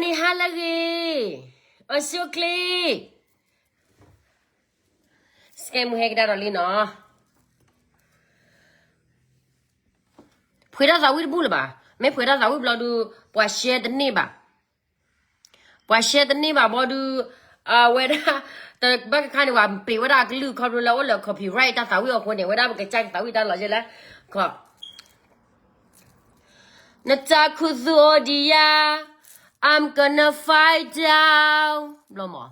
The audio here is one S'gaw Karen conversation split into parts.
န့ၣ်ဟါလၢအဂ့ၤ, အဆိအချ့, စကဲမုၢ်ဟဲကဒါဒီးလံနီၤ. ဖှဲးတၢ်သးဝံၣ်တဘူၣ်လၢၤဘၣ်. မ့ၢ်ဖှဲးတၢ်သးဝံၣ်ဘျီဒုး ပှၤ share တန့ၢ်ဘၣ်. ပှၤ share တန့ၢ်ဘၣ်ဘီဒုး အဝဲဒၣ် တဘၣ်ကခါန့ၣ် ပှၤပ့ၤဝဲဒၣ်အကလုၢ်ခီဖျိလၢအိၣ်လၢ copyright တၢ်သးဝံၣ်အဃိန့ၣ် ဝဲဒၣ်ပကစၢ်ကသးဝံၣ်တၢ်လီၤယဲလဲၣ်. နတၢ်ခူသူၣ်အိၣ်ဒံးယၤ, I'm gonna fight out ဘျီမး.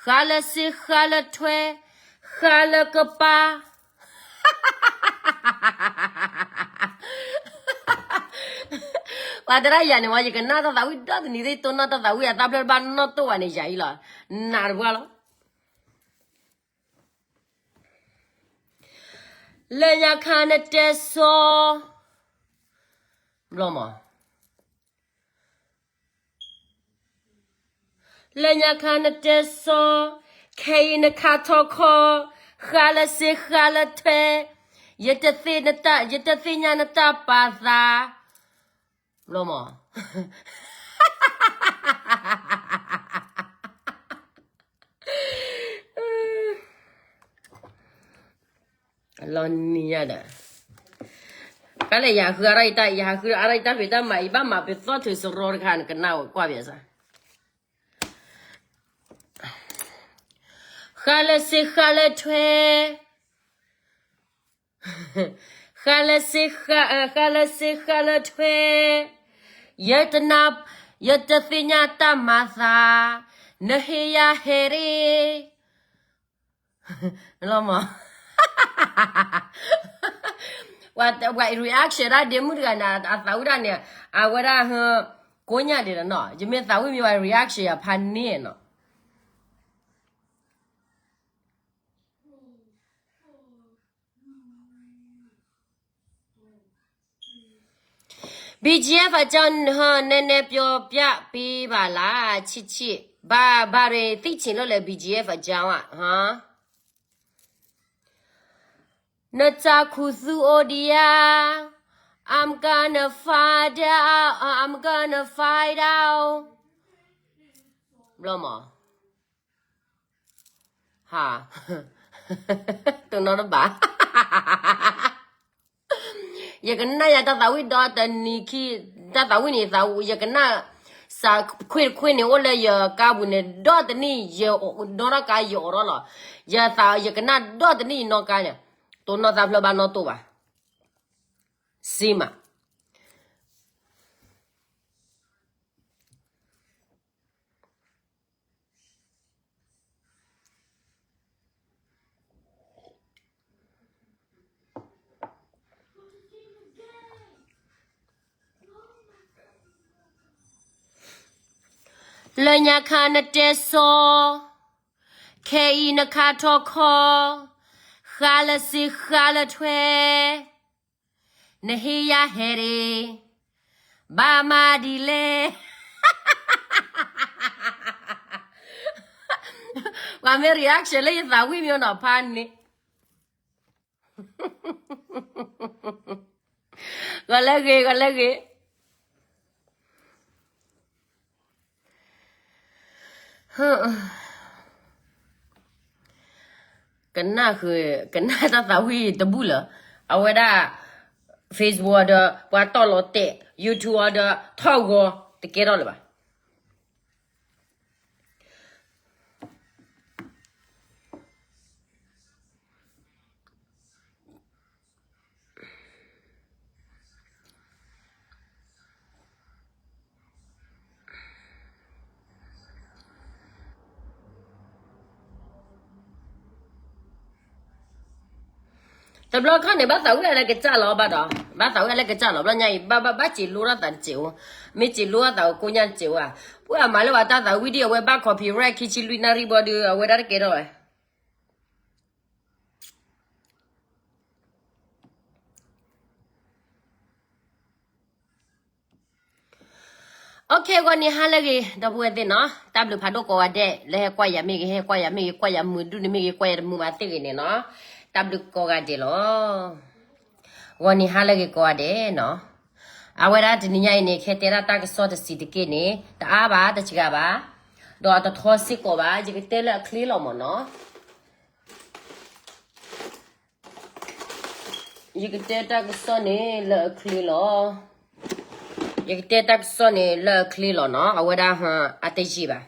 ဃါလၢစ့ဃါလၢထွဲ, ဃါလၢကပၤ. ပှၤသရၣ်ယၤန့ၣ်ဝဲ ယကနၣ်တၢ်သးဝံၣ်ဒီတနံၤသ့ၣ် တိၢ်နီၣ်တၢ်သးဝံၣ်အသးဖျၢၣ်တဘၣ်နီၣ်တိၢ်ဘၣ်န့ၣ် ယၤအံၤလီၤ. နးတပှၢ်လီၤ. လၢညါခါနတဲစီ, ဘျီမး. လၢညါခါနတဲစီ, ခဲအံၤနခါထီၣ်ခီ, ဃါလၢစ့ဃါလၢထွဲ, ယတသ့ၣ်ညါနတၢ်ပာ်သး, ဘျီမး. လီၤနံၤညါဒီး, ကလဲၣ် ယဟးဃုအါထီၣ်ယတၢ်, ယဟးဃုအါထီၣ်ယတၢ်ဖံးတၢ်မၤအံၤ ဘၣ်မၤပသီၣ်ထုးစရီတခါ နကနၣ်ဝဲကွၢ်ပျဲစၢ်. ဃါလၢစ့ဃါလၢထွဲ, ဃါလၢစ့ဃါ, ဃါလၢစ့ဃါလၢထွဲ, ယတနၢ်, ယတသ့ၣ်ညါတၢ်မၤသး, နဟ့ၣ်ယၤဟဲရ့ၣ် လီၤမး. ပှၤ reaction ဒၣ်ဒ့မုၣ်တဂၤန့ၣ် အသးဝံၣ်ဒၣ်န့ၣ် အဝဲဒၣ် ကိးညါဒံးနီၤ, ယမ့ၢ်သးဝံၣ်မ့ၢ်ဝဲ reaction ယၤဖးန့ၢ်နီၤ. BGF အကြောင်း နည်းနည်းပြောပြပေးပါလား ချစ်ချစ်. ဘာ, ဘာတွေသိချင်လို့လဲ BGF အကြောင်းอ่ะ ဟါ. နတၢ်ခူသူၣ်အိၣ်ဒံးယၤ, I'm gonna find out, I'm gonna find out. ဘျီမး. ဟါ, တိၢ်နီၣ်တဘၣ်. ယကနၣ်ယၤတၢ်သးဝံၣ်ဒီတနံၤခံ, တၢ်သးဝံၣ်န့ၣ် ယကနၣ် စးခွ့ၣ်တခွ့ၣ်န့ၣ် အိၣ်လၢယကါပူၤန့ၣ် ဒီတနံၣ် ယဒီထီၣ်ကါ ယအိးထီၣ်လီၤ. ယသး ယကနၣ်ဒီတနံၣ် ယနီၣ်ကါန့ၣ် တိၢ်နီၣ်သးဖျၢၣ်ဘၣ်နီၣ်တိၢ်ဘၣ်. စ့မး. လၢညါခါနတဲစီ, ခဲအံၤနခါထီၣ်ခီ, ဃါလၢစ့ဃါလၢထွဲ, နဟ့ၣ်ယၤဟဲရ့ၣ်, ဘၣ်မၤဒ်လဲၣ်. ပှၤမ့ၢ် reaction လၢယသးဝံၣ်မ့ၢ်နီၤ ဖးန့ၣ် ဂီၤလၢဂ့ၤ, ဂီၤလၢဂ့ၤ. ကနၣ်ဃုာ်, ကနၣ်တၢ်သးဝံၣ်တဘူၣ်လၢၤ. အဝဲဒၣ် Facebook အီၤဒီး ပှၤတီၢ်လီၤတဲာ်, YouTube အီၤဒီး ထီၣ်ဂီၤ တကဲထီၣ်လၢၤဘၣ်. တဘျီခါန့ၣ် ဘၣ်သးဝံၣ်အလၢကစၢ်လီၤဘၣ်ဒီး, ဘၣ်သးဝံၣ်အလၢကစၢ်လီၤ ဘျီညါအံၤ ဘၣ် ဘၣ် ဘၣ်စံးလိတၢ်သးတစဲးအိၣ်, မ့ၢ်စံးလိတၢ်သးကိးညါတစဲးအိၣ်ဧါ. ပှၤအမၤလၢပှၤတၢ်သးဝံၣ်ဒ်အဝဲဘၣ် copyright ခံဆံလွံၢ်နၣ်ရံၣ်ဘီဒုး အဝဲဒၣ်တကဲထီၣ်ဝဲ OK ဂီၤနံၤဟါလၢအဂ့ၤ ဒီပုၢ်ဝဲၢ်သ့ၣ်နီၤ, တၢ်ဘျုးဖးဒိၣ်ကိးဂၤဒဲး လၢဟဲကွၢ်ယၤမ့ၢ်ဂ့ၤ ဟဲကွၢ်ယၤမ့ၢ်ဂ့ၤ ကွၢ်ယၤမုာ်ဒူၣ်န့ၣ်မ့ၢ်ဂ့ၤ ကွၢ်ယၤတမုာ်ဘၣ်သ့ၣ်ဂ့ၤန့ၣ်နီၤ, တၢ်ဘျုးကိးဂၤဒဲးလီၤ. ဂီၤနံၤဟါလၢအဂ့ၤကိးဂၤဒဲးနီၤ, အဝဲဒၣ်တနံၤညါအံၤန့ၣ် ခဲတဲဒၣ်တၢ်ကစီၣ်တစံးတက့ၢ်န့ၣ် တအါဘၣ် တစှၤဘၣ်, ဒီးအတထီစ့ၢ်ကီးဘၣ်, ယကတဲလၢအချ့လီၤမ့ၢ်နီၤ. ယကတဲတၢ်ကစီၣ်န့ၣ်လၢအချ့လီၤ. ယကတဲတၢ်ကစီၣ်န့ၣ်လၢအချ့လီၤနီၤ, အဝဲဒၣ်ဟါ အတယံာ်ဘၣ်.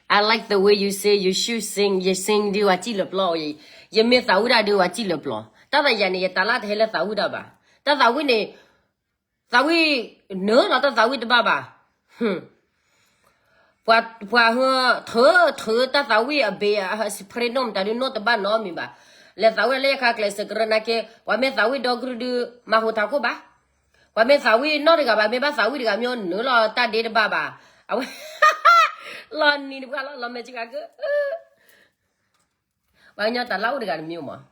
I like the way you say you should sing, you sing ဒုးဝဲစံၣ်လၢပျီ, ယမ့ၢ်သးဝံၣ်တၢ်ဒုးဝဲစံၣ်လၢပျီ, တၢ်သးယၤန့ၣ် ယတၢ်လၢတဟဲလၢသးဝံၣ်တၢ်ဘၣ်, တၢ်သးဝံၣ်န့ၣ် သးဝံၣ်နၢလီၤ တၢ်သးဝံၣ်တဘၣ်ဘၣ်. ပှၤဟၢ ထုးထုးတၢ်သးဝံၣ်အဘ့ၣ် အဟၢ soprano မတၤဒုးနီတဘၣ်နီတမံၤဘၣ်. လဲၤသးဝံၣ်လၢယခါကျဲးစၢးကရၢနာ်က့ ပှၤမ့ၢ်သးဝံၣ်ဒီကရူၢ်ဒုး မၤဟူးထးခိၣ်ဘၣ်. ပှၤမ့ၢ်သးဝံၣ်နီတဂၤဘၣ် မ့ၢ်ဘၣ်သးဝံၣ်တဂၤ မ့ၢ်နၢလီၤတၢ်ဒ့တဘၣ်ဘၣ်. အဝဲ လီၤနံၤတပှၢ်လီၤ လီၤမဲာ်ကဂၤက ပှၤကညီတၢ်လၢအိၣ်တဂၤတမံၤမး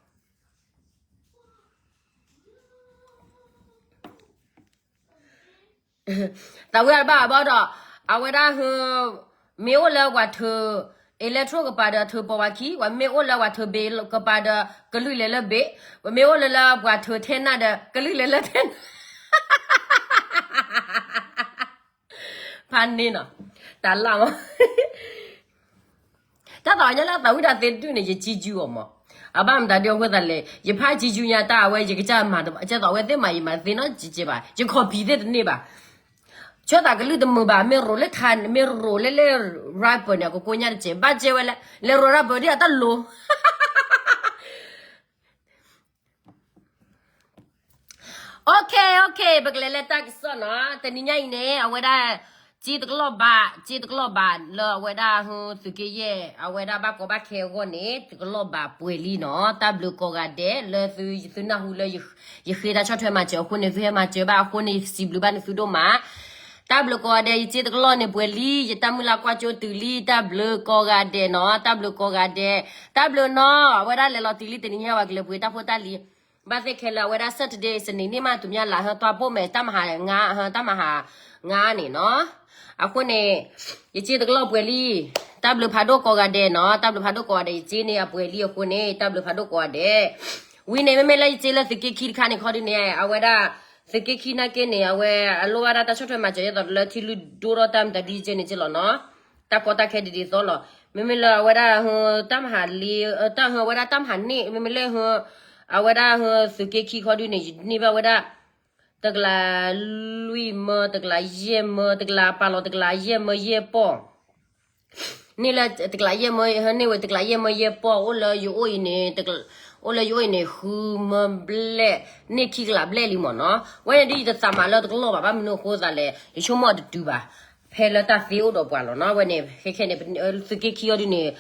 သးဝံၣ်အဘၣ်အဘၣ်ဒီး အဝဲဒၣ်ဟၢ မ့ၢ်အိၣ်လၢပှၤထုး electro ကပၤဒီးထုးပိာ်ဝဲခံ, ပှၤမ့ၢ်အိၣ်လၢပှၤထုးဘ့ၣ်ကပၤဒီး ကလုၢ်လဲၤလၢဘ့ၣ်, ပှၤမ့ၢ်အိၣ်လၢလၢပှၤထုးထဲနၢ်ဒီး ကလုၢ်လဲၤလၢထဲနၢ် ဖးန့ၢ်နီၤ, တၢ်လၢမး တၢ်သးဝံၣ်ညါလၢသးဝံၣ်တၢ်သ့တဒူၣ်န့ၣ် ယကံကၠူအီၤမး, အဘၣ်မတၤဒုးအဃိသတးလဲၣ် ယဖးကံကၠူညါတၢ်အဝဲ ယကစၢ်မၤတဘၣ် ကဲသိးအဝဲသ့ၣ်မၤယမၤတသ့နီတစဲးဘၣ် ယcopyသ့ၣ်တန့ၢ်ဘၣ်, ဆၢသးကလုၢ်တမုာ်ဘၣ် မ့ၢ်ရိၤလၢထါ မ့ၢ်ရိၤလၢလၢ rapper န့ၣ် ကကိညါတစဲး ဘၣ်ကဲဝဲလဲၣ် လဲၤရိၤ rapper ဒ်အတၢ်လိၤ Okay, okay, ပကလဲၤလၢတၢ်ကစီၣ်နီၤ, တနံၤညါအံၤန့ၣ် အဝဲဒၣ် စ့တကလီၢ်ဘၣ် စ့တကလီၢ်ဘၣ် လၢအဝဲဒၣ်ဟူသုးက့ယဲၢ် အဝဲဒၣ်ဘၣ်ကီဘၣ်ခဲအဂီၢ်န့ၣ် တကလီၢ်ဘၣ်ပှဲၤလံနီၤ, တၢ်ဘျုးကိးဂၤဒဲး လၢသုသုနၢ်ဟူလၢ ယဃ့တၢ်ဆီၣ်ထွဲမၤစၢၤအဃိန့ၣ် သုဟဲမၤစၢၤဘၣ်အဃိန့ၣ် စံးဘျုးဘၣ်န့ၣ်သုဒိၣ်မး တၢ်ဘျုးကိးဂၤဒဲး ယစ့တကလီၢ်န့ၣ်ပှဲၤလံ ယတၢ်မုၢ်လၢ်ကွၢ်ကၠိတုၤလံ တၢ်ဘျုးကိးဂၤဒဲးနီၤ တၢ်ဘျုးကိးဂၤဒဲး တၢ်ဘျုးနီၤ အဝဲဒၣ်လဲၤလီၤတုၤလံ တနံၤညါဝဲကလဲၤပှ့ၤတၢ်ဖိတၢ်လံၤ ဘၣ်သ့ၣ်ခဲလၢာ် အဝဲဒၣ် Saturday စနေနေ့မှ သူများလာ ဟၢ သွားပို့မယ် တၢ်မၤဟးငါ ဟၢ တၢ်မၤဟးငါန့ၣ်နီၤ အဃိန့ၣ် ယစ့တကလီၢ်ပှဲၤလံ တၢ်ဘျုးဖးဒိၣ်ကိးဂၤဒဲးနီၤ တၢ်ဘျုးဖးဒိၣ်ကိးဂၤဒဲး ယစ့န့ၣ်အပှဲၤလံအဃိန့ၣ် တၢ်ဘျုးဖးဒိၣ်ကိးဂၤဒဲး ဝံၤန့ၣ် မ့မ့ၢ်လၢယစ့လၢသုးက့ခံတခါန့ၣ် ခီဒုန့ၣ် အဝဲဒၣ် သုးက့ခံနာ်က့န့ၣ် အဝဲအလိၣ်ဘၣ်ဒၣ်တၢ်ဆီၣ်ထွဲမၤစၢၤ ဒ်သိးလၢထံလုၢ်ဒိၣ်ထီၣ်တၢ်မတၤဒ်ကဲန့ၣ်က့လီၤနီၤ တၢ်ကီတၢ်ခဲဒ်ဒ်သိးလီၤ မ့မ့ၢ်လၢအဝဲဒၣ် တၢ်မၤဟးလံ တၢ်ဟၢ အဝဲဒၣ်တၢ်မၤဟးန့ၣ် မ့မ့ၢ်လၢ အဝဲဒၣ်ဟၢ သုးက့ခံခီဒုန့ၣ် ယန့ၢ်ဘၣ်ဝဲဒၣ် တကလးလွံၢ်မၢ တကလးယဲၢ်မၢ တကလးပာ်လီၤ တကလးယဲၢ်မၢယဲၢ်ပီၢ် န့ၢ်လၢတကလးယဲၢ်မၢ ဟဲန့ၢ်ဝဲတကလးယဲၢ်မၢယဲၢ်ပီၢ် အိၣ်လၢယအိၣ်အံၤန့ၣ် အိၣ်လၢယအိၣ်အံၤန့ၣ် ဃုမၢဘျဲၣ် န့ၢ်ခံကလးဘျဲၣ်လံမ့ၢ်နီၤ ဝဲန့ၣ်ဒုးယတသးမၤလၢတကလီၢ်ဘၣ် ဘၣ်မနုၤအဃိသးလဲၣ် ယဆိကမိၣ်အတတုၤဘၣ် ဖဲလၢတၢ်သ့အိၣ်ဒီးပှၤလီၤနီၤ ဝဲန့ၣ် ခဲခဲန့ၣ် သုးက့ခံအီၤဒုန့ၣ်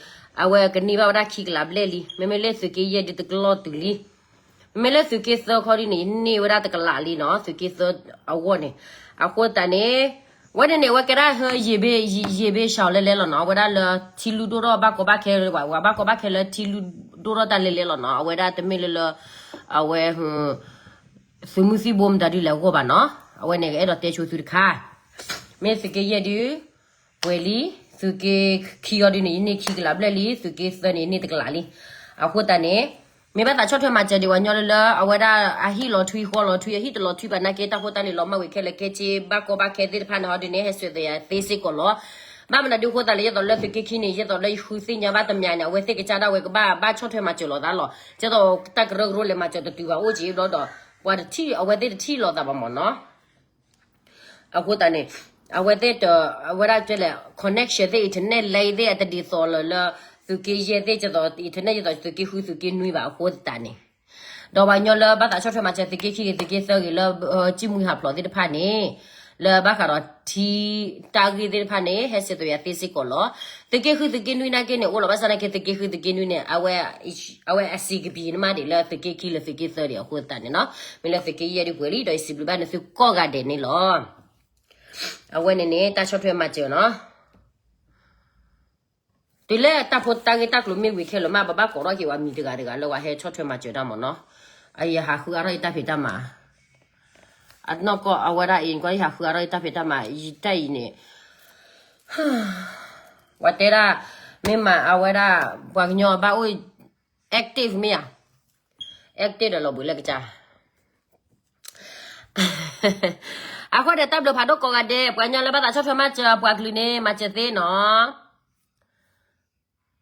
အဝဲကန့ၢ်ဘၣ်ဝဲဒၣ်ခံကလးဘျဲၣ်လံ မ့မ့ၢ်လၢသုးက့ယဲၢ်ဒုတကလီၢ်တုၤလံ မ့မ့ၢ်လၢသုးက့သၢခီဒုန့ၣ် ယန့ၢ်ဝဲဒၣ်တကလးလံနီၤ သုးက့သၢအဂီၢ်န့ၣ် အဃိသတးန့ၣ် ဝဲန့ၣ်န့ၣ် အဝဲကဲဒၣ်ဟၢ ယံာ်ဘ့ၣ်ရှောင်လဲလဲလီၤနီၤ အဝဲဒၣ်လၢထံလုၢ်ဒိၣ်ထီၣ်ဘၣ်ကီဘၣ်ခဲ ပှၤဘၣ်ကီဘၣ်ခဲလၢထံလုၢ်ဒိၣ်ထီၣ်တၢ်လဲလဲလီၤနီၤ အဝဲဒၣ်တမ့ၢ်လၢလၢ အဝဲ သုးမုၢ်သံၣ်ဘိမတၤဒုလဲၤအဂီၢ်ဘၣ်နီၤ အဝဲန့ၣ်ကအဲၣ်ဒိးတဲဆိသုတခါ မ့ၢ်သုးက့ယဲၢ်ဒု ပှဲၤလံ သုးက့ခံအီၤဒုန့ၣ် ယန့ၢ်ခံကလးဘျဲၣ်လံ သုးက့သၢန့ၣ် ယန့ၢ်တကလးလံ အဃိသတးန့ၣ် မ့ၢ်ဘၣ်သးဆီၣ်ထွဲမၤစၢၤဒံးပှၤညီလၢလၢ အဝဲဒၣ်အဟံၣ်လီၤထွံဃီလီၤထွံ အဟံၣ်တလီၤထွံဘၣ်နာ်က့ တၢ်ဖိတၢ်လံၤလီၤမၢ်ဝံၤခဲလၢာ်ကဲစ့ ဘၣ်ကီဘၣ်ခဲသ့ၣ်တဖၣ်န့ၣ် ဟီဒုန့ၣ် ဟဲဆှၢသယၤသ့စ့ၢ်ကီးလီၤ ဘၣ်မနုၤဒုအဃိသတးလဲၣ် ယဲသိးလၢသုးက့ခံန့ၣ် ယဲသိးလၢယဃုသ့ၣ်ညါဘၣ်တမံၤန့ၣ် အဝဲသ့ၣ်ကစၢ်ဒၣ်ဝဲကဘၣ်ဘၣ်ဆီၣ်ထွဲမၤစၢၤလိာ်သးလီၤ ကဲသိးတၢ်ကရၢကရိလဲၤမၤစၢၤတတုၤဘၣ်အိၣ်က့ဘျီဒီး ပှၤတထံၣ် အဝဲသ့ၣ်တထံၣ်လိာ်သးဘၣ်မ့ၢ်နီၤ အဃိသတးန့ၣ် အဝဲသ့ၣ်တ အဝဲဒၣ်တဲလဲၣ် connection သ့ၣ် internet line သ့ၣ် အတဒ်သိးလၢ လၢ သုးက့ယဲၢ်သ့ၣ် ကဲသိး internet ယဲသိး သုးက့ဃု သုးက့နွံဘၣ်အဃိသတးန့ၣ် ဒီးပှၤကညီလၢဘၣ်သးဆီၣ်ထွဲမၤစၢၤသုးက့ခံဂ့ၤ သုးက့သၢဂ့ၤလၢ စံၣ်မှံဟးဖျိးသ့ၣ်တဖၣ်န့ၣ် လၢဘၣ်ဃးဒီးထံ တၢ်ဂ့ၢ်သ့ၣ်တဖၣ်န့ၣ် ဟဲဆှၢသယၤသ့စ့ၢ်ကီးလီၤ. သုးက့ဃု သုးက့နွံနာ်က့န့ၣ် အိၣ်လီၤဘၣ်ဆၣ်နာ်က့ သုးက့ဃု သုးက့နွံန့ၣ် အဝဲ အဝဲအစံးကပံၤန့ၣ်မးဒံးလၢသုးက့ခံလၢသုးက့သၢဒံးအဃိသတးန့ၣ်နီၤ. မ့ၢ်လၢသုးက့ယဲၢ်ဒုပှဲၤလံဒီးယစံးဘျုးဘၣ်န့ၣ်သုကိးဂၤဒဲးန့ၣ်လီၤ. အဝဲန့ၣ်န့ၣ် တၢ်ဆီၣ်ထွဲမၤစၢၤနီၤ. တုၤလၢတၢ်ဖိတၢ်ဂ့ၢ်တၢ်ကျိၤမ့ၢ်ဝံၤခဲလၢာ်မး ပဘၣ်ကိးထီၣ်က့ၤပှၤမံၤတဂၤတဂၤလၢပှၤဟဲဆီၣ်ထွဲမၤစၢၤတၢ်မ့ၢ်နီၤ. အယဟးဃုအါထီၣ်ယတၢ်ဖံးတၢ်မၤ အနီၢ်ကီၢ်အဝဲဒၣ်အံၤ နကွၢ်ယဟးဃုအါထီၣ်ယတၢ်ဖံးတၢ်မၤ ယတၢ်အံၤန့ၣ် ပှၤတဲဒၣ် မ့ၢ်မးအဝဲဒၣ် ပှၤကညီဘၣ်အိၣ် active မ့ၢ်ဧါ active ဒီးလီၤဘှံးလၢကစၢ် အဃိန့ၣ် တၢ်ဘျုးဖးဒိၣ်ကိးဂၤဒဲး, ပှၤကညီလၢဘၣ်သးဆီၣ်ထွဲမၤစၢၤပှၤကလုာ်န့ၣ် မၤစၢၤသ့နီၤ.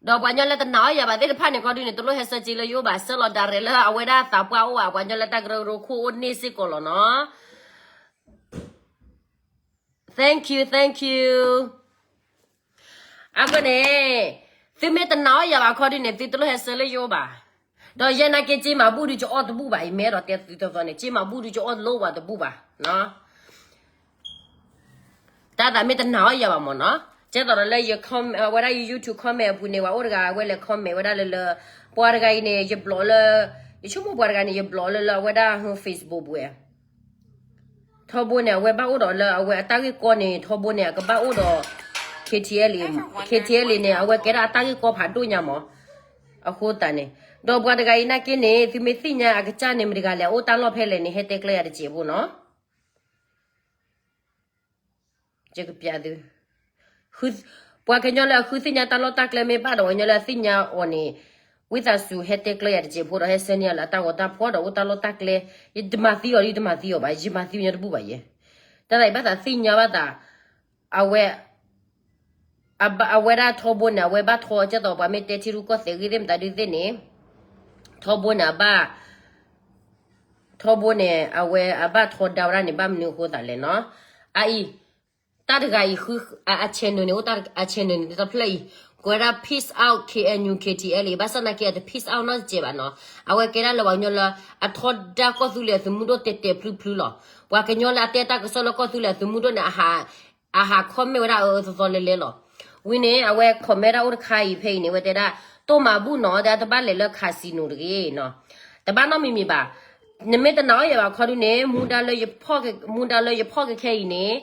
ဒီးပှၤကညီလၢတနာ်အီၣ်ယၤဘၣ်သ့ၣ်တဖၣ်န့ၣ် ခီဒုန့ၣ် တလိၣ်ဟဲဆၢက့ၤလၢယအိၣ်ဘၣ်, ဆှၢလီၤ direct လၢအဝဲဒၣ်သးပှၢ်အိၣ်ဘၣ်, ပှၤကညီလၢတၢ်ကရၢကရိခိၣ်အိၣ်န့ၢ်စ့ၢ်ကီးလီၤနီၤ. Thank you, thank you. အဃိန့ၣ် သုမ့ၢ်တနာ်အီၣ်ယၤဘၣ်ခီဒုန့ၣ် သုတလိၣ်ဟဲဆှၢလၢယအိၣ်ဘၣ်. ဒီးယဲနာ်က့ က့မၤဘူၣ်ဒုကအီၣ်တဘူၣ်ဘၣ်, ယမ့ၢ်အဲၣ်ဒိးတဲသုသီသီန့ၣ် က့မၤဘူၣ်ဒုကအီၣ်တလိၣ်ဝဲတဘူၣ်ဘၣ်. တၢ်သးမ့ၢ်တနာ်အီၣ်ယၤဘၣ်မ့ၢ်နီၤ, ကဲသိးဒီးလၢယ ဝဲဒၣ်ယ YouTube comment အပူၤန့ၣ် ပှၤအိၣ်တဂၤအဝဲလဲၤ comment ဝဲဒၣ်လၢလၢ ပှၤတဂၤအံၤန့ၣ် ယ block လၢ ယဆိကမိၣ်ပှၤတဂၤန့ၣ် ယ block လၢလၢအဝဲဒၣ် Facebook ပူၤ ထီဘိန့ၣ် အဝဲဘၣ်အိၣ်ဒီးလၢအဝဲအတၢ်ဂ့ၢ်ကီန့ၣ် ထီဘိန့ၣ် အကဘၣ်အိၣ်ဒီး KTLA, KTLA န့ၣ် အဝဲကဲဒၣ်အတၢ်ဂ့ၢ်ကီဖးဒိၣ်ညါမး. အဃိသတးန့ၣ် ဒီးပှၤတဂၤအံၤနာ်က့န့ၣ် သုမ့ၢ်သ့ၣ်ညါအကစၢ်န့ၣ် မတၤတဂၤလဲၣ် အိၣ်တၢ်လီၢ်ဖဲလဲၣ်န့ၣ် ဟဲတဲကျဲယၤတစဲးဖိနီၤ. ယကပျးသု, ပှၤကညီလၢအဃုသ့ၣ်ညါတၢ်လီၢ်တၢ်ကျဲမ့ၢ်ဘၣ်ဒီး ပှၤကညီလၢအသ့ၣ်ညါအီၤန့ၣ် ဝံသးစူၤ ဟဲတဲကျဲယၤတစဲးဖိဒီး ဟဲဆှၢန့ၢ်ယၤလၢအတၢ်ဂီၤတၢ်ဖီၣ်ဒီး အိၣ်တၢ်လီၢ်တၢ်ကျဲ, ယတမၤသံအီၤဒီး ယတမၤသံအီၤဘၣ်, ယမၤသံအီၤညီတဘူၣ်ဘၣ်ယဲ. တၢ်သးအံၤဘၣ်သးသ့ၣ်ညါဘၣ်သး အဝဲ အဝဲဒၣ်ထီဘိန့ၣ် အဝဲဘၣ်ထီ ကဲသိးပှၤမ့ၢ်တဲထံရူၢ်ကီၢ်သဲးဂ့ၢ်သ့ၣ်မတၤဒုသ့ၣ်န့ၣ် ထီဘိန့ၣ် အဘၣ် ထီဘိန့ၣ် အဝဲအဘၣ်ထီဒါဝဲဒၣ်န့ၣ် ဘၣ်မနုၤအဃိသးလဲၣ်နီၤ. အအံၤ တၢ်တဂၤအံၤ အ channel န့ၣ် အိၣ်တၢ် အ channel န့ၣ် တဖျၢၣ်အံၤ ကွဲးဒၣ် peace out K N U K T L အံၤ ဘၣ်ဆၣ်နာ်က့ အတ peace out နီတစဲးဘၣ်နီၤ. အဝဲကဲဒၣ်လၢပှၤကညီလၢ အထီဒါကီၢ်သူလ့ၤအသုးမုၢ်ဒိၣ်တဲာ်တဲာ်ဖျုဖျုလီၤ. ပှၤကညီလၢအတဲတၢ်ကစီၣ်လၢကီၢ်သူလ့ၤအသုးမုၢ်ဒိၣ်န့ၣ် အဟး အဟး comment ဝဲဒၣ်အၢအၢသီသီလဲၤလဲၤလီၤ. ဝံၤန့ၣ် အဝဲ comment ဒၣ်အိၣ်တခါအံၤဖဲအံၤန့ၣ် အဝဲတဲဒၣ် တိၢ်မၤဘူၣ်နီၤ တဲတဘၣ်လဲၤလၢ casino တဂ့ၤနီၤ. တဘၣ်နီတမံၤမံၤဘၣ်. နမ့ၢ်တနာ်အီၣ်ယၤဘၣ်ခီဒုန့ၣ် မူဒါလၢ မူဒါလၢယဖီၣ်က့ၤခဲအံၤန့ၣ်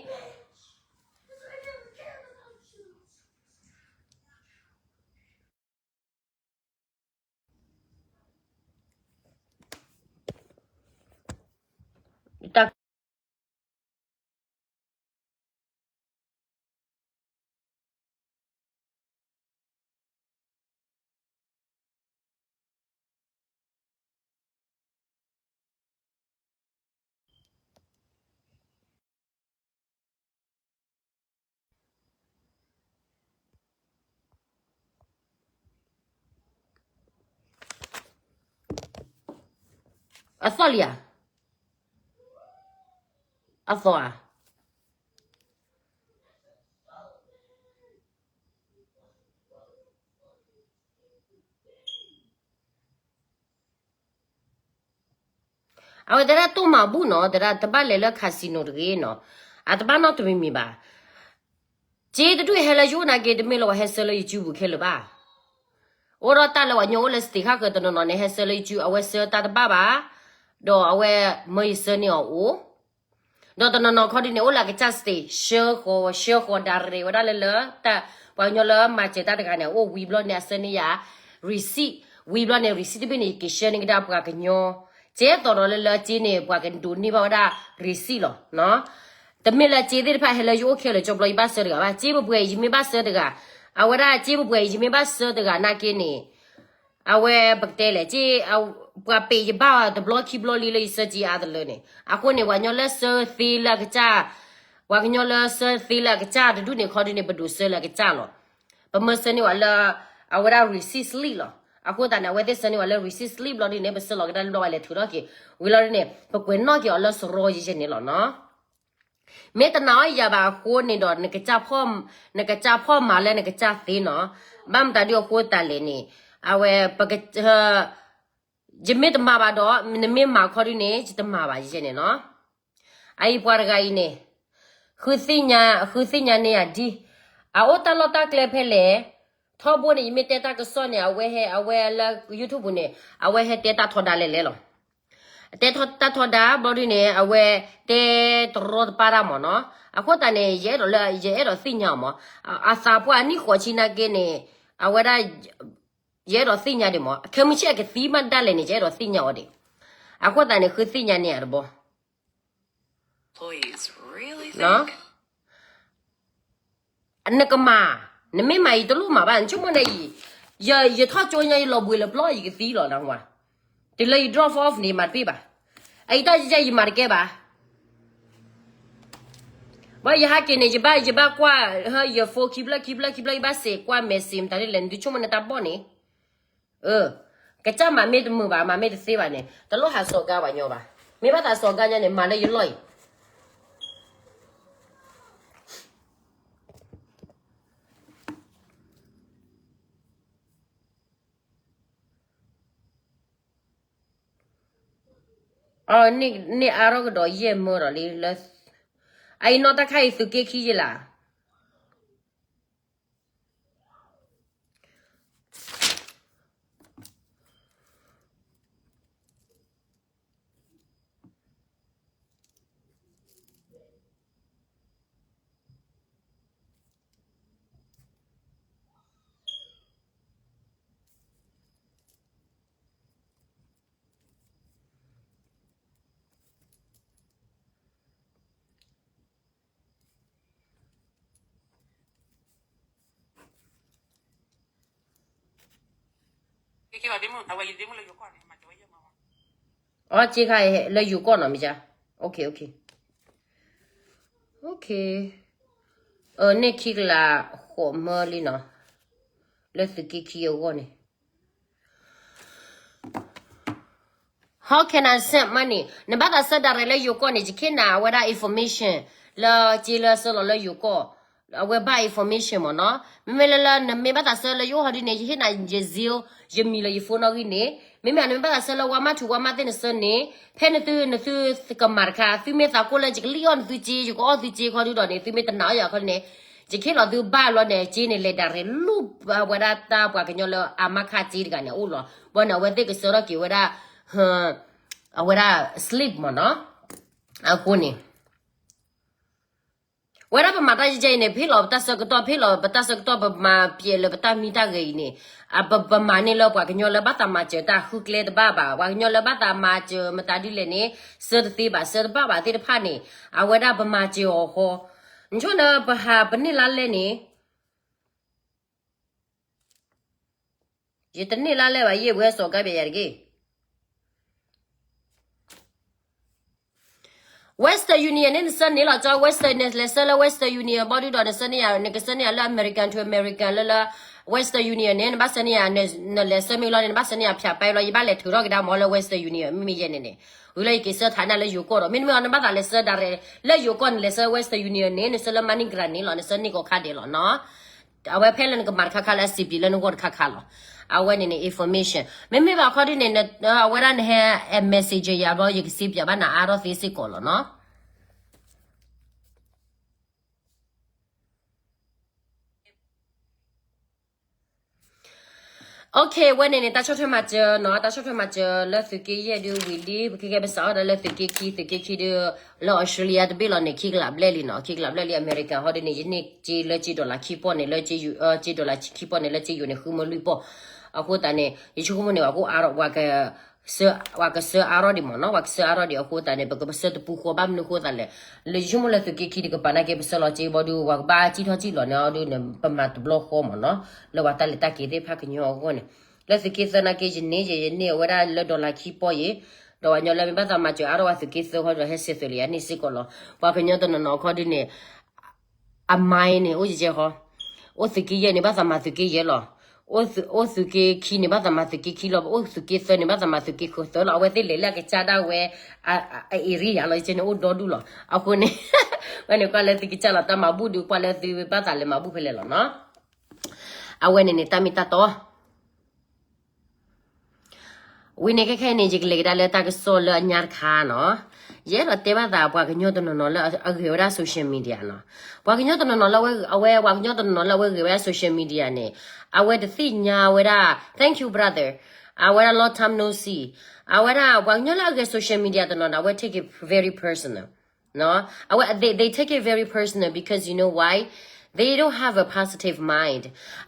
အသီၣ်လံဧါ, အသီၣ်ဧါ. အဝဲတဲဒၣ်တိၢ်မၤဘူၣ်နီၤ, တဲဒၣ်တဘၣ်လဲၤလၢ casino တဂ့ၤနီၤ, အတဘၣ်နီတမံၤမံၤဘၣ်. စ့တဒူၣ်ဟဲလၢယအိၣ်နာ်က့ တမ့ၢ်လၢပှၤဟဲဆှၢလၢယစုပူၤခဲလၢာ်ဘၣ်. အိၣ်ဒီးတၢ်လၢပှၤကညီအိၣ်လၢ state ခါဃၢၤတနီၤနီၤန့ၣ် ဟဲဆှၢလၢယစု အဝဲဆှၢတၢ်တဘၣ်ဘၣ်, ဒီးအဝဲမၢယဆှၢန့ၢ်အီၤအိၣ် ဒီးတနီၤနီၤခီဒုန့ၣ် အိၣ်လၢအကစၢ် state ဆှၢဃီၤ ဆှၢဃီၤဒၣ်ရ့ဝဲဒၣ်လၢလၢ တၢ် ပှၤကညီလၢမၤစၢၤတၢ်တဂၤန့ၣ် အိၣ်ဝံၤဘျီန့ၣ် အဆှၢန့ၢ်ယၤ receipt, ဝံၤဘျီန့ၣ် receipt တဘ့ၣ်န့ၣ် ယကဆှၢန့ၢ်ကဒါပှၤကညီ, ကဲသိးဒီးလၢလၢက့န့ၣ် ပှၤကဒိးန့ၢ်ဘၣ်ဝဲဒၣ် receipt လီၤ. တမ့ၢ်လၢက့သ့ၣ်တဖၣ်ဟဲလၢယအိၣ်ခဲလၢာ် ကၠီဘျီယဘၣ်ဆှၢတဂၤဘၣ်, က့ပပှဲၤအံၤ ယမ့ၢ်ဘၣ်ဆှၢတဂၤ, အဝဲဒၣ်က့ပပှဲၤအံၤ ယမ့ၢ်ဘၣ်ဆှၢတဂၤနာ်က့န့ၣ် အဝဲပကတဲလဲၣ်, ပှၤပ့ၤယဘၣ်တဘျီခံဘျီလံလၢယဆှၢက့အါတလၢန့ၣ်, အဃိန့ၣ် ပှၤကညီလၢဆှၢသ့လၢအကစၢ်, ပှၤကညီလၢဆှၢသ့လၢအကစၢ်တဒူၣ်န့ၣ် ခီဒုန့ၣ် ပဒိးဆှၢလၢအကစၢ်လီၤ. ပမၢဆှၢန့ၢ်ဝဲလၢ အဝဲဒၣ် receipt slip လီၤ. အဃိသတးန့ၣ် အဝဲသ့ၣ်ဆှၢန့ၢ်ဝဲလၢ receipt slip ဘျီဒုန့ၣ် ပဆှၢလီၤကဒါလၢဘျီဝဲလဲၤထုးထီၣ်က့ၤ, ဝံၤလီၤဒုန့ၣ် ပကွဲးနီၣ်က့ၤအီၤလၢစရီယဲၢ်န့ၣ်လီၤနီၤ. မ့ၢ်တနာ်အီၣ်ယၤဘၣ်အဃိန့ၣ်ဒီး နကစၢ်ဖီၣ်မၤလၢနကစၢ်သ့နီၤ. ဘၣ်မတၤဒုအဃိသတးလဲၣ်န့ၣ်, အဝဲ ပက ယမ့ၢ်တမၤဘၣ်ဒီး နမ့ၢ်မၤခီဒုန့ၣ် ယတမၤဘၣ်ယဲၢ်န့ၣ်နီၤ. အအံၤပှၤတဂၤအံၤန့ၣ် ဃုသ့ၣ်ညါ, ဃုသ့ၣ်ညါန့ၢ်ယၤဒ် အအိၣ်တၢ်လီၢ်တၢ်ကျဲဖဲလဲၣ်, ထီဘိန့ၣ် ယမ့ၢ်တဲတၢ်ကစီၣ်န့ၣ် အဝဲဟဲ အဝဲလၢ YouTube ပူၤန့ၣ် အဝဲဟဲတဲတၢ်ထီဒါလဲၣ်လဲၣ်လီၤ. တဲတၢ်ထီဒါဘျီဒုန့ၣ် အဝဲတဲတရီတပါတၢ်မးနီၤ. အဃိသတးန့ၣ် ယအဲၣ်ဒိးလၢ ယအဲၣ်ဒိးသ့ၣ်ညါအီၤမး, အသးပှၢ်အနံၣ်ဃိးဆံနာ်က့န့ၣ် အဝဲဒၣ် ယအဲၣ်ဒိးသ့ၣ်ညါဒံးမး, ခဲမုၢ်ဆ့ၣ်အကသံမးဒၣ်လဲာ်န့ၣ် ယအဲၣ်ဒိးသ့ၣ်ညါအီၤဒံး. အဃိသတးန့ၣ် ဃုသ့ၣ်ညါန့ၢ်ယၤတဘျီ နကမၤ, နမ့ၢ်မၤအံၤတလိၣ်မၤဘၣ်, နဆိကမိၣ်န့ၣ်အံၤ, ယ ယထီၣ်ကၠိညါ ယလီၤဘှံးလၢပျီ ယကသံလီၤနဝၤ, တုၤလၢယ drop off န့ၣ် ယမၤတဘၣ်ဘၣ်. အအံၤတၢ်ယဲယမၤတကဲဘၣ်. ဘၣ်ယဟဲက့ၤန့ၣ် ယဘၣ် ယဘၣ်ကွၢ် ဟၢ ယ phone ခံဖျၢၣ် ခံဖျၢၣ် ခံဖျၢၣ် ယဘၣ်စဲးကွၢ် message မတၤဒ်လဲၣ် နသုဆိကမိၣ်နတၢ်ဘီၣ်န့ၣ်, အၢ, ကစၢ်မၤမ့ၢ်တမုာ်ဘၣ် မၤမ့ၢ်တသ့ဘၣ်န့ၣ် တလိၣ်ဟးစိာ်ကါပှၤညီဘၣ်, မ့ၢ်ဘၣ်သးစိာ်ကါညီန့ၣ် မၤလၢယလီၢ်အံၤ အန့ၣ်အါထီၣ်ကဒီးယဲၢ်မၢဒီးလံလၢ, အအံၤနီၢ်တၢ်ခါအံၤသုးက့ခံယဲၢ်လၢ်. အီ က့ခါလၢယိၤကီၢ်နီၤ မ့ၢ်ကါ, အန့ၣ်ခံကလးဃိးမၢလံနီၤ, လၢသုးက့ခံအဂီၢ်န့ၣ် How can I send money? နဘၣ်သးဆှၢ direct လၢယိၤကီၢ်န့ၣ် ယကဟ့ၣ်နၤအဝဲဒၣ် information လၢက့လၢဆှၢလီၤလၢယိၤကီၢ်, အဝဲဘၣ် information မ့ၢ်နီၤ. မ့မ့ၢ်လၢလၢနမ့ၢ်ဘၣ်သးဆှၢလၢယအိၣ်ဟီဒ်န့ၣ် ယဟ့ၣ်နၤယ Zelle ယမံၤလၢယ phone နီၣ်ဂံၢ်န့ၣ်, မ့မ့ၢ်နမ့ၢ်ဘၣ်သးဆှၢလၢ Walmart to Walmart သ့ၣ်နဆှၢန့ၣ်, ဖဲနသု နသုကမၤတခါ သုမ့ၢ်သးကိၢ်လၢယကလံၣ်အီၣ်နသုစ့ ယကအီၣ်သုစ့ခီဒုဒီးန့ၣ် သုမ့ၢ်တနာ်အီၣ်ယၤခီန့ၣ်, ယကဟ့ၣ်လီၤသုဘၣ်လီၤန့ၣ် စ့န့ၣ် လဲၤ direct လၢအဝဲဒၣ်တၢ်ပှၤကညီလၢအမါခါစ့တဂၤန့ၣ်အအိၣ်လီၤ. ဘၣ်န့ၣ် အဝဲသ့ၣ်ကဆှၢထီၣ်က့ၤဝဲဒၣ် အဝဲဒၣ် slip မ့ၢ်နီၤ. အဃိန့ၣ် ဝဲဒၣ်ပမၤတၢ်ယဲၢ်ယဲၢ်အံၤန့ၣ် ဖဲလီၤပတၢ်ဆၢကတီၢ် ဖဲလီၤပတၢ်ဆၢကတီၢ် ပမၤပျဲးလၢပတၢ်မံတၢ်ဂဲၤအံၤန့ၣ်, ပမၤန့ၢ်လၢပှၤကညီလၢဘၣ်သးမၤစၢၤတၢ်ဃုကျဲတဘၣ်ဘၣ်, ပှၤကညီလၢဘၣ်သးမၤစၢၤမတၤဒ်လဲၣ်န့ၣ်, ဆှၢတသ့ဘၣ် ဆှၢတဘၣ်ဘၣ်သ့ၣ်တဖၣ်န့ၣ်, အဝဲဒၣ်ပမၤစၢၤအီၤဃီ, နဆိန ပဟးပန့ၢ်လါလဲန့ၣ် ယတန့ၢ်လါလဲဘၣ် ယဲၢ်ဝဲစီၤကါဘဲယၤတဂ့ၤ. Western Union န့ၣ် နဆှၢန့ၢ်လီၤကၠီ Western န့ၣ် လဲၤဆှၢလၢ Western Union ဘီဒုဒီး နဆှၢန့ၢ်ယၤ နကဆှၢန့ၢ်ယၤလၢ American to American လၢလၢ Western Union န့ၣ် နဘၣ်ဆှၢန့ၢ်ယၤ နလဲၤဆှၢမ့ၢ်လီၤန့ၣ် နဘၣ်ဆှၢန့ၢ်ယၤဖၠးပဲလီၤ ယဘၣ်လဲၤထုးထီၣ်ကဒါမ့ၢ်လၢ Western Union မ့မ့ၢ်ယဲန့ၣ်န့ၣ်, ဝံၤလၢယက့ၤဆှၢထးနၢ်လၢယိၤကီၢ်ဒီး မ့တမ့ၢ်အီၤ နဘၣ်သးလဲၤဆှၢ direct လၢယိၤကီၢ်န့ၣ် လဲၤဆှၢ Western Union န့ၣ် နဆှၢလၢ MoneyGram န့ၣ်လီၤ နဆှၢန့ၢ်ကီးခါဒဲးလီၤနီၤ. အဝဲဖဲလၢနကမၤတခါခါလၢအစံးပျံးလၢနဂီၢ်တခါခါလီၤ. အဝဲန့ၣ်န့ၣ် information မ့မ့ၢ်ဘၣ်ခီဒ်န့ၣ် အဝဲဒၣ်နဟဲ message ယၤဘျီ ယကစံးပျံးဘၣ်နၤအါထီၣ်သ့စ့ၢ်ကီးလီၤနီၤ. Okay ဝဲန့ၣ်န့ၣ် တၢ်ဆီၣ်ထွဲမၤစၢၤနီၤ တၢ်ဆီၣ်ထွဲမၤစၢၤနီၤ တၢ်ဆီၣ်ထွဲမၤစၢၤလၢသုးက့ယဲၢ်ဒုးဝံၤလံ ပကကဲပစးအီၣ်ဒၣ်လၢသုးက့ခံ သုးက့ခံဒုး လၢ Australia တဘ့ၣ်လီၤန့ၣ် ခံကလးဘျဲၣ်လံနီၤ ခံကလးဘျဲၣ်လံ America ဟီဒ်န့ၣ် ယန့ၢ်စ့လၢစ့ dollar ခံပီၢ်န့ၣ် လၢစ့ dollar ခံပီၢ်န့ၣ် လၢစ့ယိၤန့ၣ် ဃုမၢလွံၢ်ပီၢ် အဃိသတးန့ၣ် ယဆိကမိၣ်န့ၣ် ပှၤကအိၣ်အါထီၣ် ပှၤကဆှၢအါထီၣ်ဒံးမ့ၢ်နီၤ ပှၤကဆှၢအါထီၣ်ဒံးအဃိသတးန့ၣ် ပကပဆှၢတပူၤဃီဘၣ်မနုၤအဃိသတးလဲၣ် လၢယဆိကမိၣ်လၢသုးက့ခံတကပၤနာ်က့ ပဆှၢလီၤစ့ဘီဒုး ပှၤကဘၣ်စံၣ်ထီၣ်စံၣ်လီၤန့ၣ်အီၤဒုး ပမၤတဘျီဃီမ့ၢ်နီၤ လၢပှၤတၢ်လဲၤတၢ်က့ၤသ့ၣ်တဖၣ်ကညီအဂီၢ်န့ၣ် လၢသုးက့သၢနာ်က့ ယန့ၢ်ယဲ ယန့ၢ်အဝဲဒၣ်လၢ dollar ခံပီၢ်ယဲ ဒီးပှၤကညီလၢမ့ၢ်ဘၣ်သးမၤစၢၤအါထီၣ်ပှၤသုးက့သၢခီဒီး ဟဲဆဲးသွဲးလီၤယၤန့ၣ်စ့ၢ်ကီးလီၤ ပှၤကညီတနီၤနီၤခီဒုးန့ၣ် အမါအံၤန့ၣ် အိၣ်ယဲယဲဃီ အိၣ်သုးက့ယဲၢ်န့ၣ် ဘၣ်သးမၤသုးက့ယဲၢ်လီၤ အိၣ်သုးက့ခံန့ၣ် ဘၣ်သးမၤသုးက့ခံလီၤ အိၣ်သုးက့သၢန့ၣ် ဘၣ်သးမၤသုးက့သၢလီၤ အဝဲသ့ၣ်လဲၤလၢအကစၢ်ဒၣ်ဝဲ အ area ယၤလီၤ ယဲန့ၣ်အိၣ်ဒီဒူၣ်လီၤ အဃိန့ၣ် ဝဲန့ၣ်ကွၢ်လၢသုကစၢ်လီၤ တၢ်မၤဘူၣ်ဒုး ကွၢ်လၢသုဘၣ်သးလဲၤမၤဘူၣ်ဖဲလဲၣ်လီၤနီၤ အဝဲန့ၣ်န့ၣ် တၢ်မ့ၢ်တၢ်တီ ဝံၤန့ၣ်ခဲခဲအံၤန့ၣ် ယကလဲၤကဒါလၢတၢ်ကစီၣ်လၢအညါတခါနီၤ, ယအဲၣ်ဒိးတဲဘၣ်သး ပှၤကညီတနီၤနီၤလၢအဂဲၤဝဲဒၣ် social media နီၤ, ပှၤကညီတနီၤနီၤလၢအဝဲ အဝဲပှၤကညီတနီၤနီၤလၢအဝဲဂဲၤဝဲဒၣ် social media န့ၣ်, အဝဲတသ့ၣ်ညါဝဲဒၣ် thank you brother, အဝဲဒၣ် long time no see, အဝဲဒၣ်ပှၤကညီလၢအဂဲၤ social media တနီၤနီၤ အဝဲ take it very personal အဝဲ they, they take it very personal because you know why? They don't have a positive mind.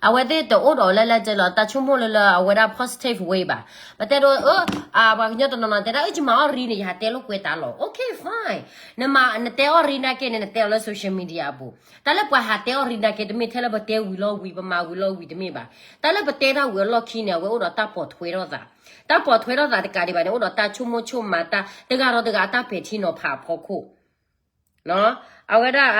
အဝဲသ့ၣ်တအိၣ်ဒီးလၢလၢကဲလီၤ တၢ်ဆိကမိၣ်လၢလၢအဝဲဒၣ် positive way ဘၣ်. ပတဲဒိး အၢ ပှၤကညီတနီၤနီၤတဲဒၣ် အၢ ယမၤအီၣ်ရံန့ၣ် ယဟးတဲလိာ်ကွဲတၢ်လီၤ. Okay fine. နမၤ နတဲအီၣ်ရံနာ်က့န့ၣ် နတဲအီၤလၢ social media အပူၤ. တၢ်လၢပှၤဟးတဲအီၣ်ရံနာ်က့ တမ့ၢ်ထဲလၢပတဲဝံၤလီၤဝံၤ ပမၤဝံၤလီၤဝံၤတမ့ၢ်ဘၣ်. တၢ်လၢပတဲတၢ်ဝံၤအလီၢ်ခံန့ၣ် အဝဲအိၣ်ဒီးတၢ်ပိာ်ထွဲထီၣ်သး. တၢ်ပိာ်ထွဲထီၣ်သးတကးဒံးဘၣ်န့ၣ် အိၣ်ဒီးတၢ်ဆိကမိၣ်ဆိကမး တၢ်တဂၤဒီးတဂၤအတၢ်ပဲာ်ထံနီၤဖးအဖီခိၣ် နီၤ အဝဲဒၣ်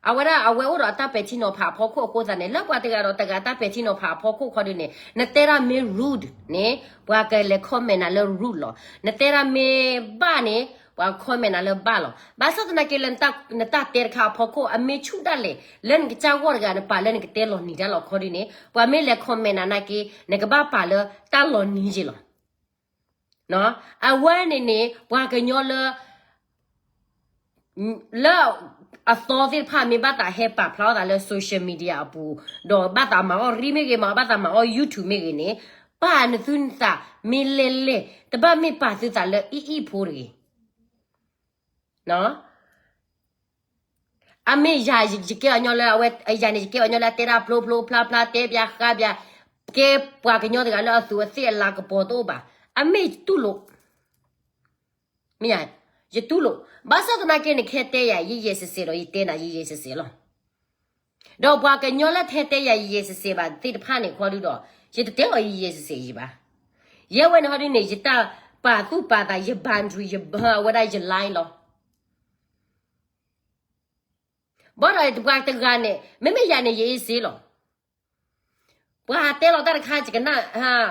အဝဲဒၣ်အဝဲအိၣ်ဒီးအတၢ်ပဲာ်ထံနီၤဖးအဖီခိၣ်အဃိသတးန့ၣ် လၢပှၤတဂၤဒီးတဂၤတၢ်ပဲာ်ထံနီၤဖးအဖီခိၣ်ခီဒုန့ၣ် နတဲဒၣ်မ့ၢ် rude န့ၣ် ပှၤကလဲၤ comment နၤလၢ rude လီၤ. နတဲဒၣ်မ့ၢ်ဘၣ်န့ၣ် ပှၤ comment နၤလၢဘၣ်လီၤ. ဘၣ်ဆၣ်သနာ်က့လၢ နတၢ်တဲတခါအဖီခိၣ် အမ့ၢ်ဆူၣ်ဒၣ်လဲာ် လၢနကစၢ်ဂီၢ်တဂၤ နပာ်လၢနကတဲလီၤနံၤတၢ်လီၤခီဒုန့ၣ် ပှၤမ့ၢ်လဲၤ comment နၤနာ်က့ နကဘၣ်ပာ်လၢတၢ်လီၤနံၤက့လီၤ. အဝဲန့ၣ်န့ၣ် ပှၤကညီလၢ လၢအသီသ့ၣ်တဖၣ်မ့ၢ်ဘၣ်သးဟဲပာ်ဖျါအီၣ်သးလၢ social media အပူၤ, ဒီးဘၣ်သးမၤအီၣ်ရံမ့ၢ်ဂ့ၤ, မ့ၢ်ဘၣ်သးမၤအီၣ် YouTube မ့ၢ်ဂ့ၤန့ၣ်, ပာ်နသုသးမ့ၢ်လဲၢ်လဲၢ်, တဘၣ်မ့ၢ်ပာ်သုသးလၢအံၣ်အံၣ်ဖိတဂ့ၤ. အမ့ၢ်ယၤ ယကဲအီၤညီလၢအဝဲ, ယၤန့ၣ် ယကဲအီၤညီလၢအတဲဒၣ်ဖျိဖျိဖျါဖျါ တဲပျးဃါပျး, ကဲပှၤကညီတဂၤလၢအသူးအသ့ၣ်အလၤကပီၤတအိၣ်ဘၣ်. အမ့ၢ်ယတူၢ်လိာ် မ့ၢ်ယၤ, ယတူၢ်လိာ်, ဘၣ်ဆၣ်သနာ်က့န့ၣ် ခဲတဲယၤယဲၢ်ယဲၢ်စဲးစဲးဒီး ယတဲနၤယဲၢ်ယဲၢ်စဲးစဲးလီၤ. ဒီးပှၤကညီလၢထဲတဲယၤယဲၢ်ယဲၢ်စဲးစဲးဘၣ်သ့ၣ်တဖၣ်န့ၣ်ခီဒုဒီး ယတတဲလီၤယဲၢ်ယဲၢ်စဲးစဲးယံၤဘၣ်. ယဲဝဲန့ၣ်ခီဒုန့ၣ် ယတၢ်ပာ်သူၣ်ပာ်သး ယ boundary ယ အဝဲဒၣ်ယ line လီၤ. ဘၣ်ဒီးပှၤတဂၤန့ၣ် မ့မ့ၢ်ယၤန့ၣ် ယအ့ၣ်စ့လီၤ. ပှၤဟးတဲလီၤတၢ်တခါ ယကနၣ်,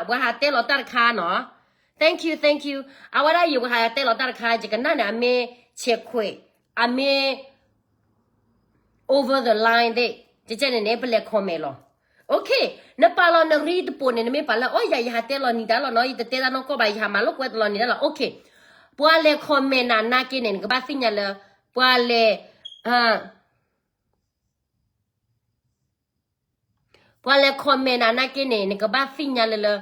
ပှၤဟးတဲလီၤတၢ်တခါနီၤ, thank you, thank you, အဝဲဒၣ်ယဲ ပှၤဟးတဲလီၤတၢ်တခါ ယကနၣ်န့ၣ် အမ့ၢ်ဆဲးခွဲး, အမ့ၢ် over the line သ့ၣ်, ကဲန့ၣ်န့ၣ် ပလဲၤ comment လီၤ. Okay, နပာ်လီၤနရံတပိာ်န့ၣ် နမ့ၢ်ပာ်လၢ အိၣ်ယၤ ယဟးတဲလီၤနံၤတၢ်လီၤနီၤ, ယတတဲတၢ်နီၢ်ကီၢ်ဘၣ်, ယဟးမၤလိာ်ကွဲတလီၤနံၤတၢ်လီၤ. Okay, ပှၤလဲၤ comment နၤနာ်က့န့ၣ် နကဘၣ်သ့ၣ်ညါလၢ ပှၤလဲၤ ပှၤလဲၤ comment နၤနာ်က့န့ၣ် နကဘၣ်သ့ၣ်ညါလၢလၢ ဒ်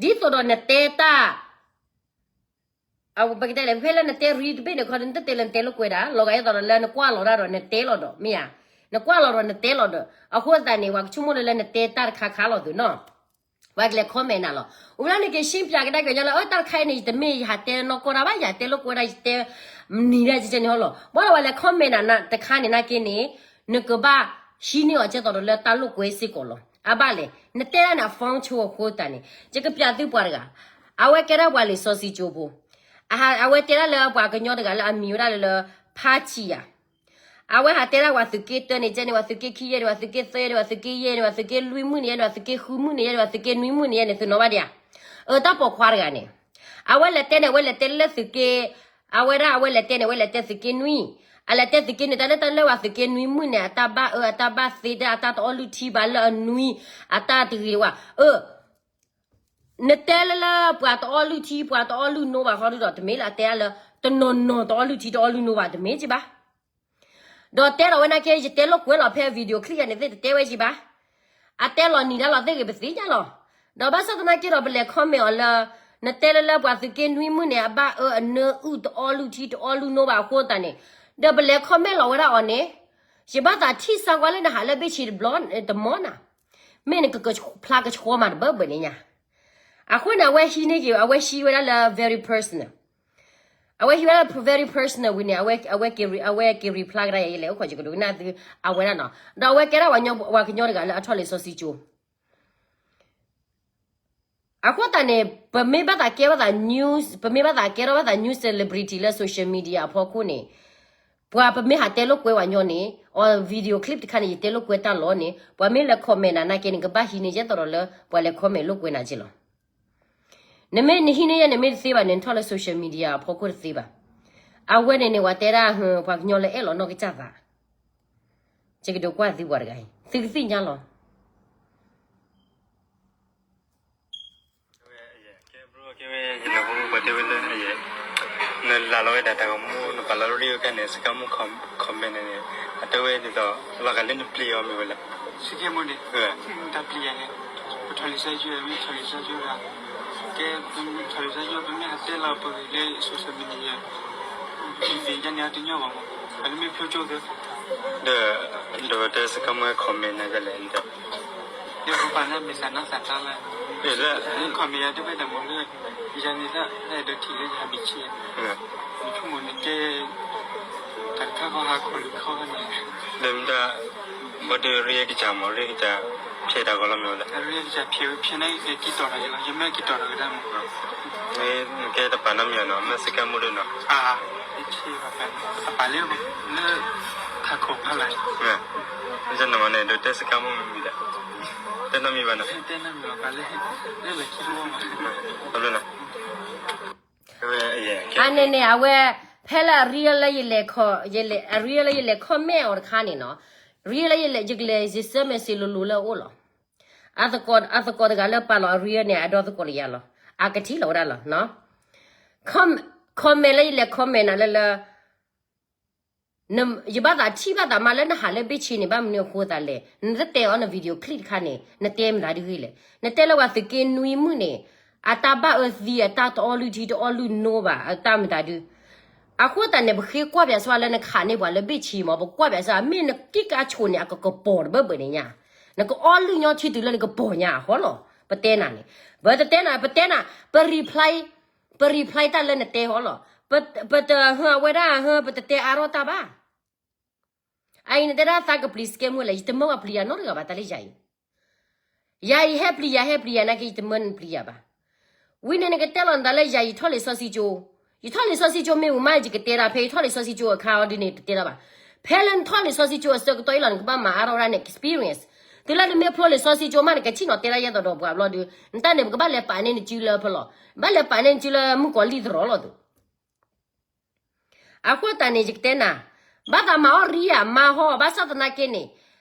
သိးဒီးနတဲတၢ်, ပကတဲလဲၣ် ဖဲလၢနတဲရံတဘ့ၣ်န့ၣ်ခီ နတတဲလၢနတဲလိာ်ကွဲဒၣ်, လီၤဂာ်ဒ်သိးဒီးလၢနကွၢ်လီၤတၢ်ဒီးနတဲလီၤဒီး မ့ၢ်ဧါ, နကွၢ်လီၤဒီးနတဲလီၤဒီး အဃိသတးန့ၣ် ပှၤကဆိကမိၣ်လၢလၢနတဲတၢ်တခါခါလီၤသုနီၤ, ပှၤကလဲၤ comment နၤလီၤ. ဝံၤလၢန့ၣ်က့ၤ ရှင်းပြ ကဒါက့ၤညီလၢ အၢ တၢ်တခါအံၤန့ၣ် ယတမ့ၢ်ယဟးတဲနီၢ်ကီၢ်တၢ်ဘၣ်, ယဟးတဲလိာ်ကွဲဒၣ် ယတဲနံၤဒၣ်ကဲန့ၣ်ဟီလီၤ. ဘၣ်ဒီးပှၤလဲၤ comment နၤတခါန့ၣ်နာ်က့န့ၣ် နကဘၣ်ဟံးန့ၢ်အီၤကဲသိးဒီးလၢတၢ်လိာ်ကွဲစ့ၢ်ကီးလီၤ. အဘၣ်လဲၣ် နတဲဒၣ်န့ၣ် အ function အဃိသတးန့ၣ် ယကပျးသုပှၤတဂၤ, အဝဲကဲဒၣ်ပှၤလံာ်စီဆှံကၠိဖိ, အဝဲတဲဒၣ်လၢပှၤကညီတဂၤလၢအမံၤဝဲဒၣ်လၢလၢ ဖါဆံယၤ, အဝဲဟးတဲဒၣ်ပှၤသုးက့တၢန့ၣ် ကဲန့ၣ် ပှၤသုးက့ခံယဲၢ်န့ၣ် ပှၤသုးက့သၢယဲၢ်န့ၣ် ပှၤသုးက့ယဲၢ်န့ၣ် ပှၤသုးက့လွံၢ်မုၢ်န့ၣ်ယဲၢ်န့ၣ် ပှၤသုးက့ဃုမုၢ်န့ၣ်ယဲၢ်န့ၣ် ပှၤသုးက့နွံမုၢ်န့ၣ်ယဲၢ်န့ၣ် သုးနီၣ်ဘၣ်ဒံးဧါ. အၢ တၢ်ပိာ်ခွါတဂၤန့ၣ် အဝဲလဲၤတဲန့ၣ် အဝဲလဲၤတဲလၢသုးက့, အဝဲဒၣ်အဝဲလဲၤတဲန့ၣ် အဝဲလဲၤတဲသုးက့နွံ, အလဲၤတဲသုးက့နွံ တၢ်လၢတၢ်လၢပှၤသုးက့နွံမုၢ်န့ၣ် အတၢ်ဘၣ်အၢ အတၢ်ဘၣ်သ့ တၢ်အတၢ်တအီလုၢ်ထံဘၣ်လၢအနွံ, အတၢ်တဂ့ၤဝဲ, အၢ နတဲလၢလၢပှၤတအီလုၢ်ထံ ပှၤတအီလုၢ်နိဘၣ်ဃီဒုဒီး တမ့ၢ်လၢအတဲအါလၢ တနီၤနီၤတအီလုၢ်ထံ တအီလုၢ်နိဘၣ် တမ့ၢ်က့ဘၣ်. ဒီးတဲဒီးဝဲနာ်က့ ယတဲလိာ်ကွဲလီၤဖဲ video clip ယၤန့ၣ်သ့ၣ် တတဲဝဲက့ဘၣ်. အတဲလီၤနံၤဒၣ်လီၤသ့ၣ်ဂ့ၤ ပသ့ၣ်ညါလီၤ. ဒီးဘၣ်ဆၣ်သနာ်က့ဒီး ပလဲၤ comment အီၤလၢ နတဲလၢလၢပှၤသုးက့နွံမုၢ်န့ၣ် အဘၣ်အၢအနၢအုၣ် တအီလုၢ်ထံ တအီလုၢ်နိဘၣ်အဃိသတးန့ၣ်, ဒီးပလဲၤ comment လီၤဝဲဒၣ်အီၤန့ၣ်, ယဘၣ်သးထံၣ်စၢ်ကွၢ်လၢနဟးလၢဘ့ၣ်ဆ့တဘျီတမီနၤ, မ့ၢ်နကကဖျါကဆှီမးတဘၢဘၢန့ၣ်ညါ. အဃိန့ၣ် အဝဲဟံးန့ၢ်က့ၤ အဝဲဟံးဝဲဒၣ်လၢ very personal, အဝဲဟံးဝဲဒၣ် very personal ဝံၤန့ၣ် အဝဲက့ၤ အဝဲက့ၤ reply ကဒါယဲလဲၣ် အိၣ်ခိးယကဒိကနၣ်သု အဝဲဒၣ်နီၤ. ဒီးအဝဲကဲဒၣ်ပှၤကညီတဂၤလၢအထီၣ်လံာ်စီဆှံကၠိ အဃိသတးန့ၣ် ပမ့ၢ်ဘၣ်သးကဲဘၣ်သး news, ပမ့ၢ်ဘၣ်သးကဲထီၣ်ဘၣ်သး news celebrity လၢ social media အဖီခိၣ်န့ၣ်, ပှၤပမ့ၢ်ဟးတဲလိာ်ကွဲပှၤညီန့ၣ်, အီၤ video clip တခါန့ၣ် ယတဲလိာ်ကွဲတၢ်လီၤန့ၣ် ပှၤမ့ၢ်လဲၤ comment နၤနာ်က့န့ၣ် ကဘၣ်ဟံးန့ၢ်ယဲသိးဒီးလၢ ပှၤလဲၤ comment လိာ်ကွဲနၤက့လီၤ. နမ့ၢ်နဟံးန့ၢ်ယဲန့ၣ် မ့ၢ်တသ့ဘၣ်န့ၣ် နထီၣ်လၢ social media အဖီခိၣ်တသ့ဘၣ်. အဝဲန့ၣ်န့ၣ် ပှၤတဲဒၣ် ပှၤကညီလၢအဲၣ်လီၤနီၢ်ကစၢ်သး, ယကဒိးကွၢ်သုပှၤတဂၤအံၤ သုကသ့ၣ်ညါလီၤ. ကဲဘျိကဲဝဲ ယနၢ်ဟူပှၤတဲဝဲလၢ နလၢလီၤဝဲဒၣ်တၢ်ဂီၤမူ နပာ်လီၤရ့ဝဲခါန့ၣ် စကါမူ comment န့ၣ် အတဲဝဲဒ်သိး လီၤဂာ်လၢနပျံၤအီၤမ့ၢ်ဝဲလဲၣ်. စကါမူန့ၣ် တၢ်ပျံၤယၤန့ၣ် ပထီၣ်လံာ်စီဆှံ မ့ၢ်ထီၣ်လံာ်စီဆှံဂၤ ကဲ ပမ့ၢ်ထီၣ်လံာ်စီဆှံ ပမ့ၢ်ဟးတဲလီၤပဂ့ၤလၢ social media ယသ့ၣ်ညါန့ၣ် အတညီဘၣ်မး အမ့ၢ်ဖျိကၠိသ့ ဒီး ဒီးတဲစကါမူ comment န့ၣ်လဲၣ် ဒီး ယပပာ်လၢမ့ၢ်သးနီၢ်သးကျါလၢ comment ယၤတဝဲတၢ်မၤလၢ ယၤန့ၣ်လၢ အဲၣ်ဒိးထံၣ်လၢယဟးမ့ၢ်ဆ့ ယဆိကမိၣ်န့ၣ်ကဲ တၢ်တခါဃီဟးခိၣ်လံခီန့ၣ် ဒီးမ့ၢ်တၢ် ဘၣ်ဒီးရ့ကစၢ်မး ရ့ကစၢ်ဖျဲးတၢ်ဂီၤလီၤမ့ၢ်ဝဲလဲၣ် ရ့ကစၢ်ဖျဲးဝဲဖျဲးန့ၣ် ကဲက့ၤတီၢ်တၢ်က့ၤလီၤ ယမ့ၢ်က့ၤတီၢ်တၢ်က့ၤတၢ်မး နကဲတပာ်နီတမံၤနီၤ မ့ၢ်စကါမူဒ်နီၤ အါ အပာ်လၢ လၢ ထးခိၣ်ဖးလဲၣ်, နမၤန့ၣ် ဒိးတဲစကါမိၢ်မံၤမံၤဒီး, တဲနီတမံၤဘၣ်နီၤ, တဲနီတမံၤဘၣ်လၢ အန့ၣ်န့ၣ် အဝဲ ဖဲလၢအရံလၢယလဲၤ အရံလၢယလဲၤ comment အီၤတခါန့ၣ်နီၤ, ရံလၢယလဲၤ ယကလဲၤ ယဆၢမဲာ်စံလိၤလိၤလၢအအိၣ်လီၤ. အသကိးတဂၤလၢပာ်လီၤအရံန့ၣ် အဒီသကိးတယၤလီၤ. အကထံၣ်လီၤဝဲဒၣ်လီၤ. comment လၢယလဲၤ comment နၤလၢလၢ ယဘၣ်သးထံၣ်ဘၣ်သးမးလၢနဟးလၢဘ့ၣ်ဆ့န့ၣ် ဘၣ်မနုၤအဃိသးလဲၣ်. နတတဲအီၤန video clip တခါန့ၣ် နတဲမတၤဒုဂ့ၤလဲၣ်. နတဲလၢပှၤသုးက့နွံမုၣ်န့ၣ် အတၢ်ဘၣ်အၢသံ အတၢ်တအီလုၢ်ထံတအီလုၢ်နိဘၣ် အတၢ်မတၤဒု. အဃိသတးန့ၣ် ပဃ့ကွၢ်ပၠးစှၤလၢနခးန့ၢ်ပှၤလၢဘ့ၣ်ဆ့မး, ပကွၢ်ပၠးစှၤ မ့ၢ်နက့ၣ်ကါဆိးန့ၣ် အကကပီၤတဘၢဘၢန့ၣ်ညါ, နကအီလုၢ်ညီထံတုၤလၢနကပီၤညါအဃိလီၤ. ပတဲနၤန့ၣ်, ပတတဲနၤ ပတဲနၤ ပ reply ပ reply တၢ်လၢနတဲဟီလီၤ. ပတဟၢအဝဲဒၣ်ဟၢ ပတတဲအါထီၣ်တၢ်ဘၣ်. အအံၤနတဲဒၣ်သးကပျံၤစကဲမူလဲၣ်, ယတမၢပှၤပျံၤယၤနီတဂၤဘၣ် တၢ်လၢယၤအံၤ. ယၤအံၤဟဲပျံၤယၤ ဟဲပျံၤယၤနာ်က့ ယတမၢနပျံၤယၤဘၣ်. ဝံၤန့ၣ်နကတဲလီၤနသးလၢယၤ ယထီၣ်လံာ်စီဆှံကၠိ, ယထီၣ်လံာ်စီဆှံကၠိမ့ၢ်ဝံၤမး ယကတဲဒၣ် ဖဲယထီၣ်လံာ်စီဆှံကၠိအခါအီၤဒ်န့ၣ် တတဲဒၣ်ဘၣ်. ဖဲလၢနထီၣ်လံာ်စီဆှံကၠိအဆၢကတီၢ်အံၤလီၤ နကဘၣ်မၤအါထီၣ်ဝဲဒၣ်န experience. တုၤလၢနမ့ၢ်ဖျိလံာ်စီဆှံကၠိမး နကထံၣ်နီၤတဲဒၣ်ယဲသိးဒီးပှၤဘျီဒုး နတၢ်န့ၣ် ပကဘၣ်လဲၤပာ်န့ၢ်နစုလၢဖဲလီၤ. ဘၣ်လဲၤပာ်န့ၢ်နစုလၢမုၣ်ကီၤလံၢ်သရီလီၤသုး အဃိသတးန့ၣ် ယကတဲနၤ, ဘၣ်သးမၤအီၣ်ရံဧါ မၤဟီ ဘၣ်ဆၣ်သနာ်က့န့ၣ်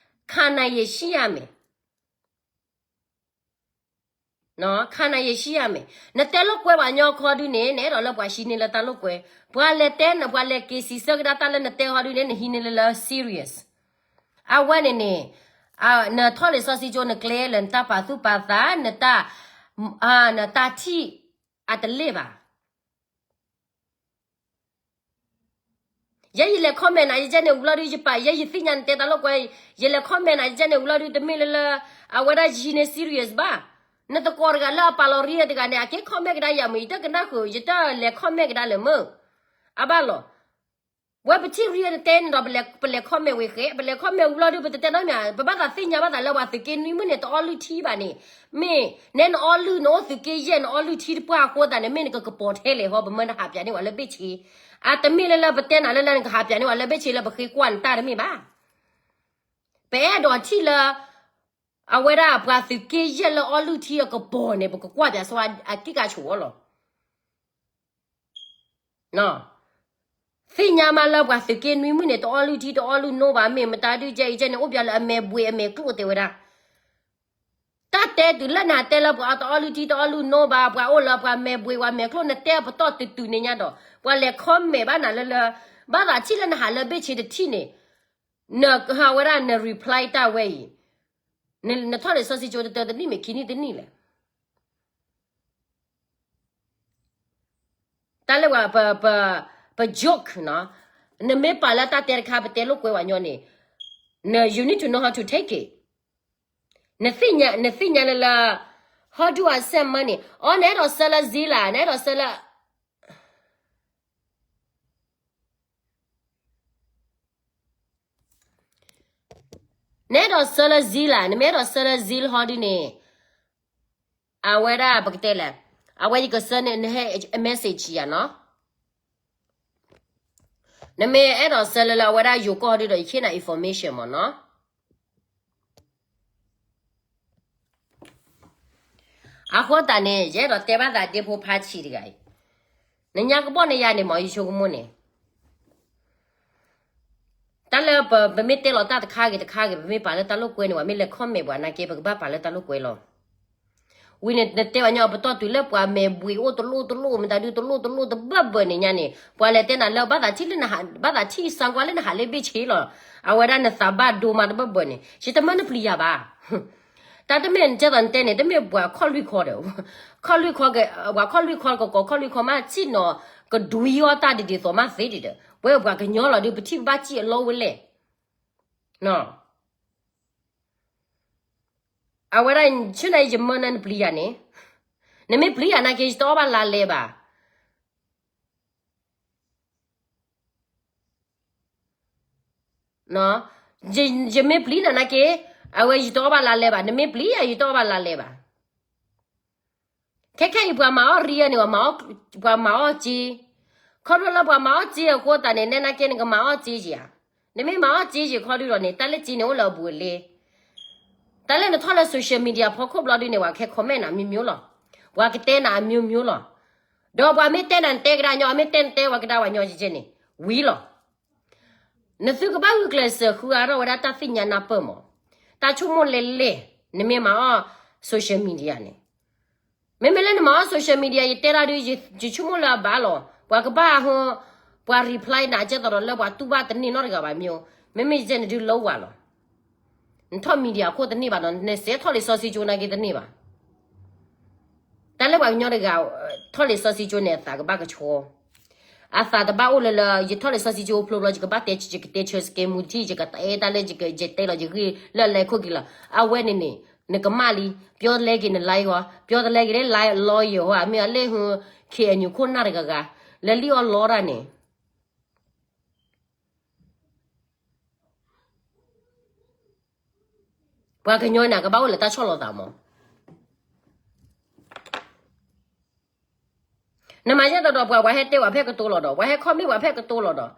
ခါနၤယဲၢ်ဆံယၤမ့ၢ်, ခါနၤယဲၢ်ဆံယၤမ့ၢ်, နတဲလိာ်ကွဲပှၤကညီခီဒုန့ၣ် နအဲၣ်ဒိးလၢပှၤဟံးန့ၢ်လၢတၢ်လိာ်ကွဲ, ပှၤလဲၤတဲန ပှၤလဲၤက့ၤစံးဆၢကဒါတၢ်လၢနတဲဟီဒုန့ၣ် နဟံးန့ၢ်လၢလၢ serious. အဝဲန့ၣ်န့ၣ် နထီၣ်လံာ်စီဆှံကၠိ နကျဲလၢနတၢ်ပာ်သူၣ်ပာ်သး နတၢ် နတၢ်ထံၣ်အတလ့ၢ်ဘၣ်. ယဲယလဲၤ comment နၤ ယကဲန့ၣ်ဝံၤလီၤဒုး ယပာ် ယဲယသ့ၣ်ညါနတဲတၢ်လိာ်ကွဲ, ယလဲၤ comment နၤ ယကဲန့ၣ်ဝံၤလီၤဒုး တမ့ၢ်လၢလၢ အဝဲဒၣ်ယဟံးန့ၢ် serious ဘၣ်. နသကိးတဂၤလၢအပာ်လီၤရံတဂၤန့ၣ် အက့ၤ comment ကဒါယၤမ့ၢ် ယတကနၣ်ဃုာ် ယတလဲၤ comment ကဒါလၢၤမ့ၢ် အဘၣ်လီၤ. ဝဲပထံၣ်ရံနတဲန့ၣ်ဒီး ပလဲၤ comment ဝဲဃဲ ပလဲၤ comment ဝံၤလီၤဒုး ပတတဲနီတမံၤ ပဘၣ်သးသ့ၣ်ညါဘၣ်သးလၢပှၤသုးက့နွံမုၣ်န့ၣ် တအီလုၢ်ထံဘၣ်န့ၣ်, မ့ၢ်နဲနအီလုၢ် နအိၣ်သုးက့ယဲၢ် နအီလုၢ်ထံတပှၢ်အဃိသတးန့ၣ် မ့ၢ်နကကပီၤထဲလဲၣ်ဟီ ပမၢနဟးပၠးန့ၢ်ပှၤလၢဘ့ၣ်ဆ့, အတမ့ၢ်လၢလၢပတဲနၤလၢလၢနကဟးပၠးန့ၢ်ပှၤလၢဘ့ၣ်ဆ့လၢပဃ့ကွၢ်နတၢ်တမ့ၢ်ဘၣ်. ပအဲၣ်ဒိးထံၣ်လၢ အဝဲဒၣ်ပှၤသုးက့ယဲၢ်လၢအီလုၢ်ထံအကပီၤန့ၣ် ပကကွၢ်ပၠးစ့ၢ်အက့ၢ်ကဆိးအီၤလီၤ. သ့ၣ်ညါမးလၢပှၤသုးက့နွံမုၣ်န့ၣ် တအီလုၢ်ထံတအီလုၢ်နိဘၣ် မ့ၢ်မတၤဒုးကဲအံၤကဲန့ၣ် အိၣ်ပၠးလၢအမဲာ်ဘှံးအမဲာ်ကျိၣ်တဲဝဲဒၣ်. တၢ်တဲတုၤလၢနတဲလၢပှၤတအီလုၢ်ထံတအီလုၢ်နိဘၣ် ပှၤအိၣ်လၢပှၤမဲာ်ဘှံးပှၤမဲာ်ကျိၣ် နတဲပတီၢ်တုၤတုၤန့ၣ်ညါဒီး ပှၤလဲၤ comment ဘၣ်နၤလၢလၢ ဘၣ်သးထံၣ်လၢနဟးလၢဘ့ၣ်ဆ့တထံၣ်န့ၣ် နဟးဝဲဒၣ်န reply တၢ်ဝဲအံၤ နထီၣ်လံာ်စီဆှံကၠိတတၢတနံၣ်မ့ၢ်ခံနံၣ်တနံၣ်လဲၣ်. တၢ်လၢပှၤ ပ ပ ပ joke နီၤ, နမ့ၢ်ပာ်လၢတၢ်တဲတခါ ပတဲလိာ်ကွဲပှၤညီန့ၣ်, န you need to know how to take it. နသ့ၣ်ညါ နသ့ၣ်ညါလၢလၢ how do I send money? အီ နအဲၣ်ဒိးဆှၢလၢ Zelle နအဲၣ်ဒိးဆှၢလၢ နအဲၣ်ဒိးဆှၢလၢ Zelle နမ့ၢ်အဲၣ်ဒိးဆှၢလၢ Zelle ဟီဒုန့ၣ်, အဝဲဒၣ်ပကတဲလဲၣ်, အဝဲယကဆှၢန့ၣ် နဟဲ message ယၤနီၤ. နမ့ၢ်အဲၣ်ဒိးဆှၢလၢလၢအဝဲဒၣ်ယိၤကီၢ်ဟီဒုဒီး ယဟ့ၣ်နၤ information မ့ၢ်နီၤ. အဃိသတးန့ၣ် ယအဲၣ်ဒိးတဲဘၣ်သးဒ့ဖိဖါဆံးတဂၤအံၤ, နညါကဘီၣ်နယၤန့ၣ်မ့ၢ် ယဆိကမိၣ်န့ၣ် တၢ်လၢပ ပမ့ၢ်တဲလီၤတၢ်တခါဂ့ၤတခါဂ့ၤ ပမ့ၢ်ပာ်လၢတၢ်လိာ်ကွဲန့ၣ် ပှၤမ့ၢ်လဲၤ comment ပှၤနာ်က့ ပကဘၣ်ပာ်လၢတၢ်လိာ်ကွဲလီၤ. ဝံၤန့ၣ် နတဲပှၤညီပတီၢ်တုၤလၢပှၤမဲာ်ဘှံးအိၣ်တလိၣ်တလိၣ် မတၤဒုတလိၣ်တလိၣ်တဘၢဘၢန့ၣ်ညါန့ၣ် ပှၤလဲၤတဲနၤလၢ ဘၣ်သးထံၣ်လၢနဟး ဘၣ်သးထံၣ်စၢ်ကွၢ်လၢနဟးလၢဘ့ၣ်ဆ့လီၤ. အဝဲဒၣ်နသးဘၣ်ဒိမးတဘၢဘၢန့ၣ် ယတမၢနပျံၤယၤဘၣ်. တၢ်တမ့ၢ်နတဲသိးနတဲန့ၣ် တမ့ၢ်ပှၤခီၣ်လွံၢ်ခီဒီး ခီၣ်လွံၢ်ခီက ပှၤခီၣ်လွံၢ်ခီကကိးခီၣ်လွံၢ်ခီမး စံၣ်နီၤကဒွံအီၣ်တၢ်ဒ်ဒ်သိးမးသ့ဒ်ဒီး ပဝဲပှၤကညီလီၤဒုး ပထံၣ်ပဘၣ်စံၣ်အလီဝဲလဲၣ်. အဝဲဒၣ် ဆူနၤယမၢနၤနပျံၤယၤန့ၣ်, နမ့ၢ်ပျံၤယၤနာ်က့ ယတအီၣ်ဘၣ်လါလဲဘၣ်. ယမ့ၢ်ပျံၤနၤနာ်က့ အဝဲယတအီၣ်ဘၣ်လါလဲဘၣ်, နမ့ၢ်ပျံၤယၤ ယတအီၣ်ဘၣ်လါလဲဘၣ်. ခဲခဲအံၤပှၤမၤအီၣ်ရံအန့ၣ် ပှၤမၤအီၣ်စ့, ခီဖျိလၢပှၤမၤအီၣ်စ့အဃိသတးန့ၣ် နဲနာ်က့နကမၤအီၣ်စ့ယၤ. နမ့ၢ်မၤအီၣ်စ့ယၤခီဒုဒီးန့ၣ် တၢ်လၢစ့န့ၣ်အိၣ်လၢအဘူးအလဲ. တၢ်လၢနထီၣ်လၢ social media ဖီခိၣ်ဘျီဒုန့ၣ် ပှၤကဟဲ comment နၤ မျိုးမျိုး လီၤ. ပှၤကတဲနၤအ မျိုးမျိုး လီၤ. ဒီးပှၤမ့ၢ်တဲနၤနတဲကဒါညီ အမ့ၢ်တဲနတဲဝဲကဒါဝဲညီယဲန့ၣ် ဝံၤလီၤ. နသုကဘၣ်ဂုာ်ကျဲးစၢးဃုအါထီၣ်ဝဲဒၣ်တၢ်သ့ၣ်ညါနၢ်ပၢၢ်မး. တၢ်ဆိကမိၣ်လဲၣ်လဲၣ် နမ့ၢ်မၤအီၣ် social media န့ၣ် မ့မ့ၢ်လၢနမၤအီၣ် social media ယတဲဒၣ်ဒုး ယဆိကမိၣ်လၢအဘၣ်လီၤ. ပှၤကဘၣ်ဟ ပှၤ reply နၤကဲသိးဒီးလၢပှၤတူၢ်ဘၣ်တန့ၢ်နီတဂၤဘၣ်မ့ၢ်. မ့မ့ၢ်ယဲန့ၣ်ဒုးလၢဝၤလီၤ. နထီၣ် media အခိၣ်တန့ၢ်ဘၣ်နီၤ, နစဲးထီၣ်လံာ်စီဆှံကၠိနာ်က့တန့ၢ်ဘၣ်. တၢ်လၢပှၤကညီတဂၤ ထီၣ်လံာ်စီဆှံကၠိန့ၣ် အသးကဘၣ်ကဆှီ, အသးတဘၣ်အိၣ်လၢလၢ ယထီၣ်လံာ်စီဆှံကၠိဖျိဘျီ ယကဘၣ်တဲ ယကတဲဆၢစကဲမူထံ ယကတဲတၢ်လၢယတဲလီၤယဂ့ၢ်လၢလဲၤခိၣ်က့ၤလီၤ. အဝဲန့ၣ်န့ၣ် နကမၣ်လံ, ပျီတလဲက့ၤန live ဟီ, ပျီတလဲက့ၤလၢ live အလီယဲၤဟီ အမ့ၢ်အလဲၢ်ဟ KNU ခိၣ်နၢ်တဂၤဂၤ လၢလံၣ်အီၣ်လီတၢ်န့ၣ် ပှၤကညီန့ၣ် အကဘၣ်အိၣ်လၢတၢ်ဆီၣ်လီၤသးမး. နမၤယဲၢ်တီၤဒီးပှၤ ပှၤဟဲတဲပှၤဖဲကတိၤလီၤဒီး ပှၤဟဲ comment ပှၤဖဲကတိၤလီၤဒီး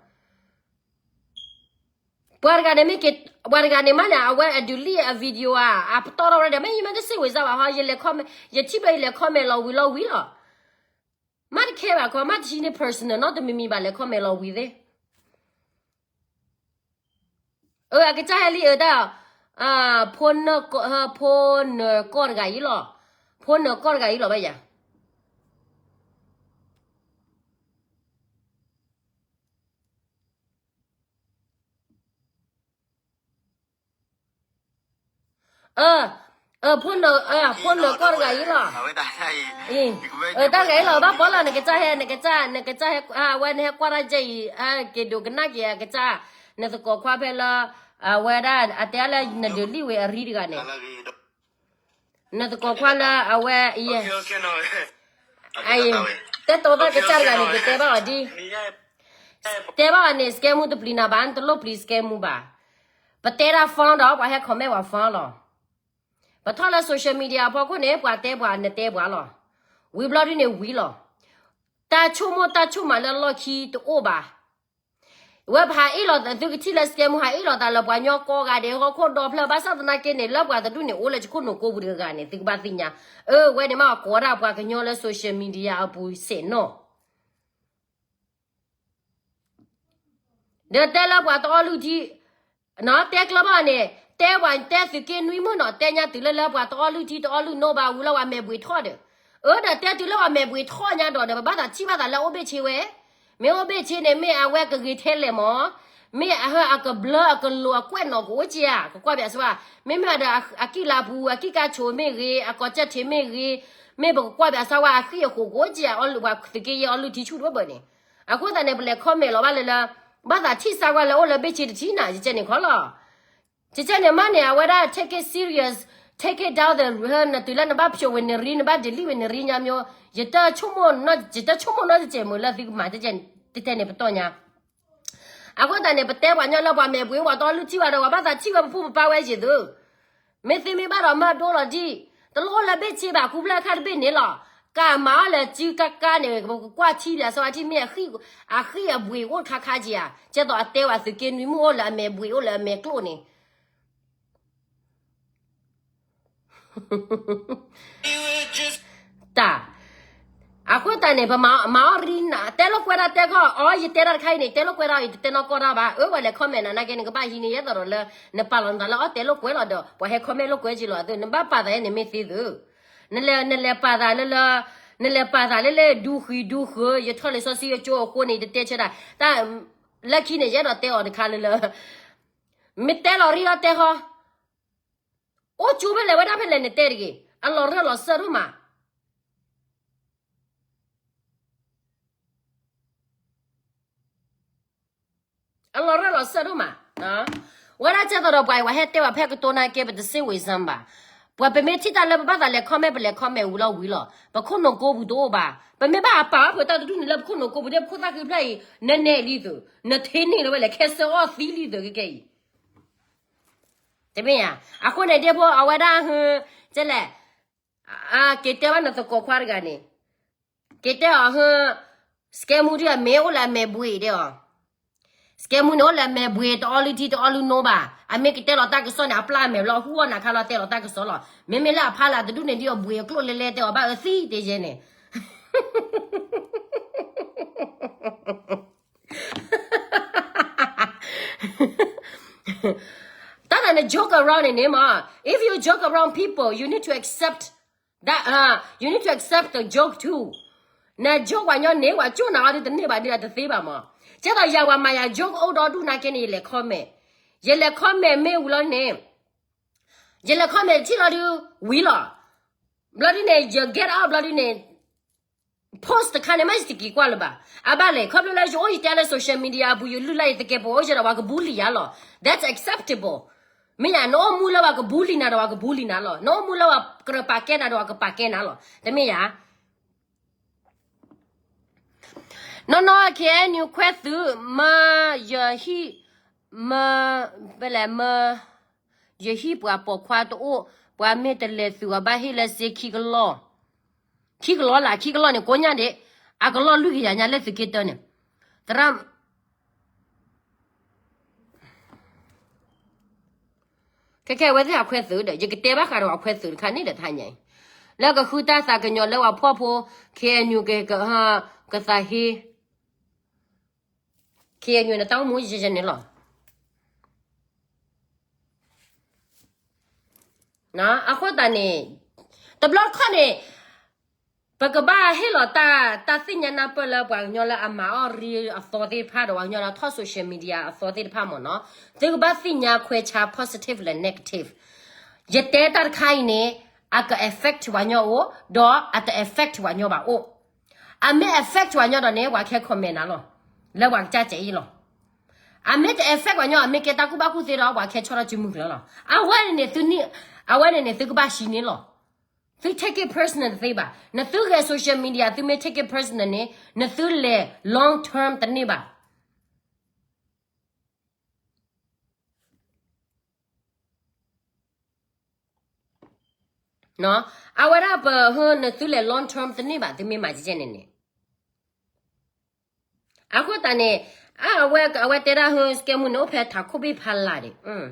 ပှၤတဂၤန့ၣ် မ့ၢ်က့ၤ ပှၤတဂၤန့ၣ်မးန့ၣ် အဝဲအ delete အ video ဧါ အပတီၢ်ထီၣ်ဝဲဒၣ်ဒီး မ့ၢ်ယမ့ၢ်တစံးဝံၤစၢ်ဘၣ်ဟီ ယလဲၤ comment ယထံၣ်ဘျီယလဲၤ comment လီၤဝံၤလီၤဝံၤလီၤ. မ့ၢ်တခဲဘၣ်ခီ မ့ၢ်တဟံးန့ၢ် personal နီတမံၤမံၤဘၣ် လဲၤ comment လီၤဝံၤသ့. အၢ အကစၢ်ဟဲလံ အၢ တၢ် ဖိနၢၤကီၢ်တဂၤအံၤလီၤ. ဖိနၢၤကီၢ်တဂၤအံၤလီၤဘၣ်ယၤ. အၢ အၢ ဖိနၢၤ အၢ ဖိနၢၤကီၢ်တဂၤအံၤလီၤ. အၢ တၢ်ဂၤအံၤလီၤ ဘၣ်ပီလီၤ နကစၢ်ဟဲ နကစၢ် နကစၢ်ဟဲ အဝဲနဟဲကွၢ်တၢ်ကဲအံၤ အက့ၤဒိးကနၣ်က့ၤအကစၢ် နသကိးခွါဖဲလၢ အဝဲဒၣ် အတဲလၢနဒုးလံၣ်ဝဲအရံတဂၤန့ၣ် နသကိးခွါလၢအဝဲ အံၤ တဲတီဘၣ်ကစၢ်တဂၤန့ၣ် ကတဲဘၣ်အီၤဒ် တဲဘၣ်အီၤန့ၣ် စကဲမူတပျံၤနၤဘၣ် နတလိၣ်ပျံၤစကဲမူဘၣ်. ပတဲဒၣ် phone ဒီး ပှၤဟဲ comment ပှၤ phone လီၤ. ပထီၣ်လၢ social media အဖီခိၣ်န့ၣ် ပှၤတဲပှၤ နတဲပှၤလီၤ. ဝံၤဘျီဒ်န့ၣ်ဝံၤလီၤ. တၢ်ဆိကမိၣ်တၢ်ဆိကမးလၢလီၢ်ခံတအိၣ်ဘၣ်. ဝဲပဟးအ့ၣ်လီၤ သုကထံၣ်လၢစကဲမူ ဟးအ့ၣ်လီၤသးလၢပှၤကညီကိးဂၤဒဲး ဟီၣ်ခိၣ်ဒီဖျၢၣ် ဘၣ်ဆၣ်သနာ်က့န့ၣ် လၢပှၤတဒူၣ်န့ၣ် အိၣ်လၢယခိၣ်နူာ်ကိးပူၤတဂၤဂၤန့ၣ် သုကဘၣ်သ့ၣ်ညါ. အၢ ဝဲန့ၣ်မ့ၢ်ကိးဒၣ်ပှၤကညီလၢ social media အပူၤစဲးနီၣ် ဒီးတဲလၢပှၤတအီၣ်လုၢ်ထံ တဲကျၢၤဘၣ်န့ၣ် တဲပှၤတဲသုးက့နွံမုၣ်နီၤ တဲညါတုၤလၢလၢပှၤတအီၣ်လုၢ်ထံ တအီၣ်လုၢ်နိဘၣ်ဝံၤလၢပှၤမဲာ်ဘှံးထီၣ်ဒီး အၢ ဒီးတဲတုၤလၢပှၤမဲာ်ဘှံးထီၣ်ညါဒီး ဒီးပဘၣ်သးထံၣ်ဘၣ်သးလၢအအိၣ်ဘ့ၣ်ဆ့ဝဲ မ့ၢ်အိၣ်ဘ့ၣ်ဆ့န့ၣ် မ့ၢ်အဝဲကဂ့ၤထဲလဲၣ်မး, မ့ၢ်အဟၢအကဘျၢအကလိၤအကွဲးနီၣ်ကအိၣ်က့ဧါ ကကွၢ်ဘၣ်စၢၤဝဲ, မ့မ့ၢ်ဒီးအကံၣ်လၤပူၤ အကံၣ်ကါဆိးမ့ၢ်ဂ့ၤ အကိးကၢၢ်ထံးမ့ၢ်ဂ့ၤ, မ့ၢ်ပကကွၢ်ဘၣ်စၢၤဝဲအဃံအဃိးကအိၣ်က့ဧါ အီၣ်လုၢ်ပှၤသုးက့ယဲၢ်အီၣ်လုၢ်ထံဆူၣ်တဘၢဘၢန့ၣ်, အဃိသတးန့ၣ် ပလဲၤ comment လီၤဘၣ်လၢလၢ ဘၣ်သးထံၣ်စၢၤဝဲလၢအိၣ်လၢဘ့ၣ်ဆ့တထံၣ်နၤ ယကဲန့ၣ်ခီလီၤ. ကကဲန့ၣ်မ့ၢ်န့ၣ် အဝဲဒၣ် take it serious, take it down the နတုၤလၢနဘၣ်ဖျိးဝဲနရံ နဘၣ် delete ဝဲနရံညါမ့ၢ်, ယတဆိကမိၣ်နီတစဲးမုာ်လၢသုကမၤ တတဲန့ၣ်ပတီၢ်ညါ. အဃိသတးန့ၣ် ပတဲပှၤညီလၢပှၤမဲာ်ဘှံး ပှၤတအီၣ်လုၢ်ထံဘၣ်ဒီး ပှၤဘၣ်သးထံၣ်ဝဲပဖိပပၢ်ဝဲယဲၢ်သု, မ့ၢ်သ့မ့ၢ်ဘၣ်ဒီးမၤဒိလီၤဒံၣ်, တလိၣ်အိၣ်လၢဘ့ၣ်ဆ့ဘၣ် ခူဖျၢၣ်ခါတဘ့ၣ်န့ၣ်လီၤ. ကမၤအီၣ်လၢစုကါကါန့ၣ် ပကကွၢ်ထံလၢအစီအထံၣ်မ့ၢ် အဃံအဘှံးအိၣ်ခါခါကဧါ, ကဲသိးအတဲဝဲသုးက့နွံမုၣ်အိၣ်လၢအမဲာ်ဘှံး အိၣ်လၢအမဲာ်ကျိၣ်န့ၣ် တၢ်, အဃိသတးန့ၣ် ပမၤအီၣ်ရံနၤ တဲလိာ်ကွဲဒၣ်တဲခီ, အီ ယတဲဒၣ်တခါအံၤန့ၣ် တဲလိာ်ကွဲဒၣ်အီၤ ယတတဲနီၢ်ကီၢ်တၢ်ဘၣ်, အၢ ပှၤလဲၤ comment နၤနာ်က့ နကဘၣ်ဟံးန့ၢ်ယဲသိးဒီးလၢ နပာ်လီၤနသးလၢအီၣ်တဲလိာ်ကွဲလီၤဒီး ပှၤဟဲ comment လိာ်ကွဲက့ၤလီၤအသိး နဘၣ်ပာ်သးယဲန့ၣ်မ့ၢ်သ့သု, နလဲၤ နလဲၤပာ်သးလၢလၢ, နလဲၤပာ်သးလၢလၢ ဒူဃံဒူဃၢၤ ယထီၣ်လံာ်စီဆှံကၠိအဃိန့ၣ် ယတတဲဆၢဒၣ်, တၢ်, လၢခံန့ၣ် ယအဲၣ်ဒိးတဲအီၤတခါလၢလၢ မ့ၢ်တဲလီၤရံလီၤတဲဟီ, အိၣ်ကၠိဖဲလဲၣ်ဝဲဒၣ်ဖဲလဲၣ်နတဲတဂ့ၤ, အလီၤရၢၢ်လီၤစၢၢ်ဒိၣ်မး, အလီၤရၢၢ်လီၤစၢၢ်ဒိၣ်မး, ဝဲဒၣ်ကဲသိးဒီးပှၤအံၤ ပှၤဟဲတဲပှၤဖဲကတိၤနာ်က့ ပတစ့ဝ့ၤစၢ်ဘၣ်, ပှၤပမ့ၢ်ထံၣ်တၢ်လၢပဘၣ်သးလဲၤ comment ပလဲၤ comment ဝံၤလီၤဝံၤလီၤ, ပခိၣ်နူာ်ကိးပူၤတအိၣ်ဘၣ်, ပမ့ၢ်ဘၣ်အပာ်ဘၣ်ဖုးတၢ်တဒူၣ်န့ၣ်လၢပခိၣ်နူာ်ကိးပူၤ ဒ်ပခိၣ်သၣ်ဃံဖျၢၣ်အံၤ နနဲၣ်လံသုး, နထ့န့ၢ်လၢၤဝဲလဲၣ် ခဲစၢအီၣ်သံလံသုးကကဲအံၤ တမ့ၢ်ဧါ, အဃိန့ၣ်ဒ်ဖိအဝဲဒၣ်ဟ, ကဲလဲၣ်, က့ၤတဲဘၣ်နသကိးခွါတဂၤန့ၣ်, က့ၤတဲအီၤဟ, စကဲမူဒ်အမ့ၢ်အိၣ်လၢအမဲာ်ဘှ့ၣ်ဒဲးအီၤ, စကဲမူန့ၣ်အိၣ်လၢအမဲာ်ဘှ့ၣ် တအီလုၢ်ထံတအီလုၢ်နိဘၣ်. အမ့ၢ်ကတဲလီၤတၢ်ကစီၣ်န့ၣ် အပျၢ်အမဲာ်ဘျီ ဟူအီၣ်နၤခါလီၤ တဲလီၤတၢ်ကစီၣ်လီၤ. မ့မ့ၢ်လၢအဖီလာ်တဒူၣ်န့ၣ် ဒ်အဘှ့ၣ်အကျိၣ်လဲလဲ တဲအီၤဘၣ်အၢသံတယဲန့ၣ် တၢ်န joke around န့ၣ်န့ၣ်မး, if you joke around people, you need to accept that, uh, you need to accept the joke too. န joke ပှၤညီန့ၣ် ပှၤကၠိၣ်နၤအီၤဒ်တန့ၢ်ဘၣ်ဒ်နတသ့ဘၣ်မး. ကဲသိးယၤပှၤမၤယၤ joke အိၣ်ဒီဒူၣ်နာ်က့န့ၣ် ယလဲၤ comment, ယလဲၤ comment မ့ၢ်ဝံၤလီၤန့ၣ်, ယလဲၤ comment ထံၣ်လီၤဒုး ဝံၤလီၤ. ဘျီဒ်န့ၣ် ယ get out ဘျီဒ်န့ၣ် post တခါန့ၣ် မ့ၢ်ယတက့ၤကွၢ်လၢၤဘၣ်. အဘၣ်လဲၣ် ခီဖျိလၢယအိၣ်ယတဲလၢ social media အပူၤ ယလုၢ်လၢ်ယသကဲးပဝး အိၣ်ယဲဒီး ပှၤက bully ယၤလီၤ. That's acceptable. မ့ၢ်ယၤ နအိၣ်မူလၢပှၤက bully နၤဒီး ပှၤက bully နၤလီၤ. နအိၣ်မူလၢပှၤကပာ်ကဲနၤဒီး ပှၤကပာ်ကဲနၤလီၤ. တမ့ၢ်ယၤ နီၢ်နီၢ် KNU ခွဲသုး မၢယဟံၣ်, မၢ, ဖဲလဲၣ် မၢ, ယဟံၣ်ပှၤပိာ်ခွါတအိၣ်, ပှၤမ့ၢ်တလဲၤသုးအီၤဘၣ်ဟ့ၣ်လၢစ့ခံကလီၢ်, ခံကလီၢ်လၢ ခံကလီၢ်န့ၣ် ကိးညါဒ့ၣ်, အကလီၢ်လွံၢ်ကယၤညါလၢသုးက့တၢန့ၣ်, သရၣ် ခဲခဲအဝဲသ့ၣ်အခွဲသုးဒီး ယကတဲဘၣ်ဃးဒီးအခွဲသုးတခါန့ၣ်ဒီးတဟါညါအံၤ, လၢကဃုတၢ်သးကညီၤလၢပှၤဖှီၣ်ဖိ KNU က, က, ကသးဟ့ KNU န့ၣ် တၢ်အိၣ်မူယဲယဲန့ၣ်လီၤ. အဃိသတးန့ၣ် တဘျီတခီၣ်န့ၣ် ပကဘၣ်ဟ့ၣ်လီၤတၢ်, တၢ်သ့ၣ်ညါနၢ်ပၢၢ်လၢပှၤကညီလၢအမၤအီၣ်ရံအသီသ့ၣ်တဖၣ်ဒီး ပှၤကညီလၢထီၣ် social media အသီသ့ၣ်တဖၣ်မ့ၢ်နီၤ, သုကဘၣ်သ့ၣ်ညါခွဲခြား positive လၢ negative. ယတဲတၢ်တခါအံၤန့ၣ် အက affect ပှၤညီအိၣ်, ဒီးအတ affect ပှၤညီဘၣ်အိၣ်. အမ့ၢ် affect ပှၤညီဒီးန့ၣ် ပှၤခဲ comment နၤလီၤ, လၢပှၤကစၢ်စဲအံၤလီၤ. အမ့ၢ်တ affect ပှၤညီ အမ့ၢ်ကဲတၢ်ကူၣ်ဘၣ်ကူၣ်သ့ဒီး ပှၤခဲဆီထီၣ်စုမုၢ်ကျၢၤလီၤ. အဝဲန့ၣ်န့ၣ်သုန့ၣ်, အဝဲန့ၣ်န့ၣ် သုကဘၣ်ဟံးန့ၢ်လီၤ. သု take it personal တသ့ဘၣ်. နသုဂဲၤ social media သုမ့ၢ် take it personal န့ၣ် နသုလဲၤ long term တန့ၢ်ဘၣ်. အဝဲဒၣ်ပဟၢနသုလဲၤ long term တန့ၢ်ဘၣ် သုမ့ၢ်မၤကဲကဲန့ၣ်န့ၣ်. အဃိသတးန့ၣ် အဝဲ, အဝဲတဲဒၣ်ဟၢစကဲမူန့ၣ် အိၣ်ဖဲထးခိၣ်ဘ့ၣ်ဖးလာ်ဒံး.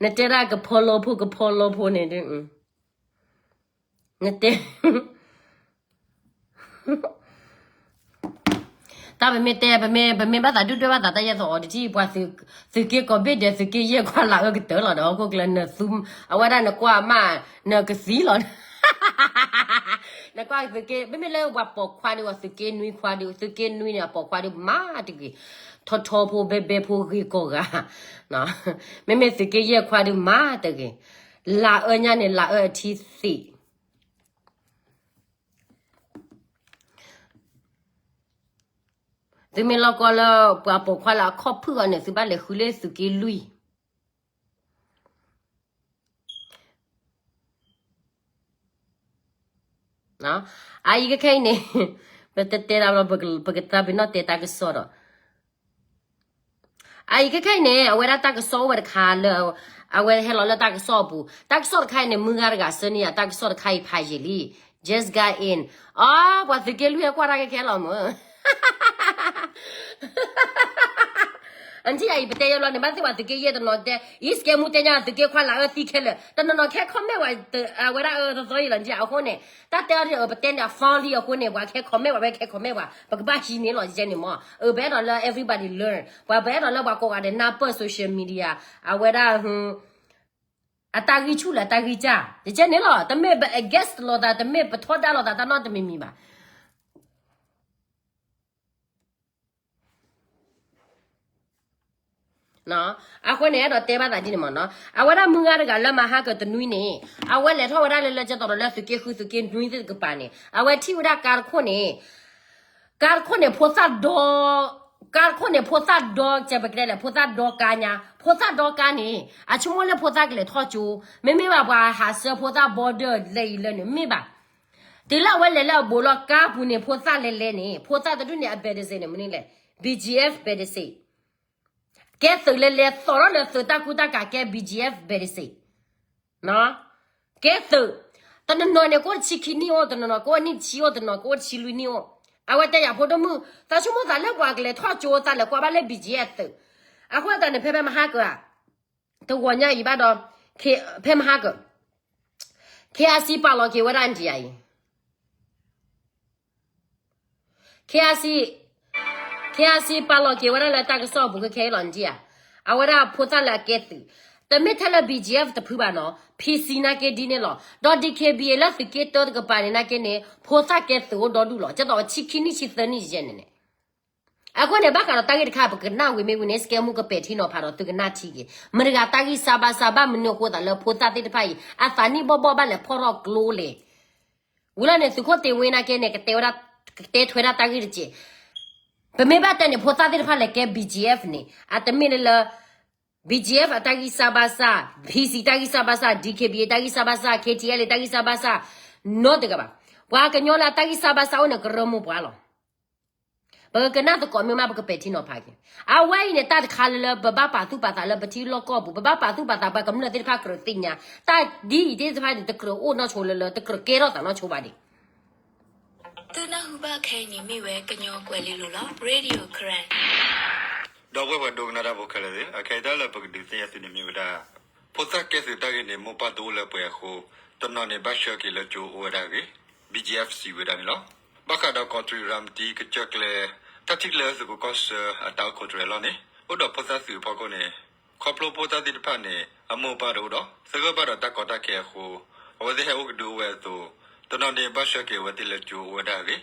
နတဲဒၣ်ကဖီလီဖိ ကဖီလီဖိန့ၣ်ဒုး, နတဲ တၢ်ပမ့ၢ်တဲ ပမ့ၢ်, ပမ့ၢ်ဘၣ်သးဒုၣ်ဒွဲၣ်ဘၣ်သးတၢ်ယဲၢ်သီအီၤတထံၣ် ပှၤသုးက့ကိးဘ့ၣ်ဒဲး သုးက့ယဲၢ်ခွါလၢအအၢကတၢၢ်လီၤဒီး ဟီၣ်ခိၣ်ကျၢၢ်နသု, အဝဲဒၣ်နကွၢ်မး နကသံလီၤ. နကွၢ်သုးက့ မ့မ့ၢ်လၢပှၤပိာ်ခွါဒုး ပှၤသုးက့နွံခွါဒုး သုးက့နွံန့ၣ် အပိာ်ခွါဒုးမၤတဂ့ၤ, ထီထီဖိ ဘဲဘဲဖိ ဂ့ၤကီၤဂၤ, မ့မ့ၢ်သုးက့ယဲၢ်ခွါဒုးမၤတဂ့ၤ, လၢအၢညါန့ၣ် လၢအၢအထံသ့ၣ် သုမ့ၢ်လီၤကီလၢပှၤပိာ်ခွါလၢအခီၣ်ဖုၣ်အီၤန့ၣ် သုဘၣ်လဲၤဃုလၢသုးက့လွံၢ်. အအံၤခဲခဲအံၤန့ၣ် ပတတဲတၢ်ဘျီ ပကသးပ့ၤနီၣ်တဲတၢ်ကစီၣ်ဒီး အအံၤခဲခဲအံၤန့ၣ် အဝဲဒၣ်တၢ်ကစီၣ်အိၣ်ဝဲတခါလၢ အဝဲဟဲလီၤလၢတၢ်ကစီၣ်အပူၤ, တၢ်ကစီၣ်တခါအံၤန့ၣ် မုၢ်ဂၤတဂၤဆၢန့ၢ်ယၤ တၢ်ကစီၣ်တခါအံၤဖးယံာ်လံ. Just got in. အီ ပှၤသုးက့လွံၢ်ဟဲကွၢ်တၢ်ခဲခဲလီၤမၢ်. အထံၣ်အံၤ ပတဲယဲဘျီန့ၣ် ဘၣ်သ့ၣ်ပှၤသုးက့ယဲၢ်တနီၤတဲ အံၤစကဲမူတဲညါ သုးက့ခွါလၢအအၢသံခဲလၢာ် တနီၤနီၤခဲ comment ဝဲ အဝဲဒၣ်အၢသီသီအံၤလီၤ အဃိန့ၣ် တၢ်တဲအီၤဒ်အၢ ပတဲန့ၣ်အ funny အဃိန့ၣ် ပှၤခဲ comment ပှၤ ပှၤခဲ comment ပှၤ ပကဘၣ်ဟံးန့ၢ်လီၤ ယဲန့ၣ်မၢ် အၢ ပအဲၣ်ဒိးလၢ everybody learn ပှၤ ပအဲၣ်ဒိးလၢပှၤကိးဂၤဒဲးနၢ်ပၢၢ် social media အဝဲဒၣ် အတၢ်ဂံၢ်ဆူၣ်လၢအတၢ်ဂံၢ်စၢ် ယကဲန့ၣ်လီၤ တမ့ၢ်ပ against လိာ်သး တမ့ၢ်ပထီဒါလိာ်သး တၢ်နီတမံၤမံၤဘၣ်. အဃိန့ၣ် အဲၣ်ဒိးတဲဘၣ်သးဒ်န့ၣ်မ့ၢ်နီၤ အဝဲဒၣ်မုၢ်ဂၤတဂၤလၢမဟါကတနွံန့ၣ် အဝဲလဲၤထီၣ်ဝဲဒၣ်လၢလၢကဲသိးဒီးလၢသုးက့ဃု သုးက့နွံသ့ၣ်တကပၤန့ၣ် အဝဲထံၣ်ဝဲဒၣ်ကါတခိၣ်န့ၣ် ကါတခိၣ်န့ၣ် ဖိသၣ်ဒီ ကါတခိၣ်န့ၣ် ဖိသၣ်ဒီ ကဲပကတဲလဲၣ် ဖိသၣ်ဒီကါညါ ဖိသၣ်ဒီကါန့ၣ် အဆိကမိၣ်လၢဖိသၣ်ကလဲၤထီၣ်ကၠိ မ့မ့ၢ်ဘၣ်ပှၤဟးဆှၢဖိသၣ် border လဲၤအံၤလဲၤန့ၣ် မ့ၢ်ဘၣ် တုၤလၢအဝဲလဲၤလၢအဘူးလီၤ ကါပူၤန့ၣ် ဖိသၣ်လဲၤလဲၤန့ၣ် ဖိသၣ်တဒူၣ်န့ၣ် အ badge န့ၣ် မနုၤလဲၣ် BGF badge ကဲသုးလဲၤလဲၤသိးထီၣ်လၢသုးတၢ်ကူတၢ်ကၤကဲ BGF badge ကဲသုး တနီၤနီၤန့ၣ် ကအိၣ်တဆံခံနံၣ်အိၣ်, တနီၤနီၤကအိၣ်နံၣ်တဆံအိၣ်, တနီၤကအိၣ်တဆံလွံၢ်နံၣ်အိၣ်. အဝဲတဲယၤဖိဒိၣ်မုၣ်, သးဆိကမိၣ်သးလၢပှၤကလဲၤထီၣ်ကၠိသးလဲၤကွၢ်ဘၣ်လၢ B G F သုး. အဃိသတးန့ၣ် ဖဲဖဲမဟါကၢၤဧါ, တဂီၤညါအံၤဘၣ်ဒီး, ဖဲမဟါကၢၤ, K I C ပာ်လီၤက့ၤဝဲဒၣ် India အံၤ K I C, K I C ပာ်လီၤက့ၤဝဲဒၣ်လၢတၢ်ကစီၣ်အပူၤခဲခဲအံၤလီၤ India. အဝဲဒၣ်ဖိသၣ်လၢအကဲသုး, တမ့ၢ်ထဲလၢ B G F တဖုဘၣ်နီၤ, P C နာ်က့ဒ်န့ၣ်လီၤ. ဒီး D K B A လၢသုးက့တၢတကပၤန့ၣ်နာ်က့န့ၣ် ဖိသၣ်ကဲသုးအိၣ်ဒီဒူၣ်လီၤ. ကဲသိးဆံခံနံၣ်ဆံသၢနံၣ်ယဲၢ်န့ၣ်န့ၣ်. အဃိန့ၣ် ဘၣ်ဃးဒီးတၢ်ဂ့ၢ်တခါ ပကနၣ်ဝံၤမ့ၢ်ဝံၤန့ၣ် စကဲမူကပဲာ်ထံနီၤဖးဒီး သုကနၣ်ထံက့ၤ မတၤတဂၤတၢ်ဂံၢ်စၢ်ဘါစၢ် ဘၣ်မနုၤအဃိသးလၢဖိသၣ်သ့ၣ်တဖၣ်အံၤ အသးနံၣ်ဘီၣ်ဘီၣ်ဘၣ်လဲၤဖီၣ်ထီၣ်ကျိလဲၣ်. ဝံၤလီၤန့ၣ် သုးခိၣ်တ့ၢ်ဝ့နာ်က့န့ၣ် ကတဲဝဲဒၣ်, ကတဲထွဲဒၣ်တၢ်ဂ့ၢ်တက့ၢ်. ပမ့ၢ်ဘၣ်တဲန့ၣ် ဖိသၣ်သ့ၣ်တဖၣ်လဲၤကဲ B G F န့ၣ် အတမ့ၢ်လၢလၢ B G F အတၢ်ဂံၢ်စၢ်ဘါစၢ်, P C တၢ်ဂံၢ်စၢ်ဘါစၢ်, D K B A တၢ်ဂံၢ်စၢ်ဘါစၢ်, K T L A တၢ်ဂံၢ်စၢ်ဘါစၢ်, နီတဂၤဘၣ်. ပှၤကညီလၢအတၢ်ဂံၢ်စၢ်ဘါစၢ်အိၣ်န့ၣ် ကရၢမိၢ်ပှၢ်လီၤ. ပကကနၣ်သကိးမ့ၢ်မး ပကပဲာ်ထံနီၤဖးက့ၤ. အဝဲအံၤန့ၣ် တၢ်တခါလၢလၢ ပဘၣ်ပာ်သူၣ်ပာ်သးလၢပထံလီၢ်ကီၢ်ပူၤ, ပဘၣ်ပာ်သူၣ်ပာ်သး ပှၤကမျၢၢ်သ့ၣ်တဖၣ်ကြၢးသ့ၣ်ညါ, တၢ်ဒ်အံၤသ့ၣ်တဖၣ်န့ၣ် တကြၢးအိၣ်နီၢ်ဆိလၢလၢ တကြၢးကဲထီၣ်သးနီၢ်ဆိဘၣ်ဒံး. သုနၢ်ဟူဘၣ်ခဲအံၤန့ၣ် မ့ၢ်ဝဲကညီကွဲၤလ့လိၤလီၤ. Radio Karen. ဒီပုၢ်ဝဲၢ်ပှၤဒိကနၣ်တၢ်ဖိခဲလၢာ်သ့ၣ်, အခဲအံၤတၢ်လၢပကဒုးသ့ၣ်ညါသုန့ၣ်မ့ၢ်ဝဲဒၣ် ဖိသၣ်ကဲသုးတၢ်ဂ့ၢ်န့ၣ် မိၢ်ပၢ်တအိၣ်လၢပှဲၤအဃိ, တနီၤန့ၣ်ဘၣ်ဆှၢက့ၤလၢကၠိအိၣ်ဝဲဒၣ်အဂ့ၢ် B G F စံးဝဲဒၣ်န့ၣ်လီၤ. ဘၣ်ဃးဒီးကီးတရံးရၤမတံကစၢၢ်ကျဲ တၢ်ထံၣ်ကျဲသုးခိးကီၢ်ဆၢအတၢ်အိၣ်ခိးတြဲၤအလီၢ်န့ၣ် အိၣ်ဒီးဖိသၣ်သုးအဖီခိၣ်န့ၣ် ခီဖျိဖိသၣ်သ့ၣ်တဖၣ်န့ၣ် အမိၢ်အပၢ်တအိၣ်ဒီး သဂၢၢ်ဘၣ်ဒီးတၢ်ကီတၢ်ခဲအဃိ, အဝဲသ့ၣ်ဟဲအိၣ်ကဒုအိၣ်ဝဲအသိး, တနီၤန့ၣ်ဘၣ်ဆှၢက့ၤအဝဲသ့ၣ်လၢကၠိအိၣ်ဝဲဒၣ်အဂ့ၢ်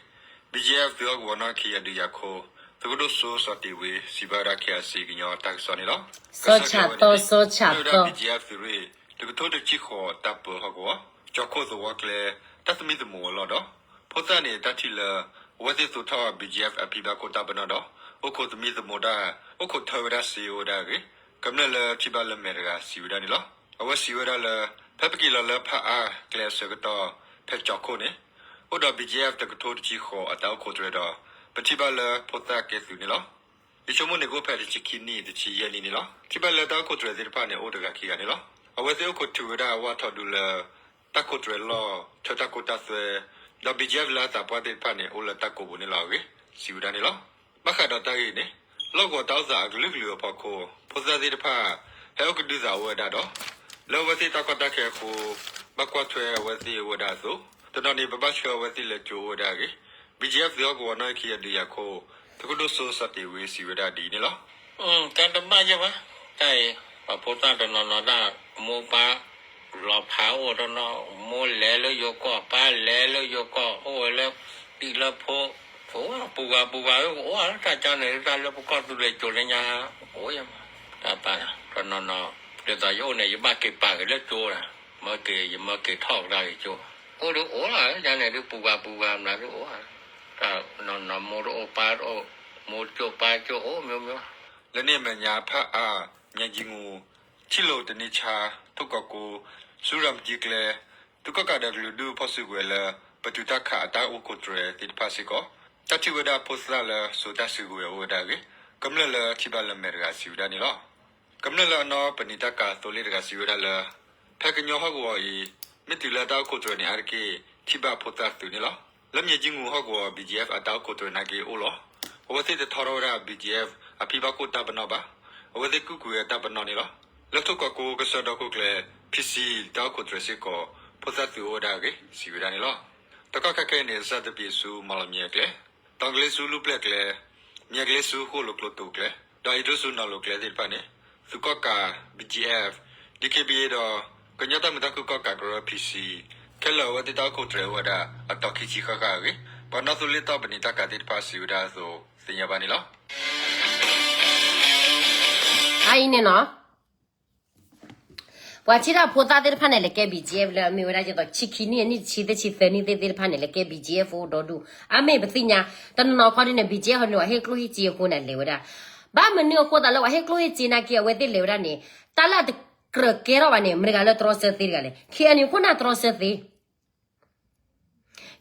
B G F သုးဟီၣ်ကဝီၤနီၢ်ခံအဒုးယၤခိၣ် သုးခိၣ်ဒိၣ်စိစီၤတ့ၢ်ဝ့ စံးဘၣ်ဝဲဒၣ် K I C ကညီတၢ်ကစီၣ်န့ၣ်လီၤ. ကစီၣ်ဝဲန့ၣ် မ့ၢ်ဝဲဒၣ် B G F သုးရ့ၣ် တကထိတဆံဃိးတၢ်ပၢဟီၣ်ကဝီၤ ကၠီၤခိၣ်သဝီကျဲ တၢ်သမံသမိးအလီၢ်ဒီး ဖိသၣ်န့ၣ်တၢ်ထံၣ်လၢ အဝဲသ့ၣ်သူၣ်ထီၣ် B G F အဖံဘၣ်ခိၣ်တၢ်ပနီၣ်ဒီး အိၣ်ခိးသမံသမိးတၢ် အိၣ်ခိးထၢဝဲဒၣ်စ့အိၣ်ဝဲဒၣ်အဂ့ၢ် ကမျၢၢ်လၢထံၣ်ဘၣ်လၢမဲာ်တဂၤစံးဝဲဒၣ်န့ၣ်လီၤ. အဝဲစံးဝဲဒၣ်လၢ ဖဲပက့ၤလီၤလၢဖးအါကျဲအဆၢကတီၢ် ဖဲကၠီၤခိၣ်န့ၣ် အိၣ်ဒီး B G F တကထိတဆံဃိးအတၢ်အိၣ်ခိးတြဲၤဒီး ပထံၣ်ဘၣ်လၢဖိသၣ်ကဲသုးန့ၣ်လီၤ. ယဆိကမိၣ်န့ၣ်ကအိၣ်ဖဲတဆံခံနံၣ်တဆံယဲၢ်နံၣ်န့ၣ်လီၤ. ထံၣ်ဘၣ်လၢတၢ်အိၣ်ခိးတြဲၤသ့ၣ်တဖၣ်န့ၣ် အိၣ်တဂၤခံဂၤန့ၣ်လီၤ. အဝဲသ့ၣ်အိၣ်ခိးထုးဝဲဒၣ်အဝၣ်ထီၣ်ဒုလၢ တၢ်ခိးတြဲၤလီၢ် ထၢတၢ်ခိတၢ်သွဲ ဒီး B G F လၢအသးပှၢ်သ့ၣ်တဖၣ်န့ၣ် အိၣ်လၢတၢ်ကိးပူၤန့ၣ်လီၤအဂ့ၢ် စံးဝဲဒၣ်န့ၣ်လီၤ. ဘၣ်ဃးဒီးတၢ်ဂ့ၢ်န့ၣ် လီၢ်ကဝီၤတၢ်အိၣ်သးအကလုာ်ကလုာ်အဖီခိၣ် ဖိသၣ်သ့ၣ်တဖၣ် ဟဲအိၣ်ကဒုသးအိၣ်ဝဲဒၣ်ဒီး လၢအဝဲသ့ၣ်တၢ်ကီတၢ်ခဲအဃိ ဘၣ်ကွၢ်ထွဲအဝဲသ့ၣ်အိၣ်ဝဲဒၣ်အသိး တနီၤန့ၣ် ပဘၣ်ဆှၢအဝဲသ့ၣ်လၢကၠိအိၣ်ဝဲဒၣ်အဂ့ၢ် B G F သုးဟီၣ်ကဝီၤနီၢ်ခံအဒုးယၤခိၣ် သုးခိၣ်ဒိၣ်စိစီၤတ့ၢ်ဝ့ စံးဝဲဒၣ်ဒ်အံၤန့ၣ်လီၤ. တၢ်တဘၣ်ယဲၢ်ဘၣ်, တၢ်အံၤ ပှၤဖိသၣ်တနီၤနီၤဒၣ် မိၢ်ပၢ်လီၤဖးအိၣ်တနီၤ, မိၢ်လဲၤလၢယိၤကီၢ် ပၢ်လဲၤလၢယိၤကီၢ် အိၣ်ဝဲလၢ ဒံၣ်လၢဖိ, ပူၤဂၤပူၤဂၤ အိၣ်တၢ်ကါန့ၣ် တၢ်လၢပကီၢ်သူးလ့ၤကိၤလၢညါ အိၣ်ယဲၢ်မး, တၢ်ပၢ် တနီၤနီၤ ဒ်သိးယအိၣ်န့ၣ် ယဘၣ်က့ၤပာ်က့ၤလၢကၠိလီၤ, မၢက့ၤ ယမၢက့ၤထီၣ်ကဒါက့ၤကၠိ, အိၣ်ဒုးအိၣ်လီၤ ယၤန့ၣ်ဒုး ပူၤဂၤပူၤဂၤမနုၤဒုးအိၣ်, တနီၤနီၤ မိၢ်တအိၣ်ပၢ်တအိၣ်, မိၢ်ကၠိပၢ်ကၠိအိၣ် မျိုးမျိုး လၢန့ၣ်အမဲာ်ညါ ဖးအါ, မၠဲကၠံငူ, ထံၣ်လိာ်တနံၤဆါ, ထိၣ်ကီးကိ, ဆူရၤမတံကျဲ, သုးကီၣ်ကးဒီးကလုာ်ဒူၣ်ဖီၣ်စုကဝဲၤလၢ ပတုာ်တၢ်ခးအတၢ်အိၣ်ခိးတြဲၤသ့ၣ်တဖၣ်စ့ၢ်ကီး တၢ်ထံၣ်ဝဲဒၣ်ဖိသၣ်လၢစိာ်တၢ်စုကဝဲၤအိၣ်ဝဲဒၣ်အဂ့ၢ် ကမျၢၢ်လၢထံၣ်ဘၣ်လၢမဲာ်တဂၤစံးဝဲဒၣ်န့ၣ်လီၤ. ကမျၢၢ်လၢအနီၢ်ပနံာ်တၢ်ကၤသိလ့ၣ်တဂၤစံးဝဲဒၣ်လၢ ဖဲကညီဟီၣ်ကဝီၤအံၤ မ့ၢ်တုၤလၢတၢ်အိၣ်ခိးတြဲၤန့ၣ်အါတက့ၢ် ထံၣ်ဘၣ်ဖိသၣ်သုးန့ၣ်လီၤ. လၢမၠဲကၠံငူဟီၣ်ကဝီၤ B G F အတၢ်အိၣ်ခိးတြဲၤနာ်က့အိၣ်လီၤ. အဝဲသ့ၣ်တထီထီၣ်ဝဲဒၣ် B G F အဖံဘၣ်ခိၣ်တၢ်ပနီၣ်ဘၣ်. အဝဲသ့ၣ်ကူၣ်ကွံာ်ဝဲတၢ်ပနီၣ်န့ၣ်လီၤ. လၢထိၣ်ကီးကိကစၢၢ်ဒီခိၣ်ကျဲ P C တၢ်အိၣ်ခိးတြဲၤစ့ၢ်ကီး ဖိသၣ်သုးအိၣ်ဝဲဒၣ်အဂ့ၢ် စံးဝဲဒၣ်န့ၣ်လီၤ. တကီၢ်ခဲခဲအံၤန့ၣ် စၢ်သပ့ၤဆူမီၣ်လီၤမၠဲအကျဲ, ဒီကလ့ဆူလူၢ်ပျဲၢ်ကျဲ, မၠဲကလ့ဆူဃိၣ်လိာ်ကျိတိာ်ကျဲ, ဒီးအံၤဒိၣ်ဆူနီၢ်လိာ်ကျဲသ့ၣ်တဖၣ်န့ၣ် သုးကီၣ်ကး B G F, D K B A ဒီး ကညီတၢ်မုာ်တၢ်ခုၣ်ကီၣ်ကးကရၢ P C ခဲလၢာ်အဝဲသ့ၣ်တၢ်အိၣ်ခိးတြဲၤအိၣ်ဝဲဒၣ်အတီၤခံဆံဃၣ်ဃၣ်အဂ့ၢ် ပှၤနီၣ်သိလ့ၣ်တီၢ်ပနံာ်တၢ်ကၤသ့ၣ်တဖၣ်စံးဝဲဒၣ်အသိးသ့ၣ်ညါဘၣ်န့ၣ်လီၤ. အအံၤန့ၣ်နီၤ ပှၤထံၣ်တၢ်ဖိသၣ်သ့ၣ်တဖၣ်န့ၣ် လဲၤကဲ B G F လၢအမ့ၢ်ဝဲဒၣ်ကဲသိး ဆံခံနံၣ် နံၣ်တဆံသၢ ဆံသၢနံၣ်သ့ၣ်သ့ၣ်တဖၣ်န့ၣ် လဲၤကဲ B G F အိၣ်ဒီဒူၣ် အမ့ၢ်ပသ့ၣ်ညါ တနီၤနီၤခီဒ်န့ၣ် B G F ဟီန့ၣ် ပှၤဟ့ၣ်ကျိၣ်ဟ့ၣ်စ့အဃိန့ၣ် လဲၤဝဲဒၣ် ဘၣ်မနုၤအဃိသးလၢပှၤဟ့ၣ်ကျိၣ်ဟ့ၣ်စ့နာ်က့ အဝဲသ့ၣ်လဲၤဝဲဒၣ်န့ၣ် တၢ်လၢအတကြၢးကဲထီၣ်ဘၣ်န့ၣ် မတၤတဂၤလၢတြီဆၢသ့တဂၤလဲၣ် K N U ခိၣ်နၢ်တြီဆၢသ့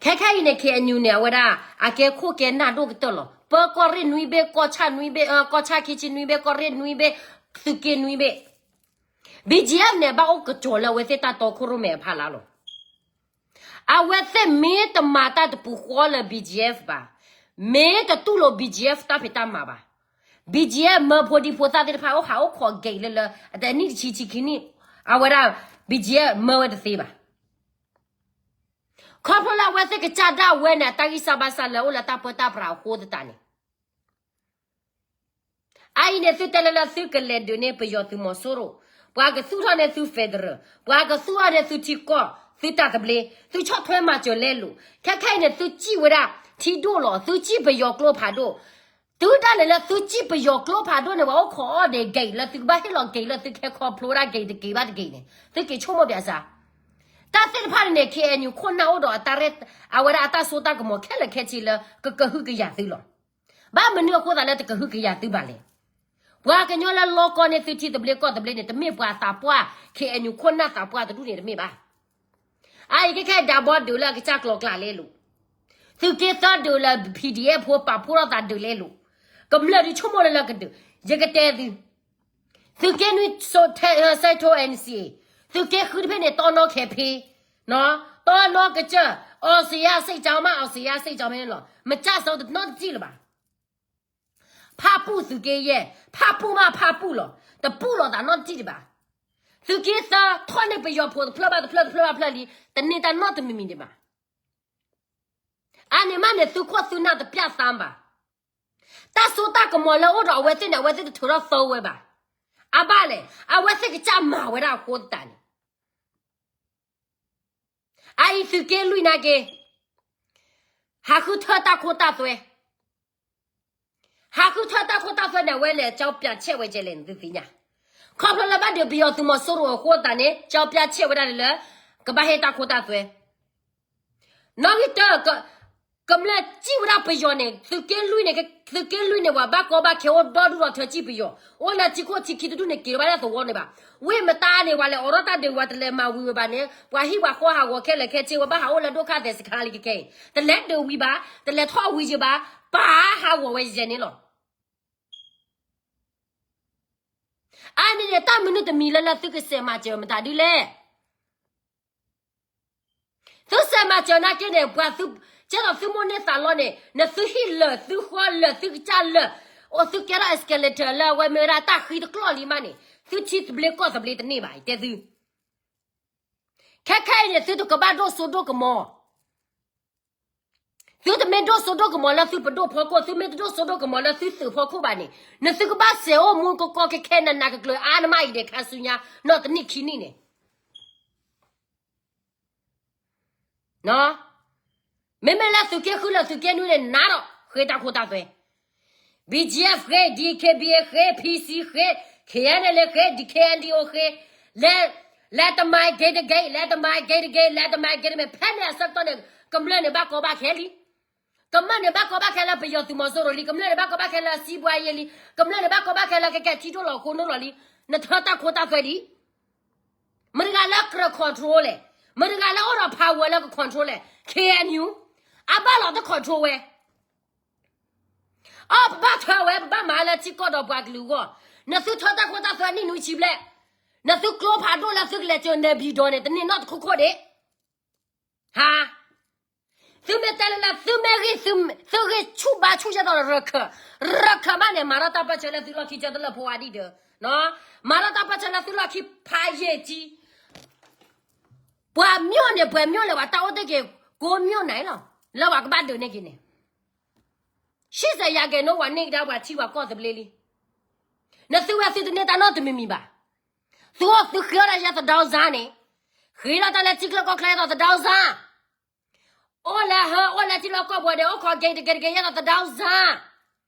ခဲခဲအံၤန့ၣ် K N U န့ၣ် အဝဲဒၣ် အကဲခိၣ်ကဲနၢ်ဒိၣ်ကတၢၢ်လီၤ. ပၢကီၢ်ရ့ၣ်နွံဘ့ၣ်, ကီၢ်ဆၣ်နွံဘ့ၣ်, ကီၢ်ဆၣ်ခံဆံနွံဘ့ၣ်, ကီၢ်ရ့ၣ်နွံဘ့ၣ်, သုးက့နွံဘ့ၣ်. B G F န့ၣ် ဘၣ်အိၣ်ကတီၤလၢအဝဲသ့ၣ်တၢ်တီခိၣ်ရိၣ်မဲအဖီလာ်လီၤ. အဝဲသ့ၣ်မ့ၢ်တမၤတၢ်တပူၤဃီလၢ B G F ဘၣ်, မ့ၢ်တတူၢ်လိာ် B G F တၢ်ဖံးတၢ်မၤဘၣ်, B G F မၢဖိဒံဖိသၣ်သ့ၣ်တဖၣ် အိၣ်ဟးအိၣ်ခိး gate လၢလၢ အတနံၣ်တဆံဆံခံနံၣ်, အဝဲဒၣ် B G F မၢဝဲတသ့ဘၣ်. ခီဖျိလၢအဝဲသ့ၣ်ကစၢ်ဒၣ်ဝဲန့ၣ် အတၢ်ဂံၢ်စၢ်ဘါစၢ်လၢအအိၣ်လၢတၢ်ပၢတၢ်ပြးအဃိသတးန့ၣ် အအံၤန့ၣ် သုတဲလၢလၢသုကလဲၤဒုးန့ၢ်ပယီၤသုးမီၤစိရိၤ, ပှၤကသူၣ်ထီၣ်န့ၢ်သု federal, ပှၤကသူၣ်ထီၣ်န့ၢ်သုထံကီၢ် သုတၢ်သဘျ့, သုဆီၣ်ထွဲမၤစၢၤလဲလိာ်, ခဲခဲအံၤန့ၣ် သုစံၣ်ဝဲဒၣ်ထံဒိၣ်လီၤ, သုစံၣ်ပယီၤကျိဖးဒိၣ်, တုၤဒၣ်လဲာ်လၢသုစံၣ်ပယီၤကျိဖးဒိၣ်န့ၣ် ပှၤအိၣ်ခိးအီၣ်ဒံး gate လၢသုကဘၣ်ဟ့ၣ်လီၤ gate လၢသုကဟဲခီဖျိဝဲဒၣ် gate တက့ၤဘၣ်တက့ၤန့ၣ် သုက့ၤဆိကမိၣ်ပၠးစၢ်. တၢ်သ့ၣ်တဖၣ်န့ၣ် K N U ခိၣ်နၢ်အိၣ်ဒီးအတၢ်ရဲၣ် အဝဲဒၣ်အတၢ်စိတၢ်ကမီၤခဲလၢာ်ခဲဆ့လၢကကဟုကယာ်သုလီၤ. ဘၣ်မနုၤအဃိသတးလၢတကဟုကယာ်သုဘၣ်လဲၣ်. ပှၤကညီလၢလီကီန့ၢ်သုထံသဘျ့ကီၢ်သဘျ့န့ၣ် တမ့ၢ်ပှၤသးပှၢ် K N U ခိၣ်နၢ်သးပှၢ်တဒူၣ်န့ၣ်တမ့ၢ်ဘၣ်. အအံၤခဲခဲဒၣ်ဘီဒုးလၢအကစၢ်ကျိၤကျဲလဲလိာ်, သုးက့သၢဒုးလၢ P D F ဖိပာ်ဖှိၣ်ထီၣ်သးဒုးလဲလိာ်, ကမျၢၢ်ဒုးဆိကမိၣ်လၢလၢကဒုး, ယကတဲသု သုးက့နွံ စဲးထိ N C A, သုးက့ဃုတဖဲန့ၣ် တီနီၣ်ခဲဖ့, တီနီၣ်ကစၢၢ်, အီစံယါစ့ၣ်ကၠီမး အီစံယါစ့ၣ်ကၠီမးန့ၣ်လီၤ. မ့ၢ်ကၢ်စီတနီတစံၣ်လၢၤဘၣ်. ဖၣ်ပူၣ်သုးက့ယဲၢ်, ဖၣ်ပူၣ်မးဖၣ်ပူၣ်လီၤ, တပူၣ်လီၤသးနီတစံၣ်ဒံးဘၣ်. သုးက့သၢ ထီၣ်န့ၢ်ပယီၤဖိတဖျၢၣ်ဘၣ်တဖျၢၣ် တဖျၢၣ်ဘၣ်ဖျၢၣ်လံ, တန့ၢ်တၢ်နီတမံၤမံၤဒံးဘၣ်. အန့ၣ်မးန့ၣ် သုခိၣ်သုနၢ်တပျၢ်သးဘၣ်. တၢ်စိတၢ်ကမီၤလၢအိၣ်ဒီးအဝဲသ့ၣ်န့ၣ် အဝဲသ့ၣ်တထုးထီၣ်သီဝဲဘၣ်. အဘၣ်လဲၣ်, အဝဲသ့ၣ်ကစၢ်မၤဝဲဒၣ်အဃိသတးန့ၣ် အအံၤသုးက့လွံၢ်နာ်က့, ဟးဃုထၢတၢ်ခိတၢ်သွဲ, ဟးဃုထၢတၢ်ခိတၢ်သွဲန့ၣ် အဝဲန့ၣ် ကၠီပၠးဆဲးဝဲကဲလဲၣ်န့ၣ် သုသ့ၣ်ညါ. ခီဖျိလၢဘၣ်ဒုးပယီၤသုးမီၤစိရိၤအဃိသတးန့ၣ် ကၠီပၠးဆဲးဝဲဒၣ်လၢ ကဘၣ်ဟ့ၣ်တၢ်ခိတၢ်သွဲ နီၣ်ဂံၢ်တၢ, ကမျၢၢ်စံၣ်ဝဲဒၣ်ပယီၤန့ၣ်, သုးက့လွံၢ်န့ၣ်, သုးက့လွံၢ်န့ၣ် ပှၤဘၣ်ကီဘၣ်ခဲအိၣ်ဒီဒူၣ်ဒီထၢစံၣ်ပယီၤ, အိၣ်လၢထံခိၣ်ထံခံတဒူၣ်န့ၣ် က့ၤဘၣ်လၢသဝီန့ၣ်ဘၣ်. ဝ့ၢ်မတၤန့ၣ် ပှၤလဲၤအိးထီၣ်တၢ်ဒုးဝဲ တလဲၤမၤဝံၤဝဲဘၣ်န့ၣ် ပှၤဟံၣ်ပှၤဃီဟးဂီၤခဲလၢာ်ခဲဆ့ဝဲ ဘၣ်ဟးအိၣ်လၢဒိၣ်ခါသဲးစခါလံကကဲအံၤ တလဲၤဒုးဝံၤဘၣ်, တလဲၤထီၣ်ဝံၤယဘၣ်, ပာ်ဟးဂီၤဝဲယဲန့ၣ်လီၤ. အန့ၣ်န့ၣ် တၢ်မနုၤတမံၤလၢလၢသုကစဲးမၤစၢၤမတၤဒ်လဲၣ်. သုစဲးမၤစၢၤနာ်က့န့ၣ် ပှၤသု, ကဲသိးသုမိၣ်န့ၢ်သးလီန့ၣ် နသုဟံၣ်လၢာ်သုဃီလၢာ်သုကစၢ်လၢာ်, အိၣ်သုကဲထီၣ် escalator လၢအဝဲမ့ၢ်ဝဲဒၣ်တၢ်ဃံတကျီၢ်လံမးန့ၣ် သုထံသဘျ့ကီၢ်သဘျ့တန့ၢ်ဘၣ် တဲသု. ခဲခဲအံၤန့ၣ် သုတကဘၣ်ဒိၣ်စိဒိၣ်ကမီၤ သုတမ့ၢ်ဒိၣ်စိဒိၣ်ကမီၤလၢသုပဒိၣ်ဖီခိၣ်, သုမ့ၢ်တဒိၣ်စိဒိၣ်ကမီၤလၢသုသုးဖီခိၣ်ဘၣ်န့ၣ် နသုကဘၣ်စဲးအိၣ်မူကကီကခဲနးနးကကျၢၤအါနမးအံၤဒဲးခါဆူညါ နီၢ်တနံၣ်ခံနံၣ်န့ၣ် မ့မ့ၢ်လၢသုးက့ဃုလၢသုးက့နွံန့ၣ် နးဒီးဃ့တၢ်ခိတၢ်သွဲ, B G F ဃ့, D K B A ဃ့, P C ဃ့, K N L A ဃ့, D K N D O ဃ့, လဲၤ, လဲၤတမၤဂ့ၤတဂ့ၤ, လဲၤတမၤဂ့ၤတဂ့ၤ, လဲၤတမၤဂ့ၤတမ့ၢ် ဖဲန့ၣ်အဆၢကတီၢ်န့ၣ် ကမျၢၢ်န့ၣ်ဘၣ်ကီဘၣ်ခဲလံ. ကမျၢၢ်န့ၣ်ဘၣ်ကီဘၣ်ခဲလၢပယီၤသုးမီၤစိရိၤလံ, ကမျၢၢ်န့ၣ်ဘၣ်ကီဘၣ်ခဲလၢစံးဘှါယဲလံ, ကမျၢၢ်န့ၣ်ဘၣ်ကီဘၣ်ခဲလၢကကဲထံဒိၣ်လီၤခိၣ်နူာ်လီၤလံ, နထၢတၢ်ခိတၢ်သွဲဒံး မတၤတဂၤလၢကြၢး control လဲၣ်, မတၤတဂၤလၢအိၣ်ဒီး power လၢက control လဲၣ်, K N U, အဘၣ်လီၤတ control ဝဲ, အီ ပဘၣ်ထၢဝဲ ပဘၣ်မၤလၢထံကီၢ်ဒီးပှၤကလုာ်အဂီၢ်, နသုထၢတၢ်ခိတၢ်သွဲနံၣ်နွံဆံဘျဲၣ်, နသုကျိဖးဒိၣ်လၢသုကလဲၤစၢၤနဲၣ်ဘံၣ်ဒီးန့ၣ် တန့ၢ်နီတခိခိၣ်ဒံး ဟါ, သုမ့ၢ်တဲလၢလၢ သုမ့ၢ်ဂံၢ်, သုဂံၢ်ဆူၣ်ဘါဆူၣ်ယဲၢ်ဒီး ရခၢၣ်, ရခၢၣ်မးန့ၣ် မၤထီၣ်တၢ်ပၢၢ်ဆၢလၢသုလီၢ်ခံ ကၢတလၢၢ်ဖိဝါဒံၣ်ဒီး, မၤထီၣ်တၢ်ပၢၢ်ဆၢလၢသုလီၢ်ခံဖးယံာ်ကံ, ပှၤမျိၣ်န့ၣ် ပှၤမျိၣ်လဲၣ် ပှၤတၢ်အိၣ်တ့ၢ်က့ၤ ကိးမျိၣ်န့ၣ်လီၤ, လၢပှၤကဘၣ်ဒုးန့ၢ်က့ၤန့ၣ်, ဆံဆဲးယၤကဲၤနိဝဲန့ၢ်ကဒါပှၤထံပှၤကီၢ်သဘျ့လံ, နသုဝဲသုတန့ၢ်တၢ်နီတမံၤမံၤဘၣ်, သုအိၣ်သုဃ့အီၣ်တၢ်ယဲၢ်သဒါစါန့ၣ်, ဃ့လီၤတၢ်လၢထံချၢကီၢ်ချၢယဲၢ်သဒါစါ အိၣ်လၢဟၢ အိၣ်လၢထံလီၢ်ကီၢ်ပူၤဒီး အိၣ်ခိးက့ၤတက့ၤတက့ၤ ယဲၢ်သဒါစါ,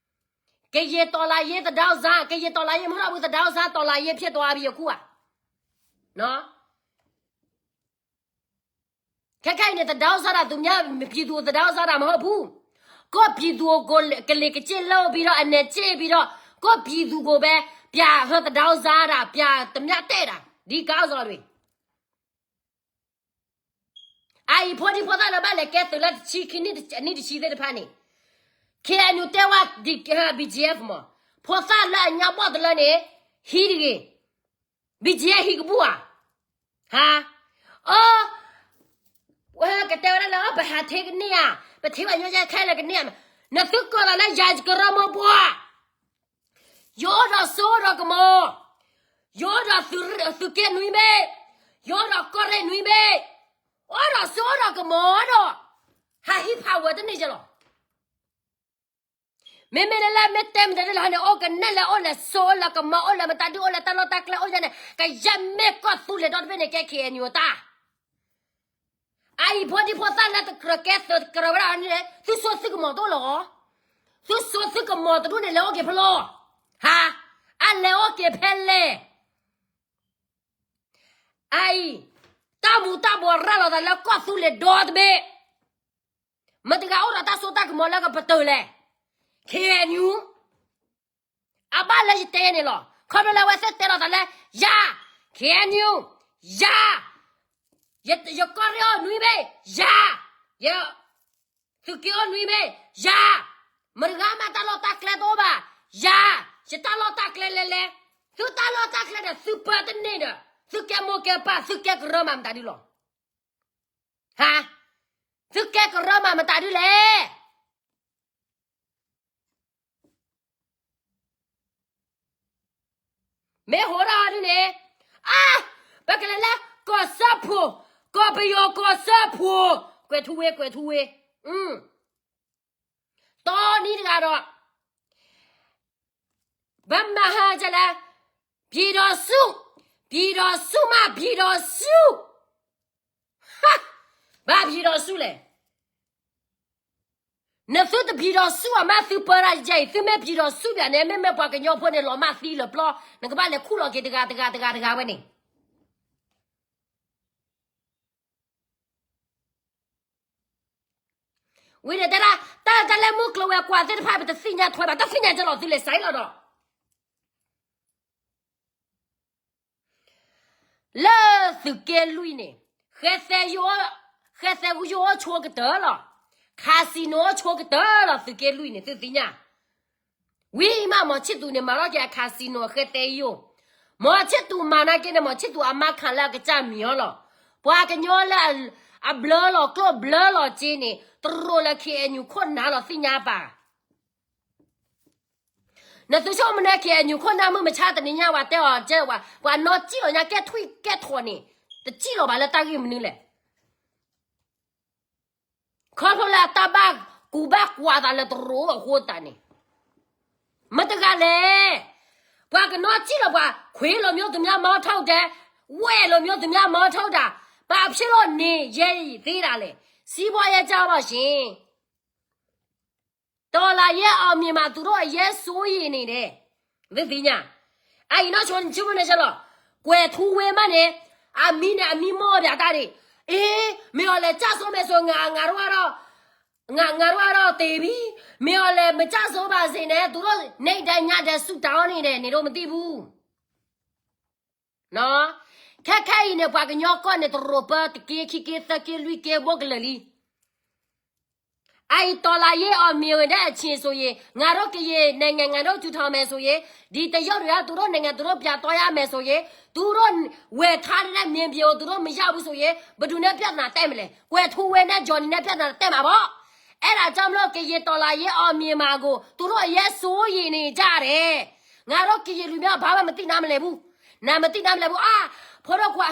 ကယဲၢ်တီၢ်လၢယဲၢ်သဒါစါ, ကယဲၢ်တီၢ်လၢယဲၢ်မ့ၢ်ထီၣ်ဝံၤသဒါစါ တီၢ်လၢယဲၢ်ဖျဲၣ်တီၢ်အါဘံယခိၣ်ဧါ, ခဲခဲအံၤန့ၣ် သဒါစါဒၣ်သုးမ့ၢ် ပျံၤသူၣ်သဒါစါဒၣ်မဟၢဖူ, ကီၢ်ပျံၤသူၣ်ကလ့ၤကစ့ၢ်လၢဘံဒီး အနဲၣ်စ့ၢ်ဘံဒီး ကီၢ်ပျံၤသူၣ်ကဘဲ ပျးဟၢသဒါစါဒၣ် ပျးတမ့ၢ်တဲဒၣ် ဒ်ကါအီၣ်စီလီၤတဂ့ၤ အအံၤဖိဒံဖိသၣ်လၢဘၣ်လဲၤကဲသုးလၢတဆံခံနံၣ် အနံၣ်တဆံသ့ၣ်တဖၣ်န့ၣ်, KNU တဲဝဲ BGF မး, ဖိသၣ်လၢအညါဘီၣ်တလၢန့ၣ် ဟံးတဂ့ၤ, BGF ဟံးကဘူၣ်ဧါ, ဟါ, အၢ ကတဲဝဲဒၣ်လၢ ပဟးထ့ကန့ၢ်ဧါ, ပထ့ဘၣ်ညီကခဲလၢာ်ကန့ၢ်ဧါ, နသုကိးသးလၢယၤကရၢမိၢ်ပှၢ်, ယအိၣ်ဒီးစိဒီးကမီၤ, ယအိၣ်ဒီးသုးက့နွံဘ့ၣ်, ယအိၣ်ဒီးကီၢ်ရ့ၣ်နွံဘ့ၣ်, အိၣ်ဒီးစိဒီးကမီၤဒီး, ဟးဟံးဖးဝဲတန့ၢ်ကလီၤ. မ့မ့ၢ်လၢလၢမ့ၢ်တဲမ့ၢ်တဲဒ်လဲၣ်န့ၣ် အိၣ်ကနဲၣ်လဲၤအိၣ်လဲၤစိအိၣ်လၢကမီၤအိၣ်လၢမတၤဒုအိၣ်လၢတၢ်လီၢ်တၢ်ကျဲအိၣ်ယဲန့ၣ် ကယဲၢ်မ့ၢ်ကီၢ်သူလ့ၤဒီတဘ့ၣ်န့ၣ် ကဲ ခ့ၣ်အဲၣ်ယူၣ် အတၢ် အအံၤဖိဒံဖိသၣ်လၢတကြၢးကဲသုးတကြၢးဝဲဒၣ်န့ၣ် သုစိသုကမီၤတအိၣ်လီၤ. သုစိသုကမီၤတဒူၣ်န့ၣ် လဲၤအိၣ်က့ၤဖဲလဲၣ်, ဟါ, အလဲၤအိၣ်က့ၤဖဲလဲၣ်. အအံၤ, တၢ်မူၤတၢ်ဘှီးရၤလီၤသးလၢကီၢ်သူလ့ၤဒီတဘ့ၣ်, မတၤတဂၤအိၣ်ဒီးတၢ်စိတၢ်ကမီၤလၢကပတုာ်လဲၣ်, ခ့ၣ်အဲၣ်ယူၣ် အဘၣ်လၢယတဲန့ၣ်လီၤ. ခီဖျိလၢအဝဲသ့ၣ်တဲလီၤသးလၢ ယၤ, ခ့ၣ်အဲၣ်ယူၣ်, ယၤ, ယကီၢ်ရ့ၣ်အိၣ်နွံဘ့ၣ်, ယၤ, ယသုးက့အိၣ်နွံဘ့ၣ်, ယၤ, မတၤတဂၤမးတၢ်လီၢ်တၢ်ကျဲတအိၣ်ဘၣ်, ယၤ, ယတၢ်လီၢ်တၢ်ကျဲလဲၤလဲၤ, သုတၢ်လီၢ်တၢ်ကျဲဒီး သုပၢတန့ၢ်ဒီး သုကဲမိၢ်ကဲပၢ် သုကဲကရၢမးမတၤဒုလီၤ. ဟါ, သုကဲကရၢမးမတၤဒုလဲၣ်. မ့ၢ်ဟိးထီၣ်ဒ်န့ၣ်, အါ, ပကလဲၤလၢ ကီၢ်စၢဖှိၣ်, ကီၢ်ပယီၤကီၢ်စၢဖှိၣ်, ကွဲးထူဝ့ ကွဲးထူဝ့, တီနံၤတဂၤဒီး ဘၣ်မၤဟါကလဲၣ်, ပြည်တော်စု, ပြည်တော်စုမး ပြည်တော်စု, ဟါ, ဘၣ် ပြည်တော်စုလဲၣ်. နသုတ ပြည်တော်စု အမးသုပၢတၢ်ယဲအံၤ သုမ့ၢ် ပြည်တော်စု ဘၣ်န့ၣ် မ့မ့ၢ်ပှၤကညီဖိန့ၣ် လီၤမၢ်သံလၢာ်ပျီ, နကဘၣ်လဲၤခူၣ်လီၤက့ၤတဂၤတဂၤတဂၤတဂၤဝဲန့ၣ် ဝံၤန့ၣ်တဲဒၣ် တၢ်တၢ်လၢမုၢ်ကျိၤဝဲၤကွာ်သ့ၣ်တဖၣ် ပတသ့ၣ်ညါထွဲဘၣ် တၢ်သ့ၣ်ညါကလီၤသုလဲၤစးလီၤဒီး လၢသုးက့လွံၢ်န့ၣ် ဃဲသဲ, ဃဲသဲယိၣ်အိၣ်ဆိကတၢၢ်လီၤ. ခးစံနိအိၣ်ဆိကတၢၢ်လီၤ သုးက့လွံၢ်န့ၣ် သုသ့ၣ်ညါ ဝံၤမး မီၤဆံၣ်သူးန့ၣ် မၤထီၣ်က့ၤအခးစံနိ အဃဲသဲယိၣ်, မီၤဆံၣ်သူးမၤနာ်က့န့ၣ် မီၤဆံၣ်သူးအမါခးလၢအကစၢ်မံၤအီၤလီၤ. ပှၤကညီလၢ အဘျၢလီၤကျိၣ်ဘျၢလီၤစ့န့ၣ် တရူးလၢ ခ့ၣ်အဲၣ်ယူၣ် ခိၣ်နၢ်လီၤ သ့ၣ်ညါပာ် နသုဆိကမိၣ်န့ၣ် ခ့ၣ်အဲၣ်ယူၣ် ခိၣ်နၢ်မုၢ်မဆါတနံၤညါ ပှၤတဲအီၤကဲဝဲ ပှၤနီၢ်စံၣ်လီၤညါ ကဲထွံၣ်ကဲထိးန့ၣ် တစံၣ်လီၤဘၣ်လၢတၢ်ဂ့ၢ်မနုၤလဲၣ်. ခီဖျိလၢအတၢ်ဘၣ်ကူးဘၣ်ကွာ်သးလၢတရူးအဃိသတးန့ၣ် မတၤတဂၤလဲၣ်. ပှၤကနီၢ်စံၣ်လီၤပှၤ ခွ့လိာ်မျိုးသူများ မောင်းထုတ်တယ်, ဝဲလိာ်မျိုးသူများ မောင်းထုတ်တာ, ဘာဖြစ်လို့နေရေး သေးတာလဲ. စီးပွားရေးကျတော့ရှင် တော်လှန်ရေးအောင်မြင်မှ သူတို့အရေးစိုးရိမ်နေတယ်. မ့ၢ်သ့ၣ်ညါ အအံၤနီၢ်ဆိန့ၣ်ဆိကမိၣ်န့ၣ်လီၤ. ကွဲၤထူဝ့မးန့ၣ် အမံၤန့ၣ် အမံၤမီၢ်ဒၣ်တၢ်ဒံး, အ့ မင်းအောင်လှိုင်ကျဆုံးမယ်ဆို ငါ ငါတို့ကတော့ ငါ ငါတို့ကတော့သေပြီ, မင်းအောင်လှိုင်မကျဆုံးပါစေနဲ့, သူတို့နေ့တိုင်းညတိုင်းဆုတောင်းနေတယ်, နင်တို့မသိဘူး. ခဲခဲအံၤန့ၣ် ပှၤကညီကီၢ်န့ၣ် တရူးပၢတက့ ခံက့ သၢက့ လွံၢ်က့ ဘိၣ်ကလၢာ်လံ. အအံၤ တော်လှန်ရေးအောင်မြင်တဲ့အချိန်ဆိုရင် ငါတို့ကရင်နိုင်ငံ ငါတို့ထူထောင်မယ်ဆိုရင် ဒီတရုတ်တွေက သူတို့နိုင်ငံ သူတို့ပြန်သွားရမယ်ဆိုရင် သူတို့ဝယ်ထားတဲ့နယ်မြေကို သူတို့မရဘူးဆိုရင် ဘယ်သူနဲ့ပြဿနာတက်မလဲ. ကွဲၤထူဝ့နဲ့ Johnny နဲ့ ပြဿနာတက်မှာပေါ့. အဲ့ဒါကြောင့်မလို့ ကရင်တော်လှန်ရေးအောင်မြင်မှာကို သူတို့အရေးစိုးရိမ်နေကြတယ်. ငါတို့ကရင်လူမျိုး ဘာမှမသိနားမလည်ဘူး. နားမသိနားမလည်ဘူး. အာ ဖိဒိၣ်ခွါ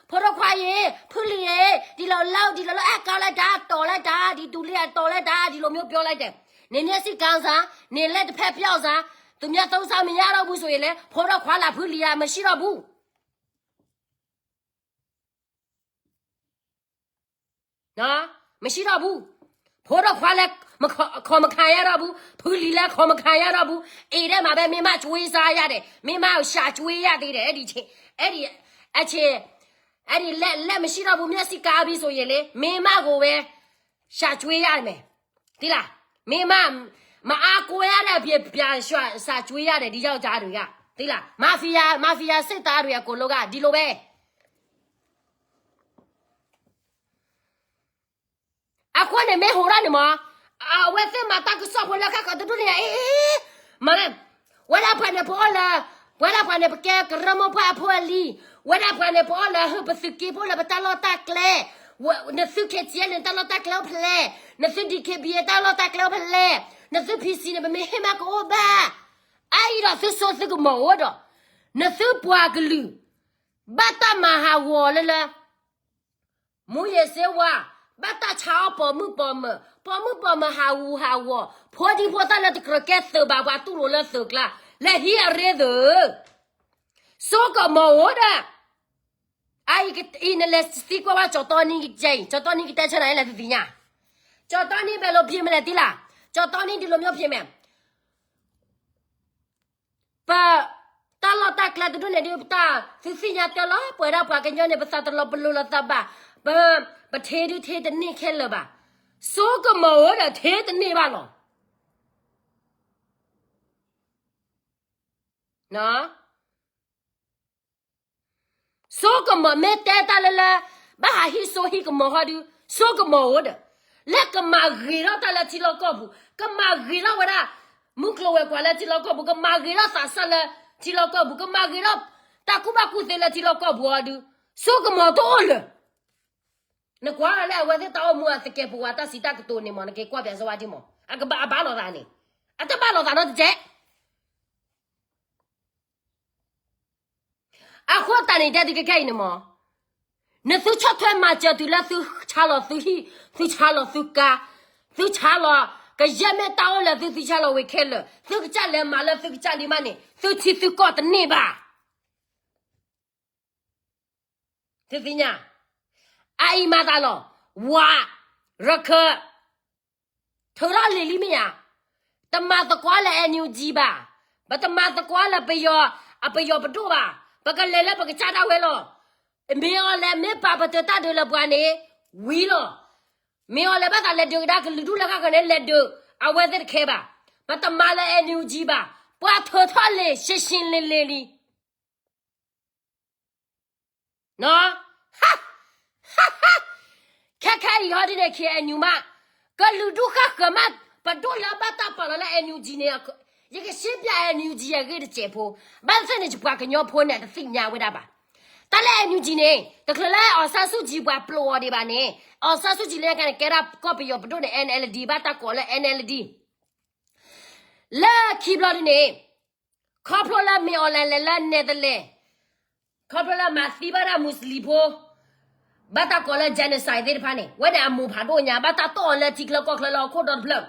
ဖိဒိၣ်ခွါရေ ဖုလံၤရေ ဒီလိုလုပ် ဒီလိုလုပ် အဲ ကောက်လိုက်တာ တော်လိုက်တာ ဒီဒူလီၤ တော်လိုက်တာ ဒီလိုမျိုးပြောလိုက်တယ်. နင်မျက်စိကန်းစမ်း နင်လက်တစ်ဖက်ပျောက်စမ်း သူများသုံးစားမရတော့ဘူးဆိုရင်လည်း ဖိဒိၣ်ခွါလား ဖုလံၤလား မရှိတော့ဘူး. မရှိတော့ဘူး. ဖိဒိၣ်ခွါလည်း မခ ခေါ်မခံရတော့ဘူး. ဖုလံၤလည်း ခေါ်မခံရတော့ဘူး. အိမ်ထဲမှာပဲ မိန်းမ ကျွေးစားရတယ်. မိန်းမကို ရှာကျွေးရသေးတယ်. အဲ့ဒီအချိန် အဲ့ဒီအချိန် အဲ့ဒီလက် လက်မရှိတော့ဘူး မျက်စိကန်းပြီဆိုရင်လေ မိန်းမကိုပဲ ရှာကျွေးရမယ်. သိလား? မိန်းမ မအားကိုးရတဲ့အပြင် ပြန်ရှာ ရှာကျွေးရတယ် ဒီယောက်ျားတွေက သိလား? မါဖီးယား မါဖီးယား စစ်သားတွေအကုန်လုံးက ဒီလိုပဲ အဃိန့ၣ် မ့ၢ်ဟိးထီၣ်န့ၣ်မး အဝဲသ့ၣ်မၤတၢ်ကစီၣ်ဖိလၢ ခါခီတဒူၣ်န့ၣ် အ့ မၤ ဝဲဒၣ်ပှၤန့ၣ် ပအိၣ်လၢ ဝဲဒၣ်ပှၤန့ၣ် ပကဲကရၢမိၢ်ပှၢ်အဖိအလံၤ, ဝဲဒၣ်ပှၤန့ၣ် ပအိၣ်လၢ ဟၢ ပသုးက့ ပအိၣ်လၢပတၢ်လီၢ်တၢ်ကျဲ, နသု K T L န့ၣ် တၢ်လီၢ်တၢ်ကျဲအိၣ်ဖဲလဲၣ်, နသု D K B A တၢ်လီၢ်တၢ်ကျဲအိၣ်ဖဲလဲၣ်, နသု P C န့ၣ် ပမ့ၢ်ဟ့ၣ်မးကအိၣ်ဘၣ်. အအံၤဒီးသုစိသုကမီၤအိၣ်ဒီး, နသုပှၤကလုာ် ဘၣ်တၢ်မၤဟးဂီၤလၢလၢ မူးယစ်ဆေးဝါး, ဘၣ်တၢ်ဆါအီၣ်ပိာ်မုၣ်ပိာ်မၢၤ, ပိာ်မုၣ်ပိာ်မၢၤဟးဂူာ်ဟးဂီၤ, ဖိဒံဖိသၣ်လၢတကြၢးကဲသုးဘၣ် ပှၤတူၢ်လိာ်လၢသုးကျါ, လဲၤဟံးအရ့သုး, စိကမီၤအိၣ်ဒီး အအံၤ အံၤနလဲၤသံကွၢ်ဝဲကၠီၤတီနံကကဲအံၤ, ကၠီၤတီနံကတဲဆၢနၤလဲၣ်သုသ့ၣ်ညါ, ကၠီၤတီနံဘယ်လိုဖြစ်မလဲသိလား, ကၠီၤတီနံ ဒီလိုမျိုးဖြစ်မယ်. ပ တၢ်လီၢ်တၢ်ကျဲတဒိၣ်န့ၣ်ဒုး ပတၢ်သုသ့ၣ်ညါတဲလီၤ ပဝဲဒၣ်ပှၤကညီန့ၣ် ပသးတလီၤပလိာ်လိာ်သးဘၣ်, ပ ပထ့ဒုးထ့တန့ၢ်ခဲလၢာ်ဘၣ်, စိကမီၤအိၣ်ဒီးထ့တန့ၢ်ဘၣ်လီၤ. စိကမီၤ မ့ၢ်တဲတၢ်လၢလၢ ဘၣ်ဟးဟံးစိဟံးကမီၤဟီဒုး စိကမီၤအိၣ်ဒီး လၢကမၤဂ့ၤထီၣ်တၢ်လၢထံလီၢ်ကီၢ်ပူၤ, ကမၤဂ့ၤထီၣ်ဝဲဒၣ် မုၢ်ကျိၤဝဲၤကွာ်လၢထံလီၢ်ကီၢ်ပူၤ, ကမၤဂ့ၤထီၣ်သးစၢ်လၢထံလီၢ်ကီၢ်ပူၤ, ကမၤဂ့ၤထီၣ်တၢ်ကူၣ်ဘၣ်ကူၣ်သ့လၢထံလီၢ်ကီၢ်ပူၤအီၤဒုး စိကမီၤတအိၣ်လၢၤ. နကွၢ်လၢအဝဲသ့ၣ်တၢ်အိၣ်မူအသကဲးပဝးတၢ်စံးတၢ်ကတိၤန့ၣ်မး နက့ၤကွၢ်ပၠးစၢဝါဒံမး အကဘၣ်အဘၣ်လိာ်သးန့ၣ် အတဘၣ်လိာ်သးနီတစဲး အဃိသတးန့ၣ် တဲသုခဲခဲအံၤန့ၣ်မး, နသုဆီၣ်ထွဲမၤစၢၤတုၤလၢသုဆါလီၤသုဟံၣ်, သုဆါလီၤသုကါ, သုဆါလီၤ ကယဲၢ်မ့ၢ်တၢ်အိၣ်လၢသု သုဆါလီၤဝံၤခဲလၢာ်, သုကစၢ်လဲၤမၤလၢသုကစၢ်ဒံးမးန့ၣ် သုထံသုကီၢ်တန့ၢ်ဘၣ်. သုသ့ၣ်ညါ, အအံၤမၤသးလီၤ, ဝး, ရခၢၣ် ထုးထီၣ်လံာ်လံမ့ၢ်ဧါ, တမၤသကိးလၢ NUG ဘၣ်, ပတမၤသကိးလၢပယီၤ, အပယီၤပဒိၣ်ဘၣ်, ပကလဲၤလၢပကစၢ်ဒၣ်ဝဲလီၤ. မ့ၢ်အီၤလဲၤ မ့ၢ်ပာ်ပတုာ်တၢ်ဒုးလၢပှၤန့ၣ် ဝံၤလီၤ. မ့ၢ်အီၤလဲၤဘၣ်သးလဲၤဒုးကဒါကလုာ်ဒူၣ်လၢဃၣ်ဃၢၤန့ၣ် လဲၤဒုး, အဝဲသ့ၣ်တခဲဘၣ်. ပတမၤလၢ NUG ဘၣ်, ပှၤထုးထီၣ်လံာ်ရှဲရှဲလ့လ့လံ ခဲခဲအံၤဟီဒ်န့ၣ် KNU မး, ကလုာ်ဒူၣ်ဃၣ်ဃၢၤမး, ပဒိၣ်လၢအဘၣ်တၢ်ပာ်လီၤလၢ NUG န့ၣ်, ယကရှင်းပြ NUG အဂ့ၢ်တစဲးဖိ, ဘၣ်သ့ၣ်န့ၣ် ပှၤကညီဖိန့ၣ် တသ့ၣ်ညါဝဲဒၣ်ဘၣ်. တၢ်လၢ NUG န့ၣ် တချုးလၢ အောင်ဆန်းစုကြည် ပှၤပျိးအီၤဒံးဘၣ်န့ၣ်, အောင်ဆန်းစုကြည် လၢကန့ၣ် ကဲဒၣ်ကီၢ်ပယီၤပဒိၣ်န့ၣ် NLD ဘၣ်တၢ်ကိးလၢ NLD လၢခံဘျီဒ်န့ၣ် ခီဖျိလၢမ့ၢ်အီၤလဲၤလဲၤလၢ Netherlands, ခီဖျိလၢမၤသံဘၣ်ဒၣ် Muslim ဖိ, ဘၣ်တၢ်ကိးလၢ genocide သ့ၣ်တဖၣ်န့ၣ် ဝဲန့ၣ်အမိၢ်ဖးဒိၣ်ညါ ဘၣ်တၢ်တီၢ်အီၤလၢထံချၢကီၢ်ချၢလၢဟီၣ်ခိၣ်ဒီတဖျၢၣ်,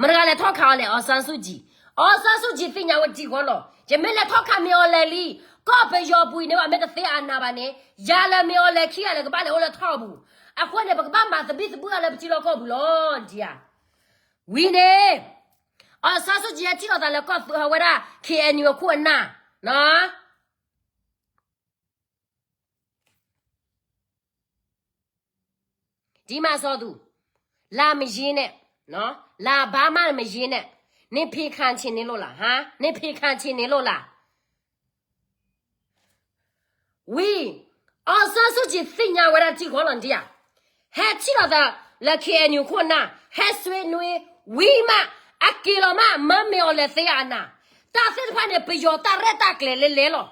မတၤဂၤလဲၤထီၣ်ခးအီၤလဲၣ်, အောင်ဆန်းစုကြည်, အောင်ဆန်းစုကြည် သ့ၣ်ညါဝဲတံၢ်ဃီလီၤ. ယမ့ၢ်လဲၤထီၣ်ခးမ့ၢ်အီၤလဲၤလံ, ကီၢ်ပယီၤပူၤအံၤန့ၣ် ဘၣ်မ့ၢ်တသ့အနၤဘၣ်န့ၣ်, ယၤလၢမ့ၢ်အီၤလဲၤခံဂၤလၢာ် ကဘၣ်လဲၤအိၣ်လၢထီၣ်အပူၤ, အဃိန့ၣ် ပကဘၣ်မၤသဘံၣ်သဘုၣ်အီၤလၢပထံလီၢ်ကီၢ်ပူၤလီၤ. ဒ်အံၤ ဝံၤန့ၣ် အောင်ဆန်းစုကြည် ဟဲထံၣ်လိာ်သးလၢကီၢ်သူးဟးဝဲဒၣ် KNU အခိၣ်အနၢ်, ဒ်မၤစီၤသူ, လာမယင်းနဲ့, လာဘာမှမယင်းနဲ့, နင်ဖံးခါချင်နေလို့လား, ဟါ, နင်ဖံးခါချင်နေလို့လား. ဝံၤ အောင်ဆန်းစုကြည် သ့ၣ်ညါဝဲဒၣ်တံၢ်ဃီလီၤဒ်အံၤ, ဟဲထံၣ်လိာ်သးလၢ KNU ခိၣ်နၢ်, ဟဲဆွေးနွေး ဝံၤမး အက့ၤလီၤမး မၢမ့ၢ်အီၤလဲၤသ့အနၤ, တၢ်သ့ၣ်တဖၣ်န့ၣ် ပယီၤတၢ်ရဲၣ်တၢ်ကျဲၤလဲၤလဲၤလီၤ.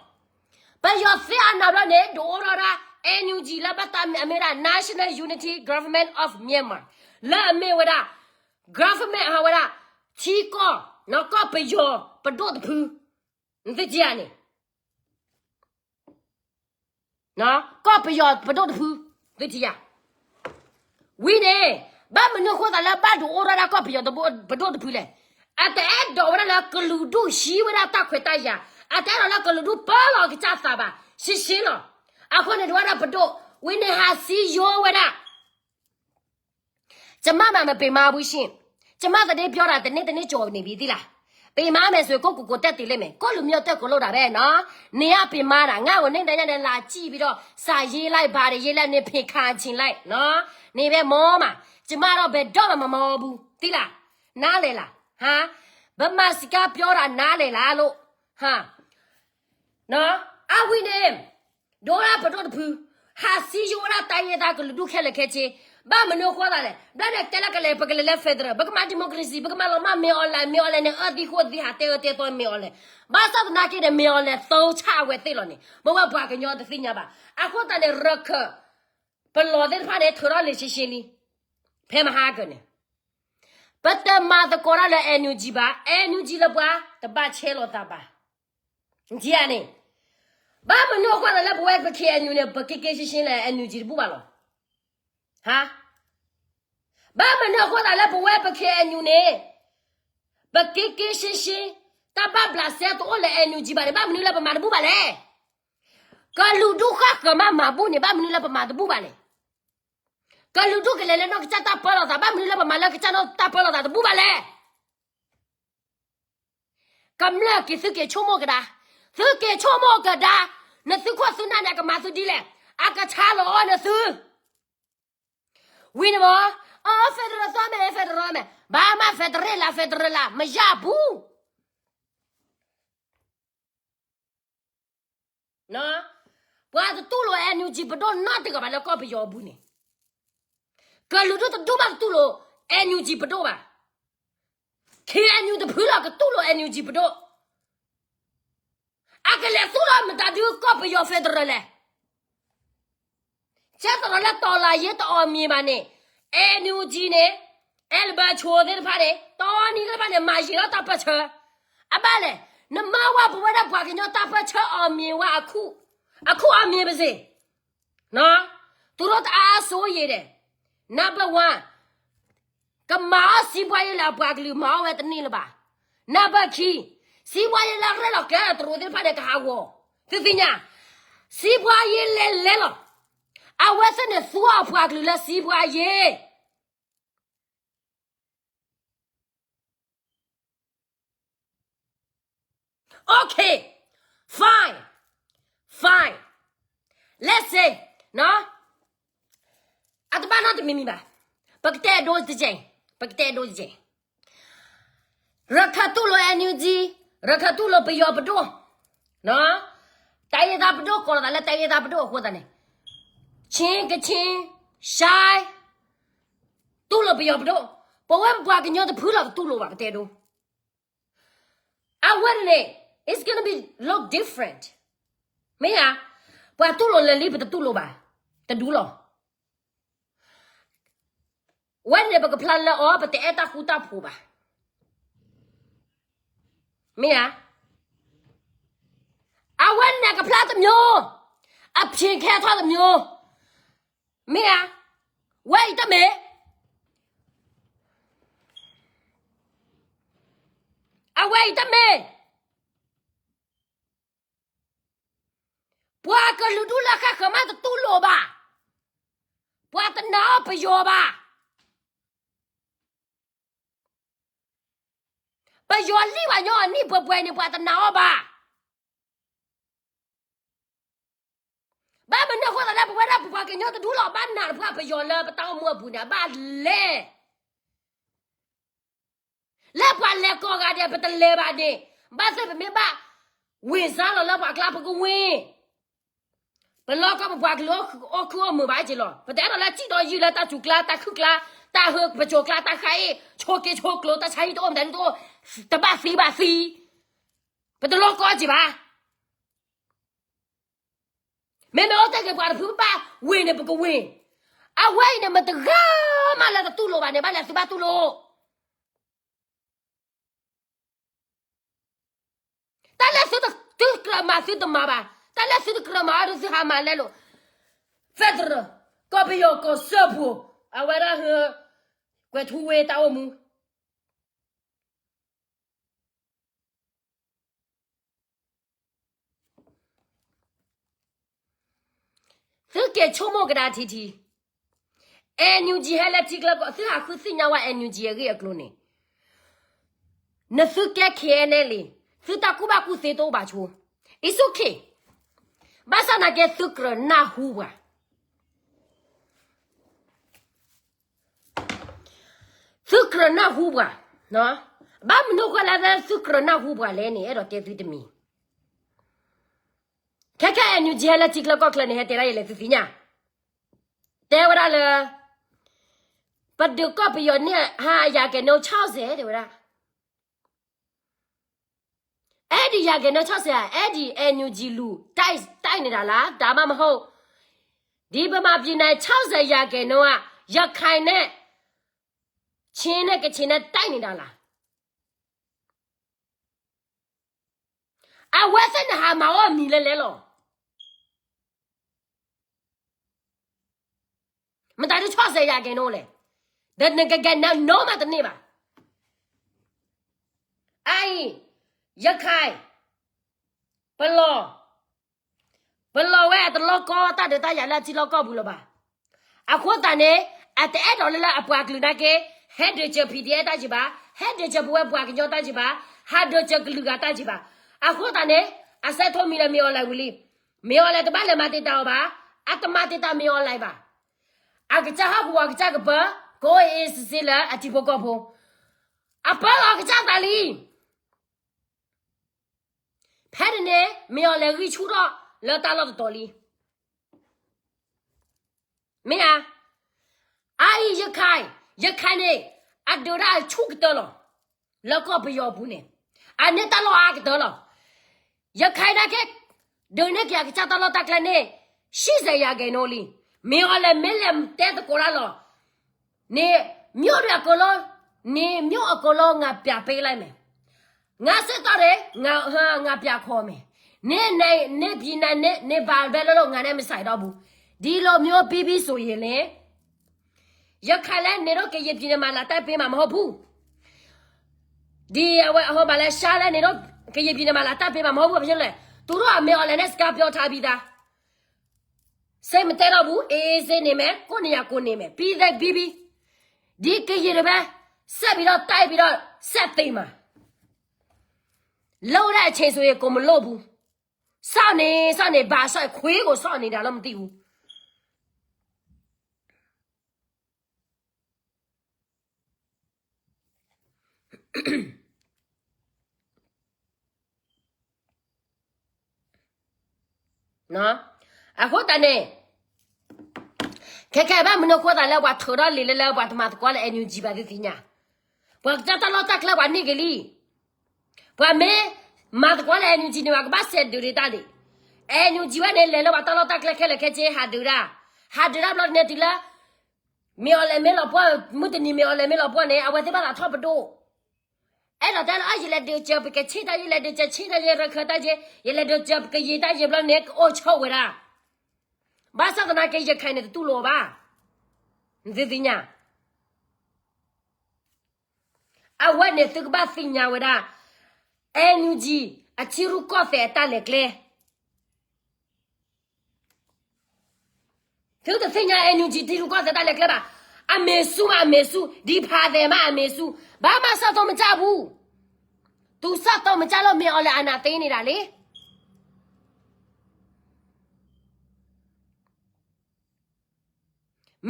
ပယီၤသ့အနၤဘျီန့ၣ် ဒုးအိၣ်ထီၣ်ဒၣ် NUG လၢဘၣ်တၢ်အမ့ၢ်ဒၣ် National Unity Government of Myanmar, လၢအမ့ၢ်ဝဲဒၣ် government ဟးဝဲဒၣ် ထံကီၢ် ကီၢ်ပယီၤပဒိၣ်တဖု, နသုထံၣ်ဧါန့ၣ် ကီၢ်ပယီၤပဒိၣ်တဖု, သုထံၣ်ဧါ. ဝံၤန့ၣ် ဘၣ်မနုၤအဃိသတးလၢဘၣ်ဒုးအိၣ်ထီၣ်ဒၣ်ကီၢ်ပယီၤပဒိၣ်တဖုလဲၣ်. အတအဲၣ်ဒိးဝဲဒၣ်လၢကလုာ်ဒူၣ်ဟံးဝဲဒၣ်တၢ်ခွဲးတၢ်ယာ်, အတအဲၣ်ဒိးလၢကလုာ်ဒူၣ်ပၢလီၤကစၢ်သးဘၣ်, ရှင်းရှင်းလီၤ. အဃိန့ၣ်ဒုးဝဲဒၣ်ပဒိၣ်, ဝံၤန့ၣ်ဟးစံယိဝဲဒၣ် ကျမမှာ မပင်မဘူးရှင်, ကျမသတင်းပြောတာ တနေ့တနေ့ကျော်နေပြီ သိလား. ပင်မမယ်ဆိုရင် ကိုယ့်ကိုယ်ကိုယ်တက်တည်လိမ့်မယ်, ကိုယ့်လူမျိုးတက်ကိုယ်လုပ်တာပဲနော်. နေရပင်မတာ, ငါ့ကိုနေ့တိုင်းညနေလာကြည့်ပြီးတော့ စာရေးလိုက် ဘာတွေရေးလိုက် နေဖင်ခံချင်လိုက်နော်. နေပဲမောမှာ, ကျမတော့ဘယ်တော့မှမမောဘူး, သိလား. နားလည်လား, ဟမ်. ဗမာစကားပြောတာနားလည်လားလို့, ဟမ်. အဝံၤန့ၣ် ဒိၣ်ဝဲဒၣ်ပဒိၣ်တဖု, ဟးစံယိဝဲဒၣ်တိုင်းရင်းသားကလုာ်ဒူၣ်ခဲလၢာ်ခဲဆ့, ဘၣ်မနုၤအဃိသတးလဲၣ်. ဘျီန့ၣ်တဲလၢကလဲၤ ပကလဲၤလၢ federal, ပကမၤ democracy, ပကမၤလီၤမၢ် မင်းအောင်လှိုင်, မင်းအောင်လှိုင်န့ၣ် အၢသံဃိသံ ဟးတဲအၢတဲသီ မင်းအောင်လှိုင်. ဘၣ်ဆၣ်သနာ်က့န့ၣ် မင်းအောင်လှိုင် သိမ်းချဝဲသ့ၣ်လီၤန့ၣ်, ပဝဲပှၤကညီတသ့ၣ်ညါဘၣ်. အဃိသတးန့ၣ် ရခၢၣ် ပလီၢ်သ့ၣ်တဖၣ်န့ၣ် ထုးထီၣ်လံာ်ရှဲရှဲလံ. ဖဲမဟါကၢန့ၣ် ပတမၤသကိးတၢ်လၢ NUG ဘၣ်, NUG လၢပှၤတဘၣ်ဆဲးလိာ်သးဘၣ်. န့ၣ် ဘၣ်မနုၤအဃိသးလၢပဝဲပ K N U န့ၣ် ပက့ၤက့ၤရှဲရှဲလၢ NUG တဘူၣ်ဘၣ်လီၤ. ဟါ, ဘၣ်မနုၤအဃိသးလၢပဝဲပ K N U န့ၣ် ပက့ၤက့ၤရှဲရှဲ, တၢ်ဘၣ်ဘျးစဲတအိၣ်လၢ NUG ဘၣ်န့ၣ် ဘၣ်မနုၤလၢပမၤတဘူၣ်ဘၣ်လဲၣ်. ကလုာ်ဒူၣ်ဃၣ်ဃၢၤမးမၤဘူၣ်န့ၣ် ဘၣ်မနုၤလၢပမၤတဘူၣ်ဘၣ်လဲၣ်. ကလုာ်ဒူၣ်ကလဲၤလၢနီၢ်ကစၢ်တၢ်ပၢလီၤသး ဘၣ်မနုၤလၢပမၤလၢကစၢ်နီၢ်တၢ်ပၢလီၤသးတဘူၣ်ဘၣ်လဲၣ်. ကမျၢၢ်က့ၤသုက့ၤဆိကမိၣ်ကဒါ, သုက့ၤဆိကမိၣ်ကဒါ, နသုခိၣ်သုနၢ်န့ၣ် အကမၤသုဒ်လဲၣ်, အကဆါလီၤအီၣ်နသု ဝံၤန့ၣ်မ့ၢ်, အ federal သီမဲာ် federal မဲာ်, ဘၣ်မး federal လၢ federal လၢ မယၢ်ဘူး. ပှၤတတူၢ်လိာ် NUG ပဒိၣ်နီတဂၤဘၣ်လၢကီၢ်ပယီၤအပူၤန့ၣ်, ကလုာ်ဒူၣ်တဒူၣ်ဘၣ်တတူၢ်လိာ် NUG ပဒိၣ်ဘၣ်. KNU တဖုလီၤကတူၢ်လိာ် NUG ပဒိၣ်. အကလဲၤသူၣ်လီၤမတၤဒုးကီၢ်ပယီၤ federal လဲၣ်. ကဲသရၣ်လၢ တော်လှန်ရေး တအီၣ်မံၤဘၣ်န့ၣ်, NUG န့ၣ်, အဲလဘၢဆိသ့ၣ်တဖၣ်န့ၣ် တီနံၤသ့ၣ်တဖၣ်န့ၣ် မၤယံာ်လီၤတၢ်ပၢၢ်ဆၢ. အဘၣ်လဲၣ်, နမၤဝဲပဝဲဒၣ်ပှၤကညီတၢ်ပၢၢ်ဆၢအီၣ်မံၤဝဲ အခုအီၣ်မံၤပစ့ၢ် သူတို့တအားစိုးရိမ်တယ်. Number one, ကမၤအီၣ်စီးပွားရေးလၢအပှၤကလုာ်မၤအီၣ်ဝဲတန့ၢ်လၢၤဘၣ်. Number two, စီးပွားရေးလၢအရဲၣ်လီၤကဲတရူးသ့ၣ်တဖၣ်န့ၣ် ကဟးဂီၤ, သုသ့ၣ်ညါ, စီးပွားရေးလဲၤလဲၤလီၤ. အဝဲသ့ၣ်န့ၣ်သူအီၣ်ပှၤကလုာ်လၢစီးပွားရေး Okay, fine, fine. Let's say, အတဘၣ်နီတမံၤမံၤဘၣ်. ပကတဲဒိတက့ၢ်, ပကတဲဒိတက့ၢ်. ရခၢၣ်တူၢ်လိာ် NUG, ရခၢၣ်တူၢ်လိာ်ပယီၤပဒိၣ်, တိုင်းရင်းသားပဒိၣ် ကိးလီၤသးလၢတိုင်းရင်းသားပဒိၣ်အဃိသတးန့ၣ်, ချင်း, ကချင်, ရှမ်း, တူၢ်လိာ်ပယီၤပဒိၣ်, ပဝဲပပှၤကညီတဖုလီၤတတူၢ်လိာ်ဘၣ် ပတဲဒိ. အဝဲန့ၣ် it's gonna be look different. မ့ၢ်ဧါ, ပှၤတူၢ်လိာ်လၢာ်လံ ပတတူၢ်လိာ်ဘၣ်, တဒူလီၤ. ဝဲန့ၣ်ပကဖျါလၢအီၤ ပတအဲၣ်တၢ်ဃူတၢ်ဖိးဘၣ်. မ့ၢ်ဧါ, အဝဲန့ၣ်ကဖျါတမျိုး, အဖျ့ခဲထီၣ်တမျိုး. မ့ၢ်ဧါ, ဝဲအံၤတမ့ၢ်, အဝဲအံၤတမ့ၢ်. ပှၤကလုာ်ဒူၣ်လၢဃၣ်ဃၢၤမးတတူၢ်လိာ်ဘၣ်, ပှၤတနာ်အီၤပယီၤဘၣ်. ပယီၤလံၣ်ဘၣ်ညီအနံၣ်ပှဲၤပှဲၤန့ၣ် ပှၤတနာ်အီၤဘၣ်. ဘၣ်မနုၤအဃိသတးလၢပဝဲဒၣ်ပပှၤကညီတဒူလီၤ ဘၣ်နာ်တဖၣ်ပယီၤလၢပတၢ်အိၣ်မူအပူၤန့ၣ် အဘၣ်လဲၣ်. လၢပှၤလဲၤကိးဂၤဒဲး ပတလဲၤဘၣ်န့ၣ်, ဘၣ်သ့ၣ်ပမ့ၢ်ဘၣ်ဝင်စားလီၤလၢပှၤကျါ ပကဝင်, ပလီၢ်ကီၢ်ပပှၤကလုာ်အိၣ်ခုအိၣ်မုာ်ဘၣ်က့ၤလီၤ. ပတအဲၣ်ဒိးလၢစံၣ်ဒီးယုၢ်လၢတၢ်စူၤကျါ တၢ်ခုၣ်ကျါ တၢ်ဟၢပစိၤကျါ တၢ်ခါအ့ၣ် ဆိးက့ဆိးကျိၤ တၢ်ဆါဟံၣ်တအိၣ်မတၤဒ်တအိၣ်, တဘၣ်သံဘၣ်သံ, ပတလီၢ်ကီၢ်က့ၤဘၣ်. မ့မ့ၢ်အိၣ်တ့ၢ်က့ၤပှၤတဖုဘၣ်ဝ့ၢ်န့ၣ် ပကဝ့ၢ်. အဝဲအံၤန့ၣ် မတဂၤမးလၢတတူၢ်လိာ်ဘၣ်န့ၣ် ဘၣ်လဲၤသုဘၣ်တူၢ်လိာ်. တၢ်လၢသုတကြၢးမၤသုတမၤဘၣ်, တၢ်လၢသုတကြၢးမၤအီၤဒုးသုဟးမၤလဲလိာ်. Federal, ကီၢ်ပယီၤကီၢ်စၢဖှိၣ်, အဝဲဒၣ်ဟၢ, ကွဲၤထူဝ့တၢ်အိၣ်မူ သုက့ၤဆိကမိၣ်ကဒါထံထံ, NUG ဟဲလၢထံကျါကီၢ် သုဟးဃုသ့ၣ်ညါဝဲ NUG အဂ့ၢ်အကျိၤန့ၣ်, နသုကဲ K N L A, သုတၢ်ကူၣ်ဘၣ်ကူၣ်သ့တအိၣ်ဘၣ်ဆိ, it's okay. ဘၣ်ဆၣ်သနာ်က့သုကြၢးနၢ်ဟူပှၤ သုကြၢးနၢ်ဟူပှၤ, ဘၣ်မနုၤဃိလၢသုကြၢးနၢ်ဟူပှၤလဲၣ်န့ၣ် အဲၣ်ဒိးတဲသုတမံၤ. ခဲခဲ NUG ဟဲလၢထံကျါကီၢ်ကျါန့ၣ် ဟဲတဲဒၣ်ယဲလဲၣ်သုသ့ၣ်ညါ, တဲဝဲဒၣ်လၢ ပဒုးကီၢ်ပယီၤန့ၣ် ဟါ ရာခိုင်နှုန်း ခြောက်ဆယ် တဲဝဲဒၣ်. အဲဒီ ရာခိုင်နှုန်း ခြောက်ဆယ် အဲဒီ NUG လူ တိုက် တိုက်နေတာလား, ဒါမှမဟုတ် ဒ်ပမၤပျံၤန့ၣ် ဆီၣ်စဲးယၤကဲၤနိဧါ, ရခိုင်နဲ့ ချင်းနဲ့ ကချင်နဲ့ တိုက်နေတာလား. အဝဲသ့ၣ်န့ၣ်ဟးမၤအီၣ်မံၤလဲၣ်လဲၣ်လီၤ. မတၤဒုးဆီၣ်စဲးယၤကဲၤနိလဲၣ်. ဒီးနကကဲၤနနိမးတန့ၢ်ဘၣ်. အအံၤ ရခိုင် ပလီၢ် ပလီၢ်ဝဲအတလီၢ်ကီၢ် တၢ်ဒုးတၢ်ယၤလၢအထံလီၢ်ကီၢ်ပူၤလၢၤဘၣ်. အဃိသတးန့ၣ် အတအဲၣ်ဒိးလၢလၢအပှၤကလုာ်နာ်က့ ဟဲဒုးစၢၤ P D F တၢ်ယံၤဘၣ်, ဟဲဒုးစၢၤပဝဲပှၤကညီတၢ်ယံၤဘၣ်, ဟးဒုးစၢၤကလုာ်ဂၤတၢ်ယံၤဘၣ်. အဃိသတးန့ၣ် အစဲးထိးမံၤဒီး မ့ၢ်အီၤလဲၣ်ဝံၤလံ. မ့ၢ်အီၤလဲၣ်တဘၣ်လဲၤမၤတံာ်တာ်အီၤဘၣ်, အတမၤတံာ်တာ်မ့ၢ်အီၤလဲၣ်ဘၣ်. အကစၢ်ဟီၣ်ကဝီၤကစၢ်ကပၢၤ ကအိၣ်အ့ၣ်စ့စ့လၢအထံဖိကီၢ်ဖိ အပၢလီၤကစၢ်သးလံ. ဖဲန့ၣ်န့ၣ် မ့ၢ်အီၤလဲၣ်ဂံၢ်ဆူၣ်ထီၣ်လၢတၢ်လီၢ်တတီၤလံ. မ့ၢ်ဧါ. အအံၤ ရခိုင်, ရခိုင်န့ၣ် အဒုးတၢ်အဆူၣ်ကတၢၢ်လီၤ. လၢကီၢ်ပယီၤပူၤန့ၣ် အန့ၢ်တၢ်လီၢ်အါကတၢၢ်လီၤ. ရခိုင်နာ်က့ ဒုးန့ၢ်က့ၤအကစၢ်တၢ်လီၢ်တၢ်ကျဲန့ၣ် ရှံၣ်စဲးယၤကဲၤနိလံ. မ့ၢ်အီၤလဲၣ်မ့ၢ်လဲၤတဲသကိးတၢ်လီၤ. န့ၣ် မြို့တွေအကုန်လုံး, န့ၣ် မြို့အကုန်လုံး ငါပြပေးလိုက်မယ်. ငါစစ်သားတွေ ငါ, ငါပြခေါ်မယ်. န, န, နပြည်နယ် န, နဘာပဲလုပ်လုပ် ငါနဲ့မဆိုင်တော့ဘူး. ဒီလိုမျိုးပြီးပြီဆိုရင်လေ, ရခိုင်လည်း နေတော့ ကရင်ပြည်နယ်မှာ လာတိုက်ပေးမှာမဟုတ်ဘူး. ဒီအဝဲ အဟိုမှာလည်း ရှမ်းလည်း နေတော့ ကရင်ပြည်နယ်မှာ လာတိုက်ပေးမှာမဟုတ်ဘူး. ဘာဖြစ်လို့လဲ? သူတို့က မင်းအောင်လှိုင်နဲ့ စကားပြောထားပြီးသား. စိတ်မတဲတော့ဘူး, အေးအေးဆေးနေမယ်, ကိုယ့်နေရာကိုယ်နေမယ်, ပြီးတဲ့ ပြီးပြီ. ဒီကရင်တွေပဲ ဆက်ပြီးတော့ တိုက်ပြီးတော့ ဆက်သေမှာ. လုပ်တဲ့အချိန်ဆိုရင် ကိုယ်မလုပ်ဘူး. စောင့်နေ, စောင့်နေ, ဘာစောင့်, ခွေးကိုစောင့်နေတာလား မသိဘူး. အဃိသတးန့ၣ် ခဲခဲဘၣ်မနုၤအဃိသတးလၢ ပှၤထုးထီၣ်လံာ်လၢ လၢပှၤတမၤသကိးလၢ NUG ဘၣ်သ့ၣ်သ့ၣ်ညါ, ပှၤကစၢ်တၢ်လီၢ်တၢ်ကျဲ ပှၤန့ၢ်က့ၤလံ. ပှၤမ့ၢ်မၤသကိးလၢ NUG န့ၣ် ပှၤကဘၣ်စဲးဒုးဒံးတၢ်ဒံး. NUG ဝဲန့ၣ် လဲၤလၢပှၤတၢ်လီၢ်တၢ်ကျဲခဲလၢာ်ခဲဆ့ ဟးဒုးတၢ်, ဟးဒုးတၢ်ဘျီန့ၣ် တုၤလၢ မ့ၢ်အီၤလဲၣ်မ့ၢ်လီၤပှီၢ်, မုၢ်တနံၤမ့ၢ်အီၤလဲၣ်မ့ၢ်လီၤပှီၢ်န့ၣ် အဝဲသ့ၣ်ဘၣ်သးထီၣ်ပဒိၣ်. အဲၣ်ဒိးတဲလၢ အၢ ယလဲၤဒုးစၢၤပကဆ့ၣ်တၢ်, ယလဲၤဒုးစၢၤဆ့ၣ်တၢ်ယဲ ရခၢၣ်တၢ်ယဲ, ယလဲၤဒုးစၢၤပကယံၤတၢ်ယဲဘျီန့ၣ် ကအိၣ်ဆိးဝဲဒၣ်. ဘၣ်ဆၣ်သနာ်က့ ရခိုင်န့ၣ် တတူၢ်လိာ်ဘၣ်. နသ့ၣ်ညါ အဝဲန့ၣ် သုကဘၣ်သ့ၣ်ညါဝဲဒၣ် NUG အထံရူၢ်ကီၢ်သဲးအတၢ်လဲၤကျဲ. သုတသ့ၣ်ညါ NUG ထံရူၢ်ကီၢ်သဲးတၢ်လဲၤကျဲဘၣ်. အမေစုမ့ၢ်အမေစု, ဒီဖာသည်မ့ၢ်အမေစု, ဘာမှစောင့်မကြဘူး. သူစောင့်မကြလို့ မင်းအောင်လှိုင်အာဏာသိမ်းနေတာလေ.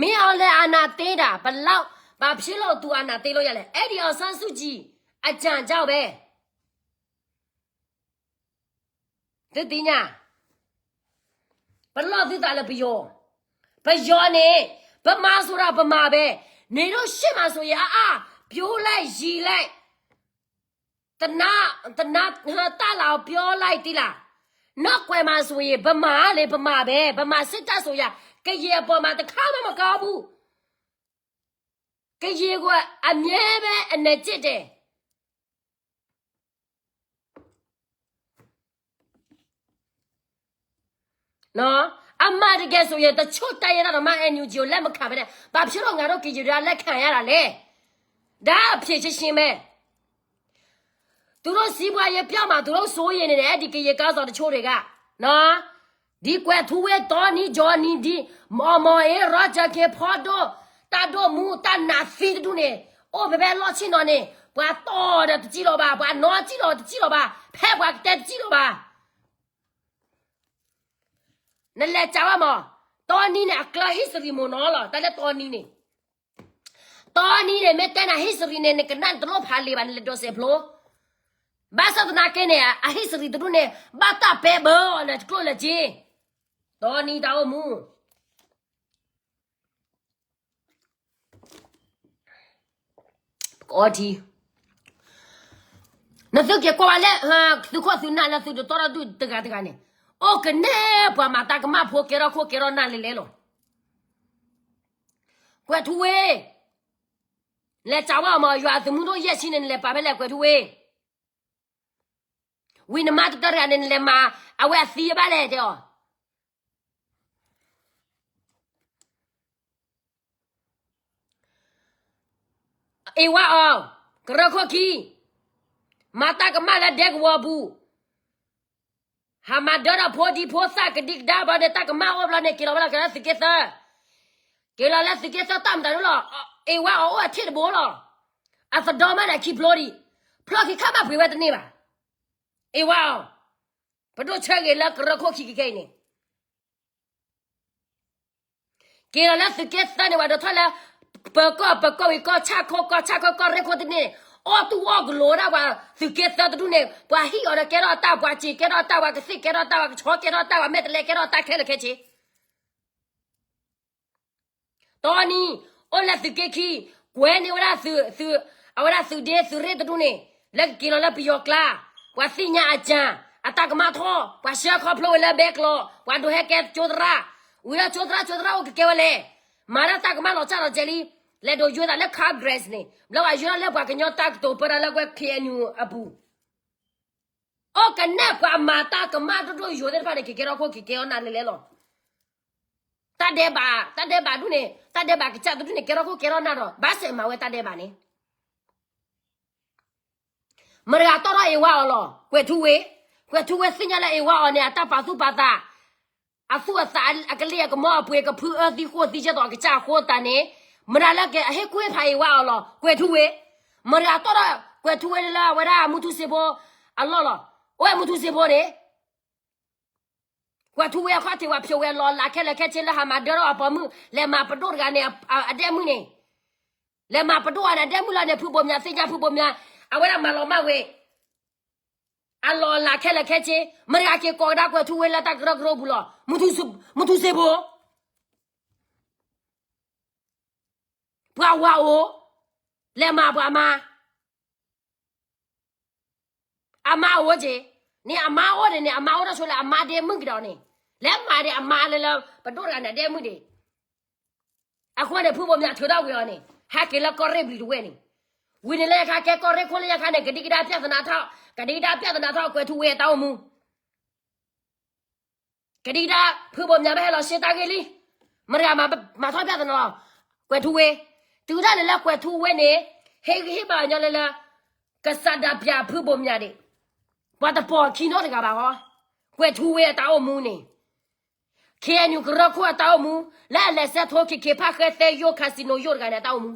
မင်းအောင်လှိုင်အာဏာသိမ်းတာ ဘယ်လောက်, ဘာဖြစ်လို့သူအာဏာသိမ်းလို့ရလဲ? အဲဒီ အောင်ဆန်းစုကြည်အကြံကြောင့်ပဲ. သုသ့ၣ်ညါ, ပလီၢ်သုသးလၢပယီၤ, ပယီၤန့ၣ် ဗမာဆိုတာ ဗမာပဲ, နေတော့ ရှစ်မှာဆိုရင် အါ, အါ, ပြောလိုက်, ရေလိုက်, တနာ, တနာ, တၢ်လၢပြောလိုက်သီးလၢ်, နောက်ကွယ်မှာဆိုရင် ဗမာလေ, ဗမာပဲ, ဗမာစစ်တပ်ဆိုရင် ကရင်အပေါ်မှာ တစ်ခါမှမကောင်းဘူး. ကရင်ကိုအမြဲပဲအနာကျစ်တယ်. နော်, အမှန်တကယ်ဆိုရင် တချို့တိုင်းရင်းသားတောင်မှ NUG ကိုလက်မခံဘဲနဲ့ ဘာဖြစ်လို့ငါတို့ကရင်တွေကလက်ခံရတာလဲ? ဒါအဖြေချက်ချင်းပဲ. သူတို့စီးပွားရေးပျောက်မှာ သူတို့စိုးရိမ်နေတယ် အဲဒီကရင်ခေါင်းဆောင်တချို့တွေက, နော်. ဒီကွယ်ထူးဝင်း, တောနီ, ဂျော်နီ, ဒီမောင်မောင်အေး, ရော်ဂျာခင်, ဖီဒိၣ်, တၢ်ဒိၣ်မူ, တၢ်နးသံတဒူၣ်န့ၣ် အိၣ်ဖဲဖဲလီၢ်ဆ့ၣ်နီၤန့ၣ် ပှၤတီၢ်ဒီးတစံၣ်လီၤဘၣ်, ပှၤနီၣ်စံၣ်လီၤတစံၣ်လီၤဘၣ်, ဖဲပှၤကတဲတစံၣ်လီၤဘၣ်. နလဲၤစံးဝဲမး, တောနီန့ၣ် အကျါ history မ့ၢ်နီၤလီၤ, တၢ်လၢတောနီန့ၣ်, တောနီန့ၣ် မ့ၢ်တဲနၤ history န့ၣ် နကနၣ်နတလိၣ်ဖးလံာ်ဘၣ်, နလဲၤဒိးစဲးဖျိ. ဘၣ်ဆၣ်သနာ်က့န့ၣ် အ history တဒူၣ်န့ၣ် ဘၣ်တၢ်ပဲဘၢအီၤလၢကျိၣ်လၢစ့, တောနီတၢ်အိၣ်မူ ပကအီထံ, နသုက့ၤကွၢ်ဝဲလၢ သုခိၣ်သုနၢ်လၢသုတတီဒီးဒုၣ်တဂၤတဂၤန့ၣ်, အိၣ်ကနဲပှၤမၤတၢ်ကမၣ်ဖိ ကဲထီၣ်ခိၣ်ကဲထီၣ်နၢ်လဲၤလဲၤလီၤ. ကွဲးထူဝ့ လဲၤစးဝဲအီၤမး ယွၤအသုးမုၢ်ဒိၣ်ယဲၢ်ဆံန့ၣ် နလဲၤပာ်ဖဲလဲၣ် ကွဲးထူဝ့, ဝံၤနမါတတၢၢ်တဂၤန့ၣ် နလဲၤမၤ အဝဲအသံအဘၣ်လဲၣ်တဲအီၤ အ့ၣ်ဝါအီၤ, ကရၢခိၣ်ခံ, မၤတၢ်ကမၣ်လၢဒဲကဝီၤပူၤ, ဟးမၤဒၢထီၣ်ဖိဒံဖိသၣ်ကဒံကဒါဘျီန့ၣ် တၢ်ကမၣ်အိၣ်ဘျီန့ၣ် က့ၤလီၤဝဲလီၤက့ၤလၢသုးက့သၢ, က့ၤလီၤလၢသုးက့သၢတၢ်မတၤဒုလီၤ, အ့ၣ်ဝါအီၤအိၣ်အထံၣ်တဘိလီၤ, အသဒီမးန့ၣ်ခံဖျိဒံး, ဖျီခံခါမးပှ့ၤဝဲတန့ၢ်ဘၣ်, အ့ၣ်ဝါအီၤ, ပဒိၣ်ဆၢဂ့ၤလၢကရၢခိၣ်ခံကကဲအံၤန့ၣ် က့ၤလီၤလၢသုးက့သၢန့ၣ် ပှၤဒိးထီၣ်လၢ ပၢၤကီၢ် ပၢၤကီၢ်ဝံၤ ကီၢ်ဆၣ်ခိၣ် ကီၢ်ဆၣ်ခိၣ် ကီၢ်ရ့ၣ်ခိၣ်တန့ၢ်န့ၣ် အီၣ်တူၢ်အီၣ်ကလိၤဒၣ်ပှၤသုးက့သၢတဒူၣ်န့ၣ် ပှၤဟံၣ်အီၤဒီးကဲထီၣ်အတၢ် ပှၤစံးကဲထီၣ်အတၢ် ပှၤကသ့ၣ်ကဲထီၣ်အတၢ် ပှၤကဆီကဲထီၣ်အတၢ် ပှၤမဲာ်တဲးလဲးကဲထီၣ်အတၢ်ခဲလၢာ်ခဲဆ့ တနံၤ အိၣ်လၢသုးက့ခံ ကွဲးန့ၢ်ဝဲဒၣ်သုး အဝဲဒၣ်သုးဒ့သုးရ့ၣ်တဒူၣ်န့ၣ် လၢကက့ၤလီၤလၢပယီၤကျါ ပှၤသ့ၣ်ညါအကၠၢ အတၢ်ကမၣ်ထီၣ် ပှၤဆှၢခီဖျိဝဲလၢဘဲကျိး ပှၤဒိးဟဲကဲကၠိသရၣ် ဝံၤလၢကၠိသရၣ်ကၠိသရၣ်အိၣ်ကကဲဝဲလဲၣ် မၤတၢ်တၢ်ကမၣ်လီၤစၢ်လီၤကဲလံ လဲၤဒိးယိသးလၢ Congress န့ၣ် ဘျီဝဲယိလၢပှၤကညီတၢ်ကတိၤပၢတၢ်လၢကွဲ K N U အပူၤ အိၣ်ကနဲၣ်ပှၤမၤတၢ်ကမၣ်ဒိၣ်ဒိၣ်ယိာ်သ့ၣ်တဖၣ်န့ၣ် က့ၤကဲထီၣ်ခိၣ်က့ၤကဲထီၣ်နၢ်လဲၤလဲၤလီၤ. တၢ်ဒဲးဘး တၢ်ဒဲးဘးဒူၣ်န့ၣ် တၢ်ဒဲးဘးကစၢ်တဒူၣ်န့ၣ် ကဲထီၣ်ခိၣ်ကဲထီၣ်နၢ်ဒီး ဘၣ်ဆဲးမၤဝဲတၢ်ဒဲးဘးန့ၣ် မတၤတဂၤတီၢ်ထီၣ်အ့ၣ်ဝါအီၤလီၤ. ကွဲးထူဝ့ ကွဲးထူဝ့သ့ၣ်ညါလၢအ့ၣ်ဝါအီၤန့ၣ် အတၢ်ပာ်သူၣ်ပာ်သး အသူၣ်အသးအကလ့ၢ်အကမီၤအပှ့ၤကဖုအၢသံဃိၣ်သံကဲသိးအကစၢ်အဃိသတးန့ၣ် မတၤလၢကဟ့ၣ်ကူၣ်ဟ့ၣ်ဖးအ့ၣ်ဝါအီၤလီၤ. ကွဲးထူဝ့ မတၤတဂၤတီၢ်ထီၣ် ကွဲးထူဝ့လၢအဝဲဒၣ်မူထူစ့ဖိအလီၢ်လီၤ. အိၣ်ဝဲမူထူစ့ဖိန့ၣ် ကွဲးထူဝ့အခီၣ်ထံးဝဲဖျိးဝဲလီၤလးခဲလၢာ်ခဲဆ့လၢဟးမၤဒၢထီၣ်အပိာ်မုၣ် လဲၤမၤပဒိၣ်တဂၤန့ၣ် အဒဲမုၣ်န့ၣ် လဲၤမၤပဒိၣ်အန့ၣ် အဒဲမုၣ်လီၤန့ၣ် ဖုဘိၣ်မၠးသ့ၣ်ညါဖုဘိၣ်မၠး အဝဲဒၣ်မၤလီၤမၢ်ဝဲ အလီၤလးခဲလၢာ်ခဲဆ့ မတၤတဂၤက့ၤကိးကဒါကွဲးထူဝ့လၢတၢ်ကရၢကရိပူၤလီၤ. မူထူစ့ဖိ ပှၤဝၤအိၣ် လဲၤမၤပှၤမါ အမါအိၣ်က့ၤ န့ၣ်အမါအိၣ်ဒံးန့ၣ် အမါအိၣ်တၢ်ဆိလၢအမါဒဲမုၣ်ကဒီးန့ၣ် လဲၤမၤဒံးအမါလၢလၢ ပဒိၣ်တဂၤန့ၣ်ဒဲမုၣ်ဒံး အဃိန့ၣ် ဖုဘိၣ်မၠးထုးထီၣ်ဝံၤအီၤန့ၣ် ဟဲက့ၤလၢကီၢ်ရ့ၣ်ဘျံးတဝဲၢ်န့ၣ် ဝံၤန့ၣ်လၢယခါကဲကီၢ်ရ့ၣ်ခိၣ်လၢယခါန့ၣ် ကဒံကဒါပြဿနာထီၣ် ကဒံကဒါပြဿနာထီၣ်ကွဲးထူဝ့အတၢ်အိၣ်မူ ကဒံကဒါ ဖုဘိၣ်မၠးဘၣ်ဟဲလီၤရှဲတၢ်ဂ့ၢ်လံ မတၤတဂၤမၤထီၣ်ပြဿနာလီၤ ကွဲးထူဝ့ တုၤဒၣ်လဲာ်လၢကွဲးထူဝ့န့ၣ် ဟ့ၣ်ဂံၢ်ဟ့ၣ်ဘါညီလၢလၢ ကစၢ်ဒၣ်ပၠးဖုဘိၣ်မၠးဒံး ပှၤတပိာ်ခံနီတဂၤဘၣ်ဟီ ကွဲးထူဝ့အတၢ်အိၣ်မူန့ၣ် K N U ကရၢခိၣ်အတၢ်အိၣ်မူ လၢအလဲၤဆဲးထိခံခံဖးဃဲသဲ ယိၣ် casino ယိၣ်တဂၤန့ၣ် အတၢ်အိၣ်မူ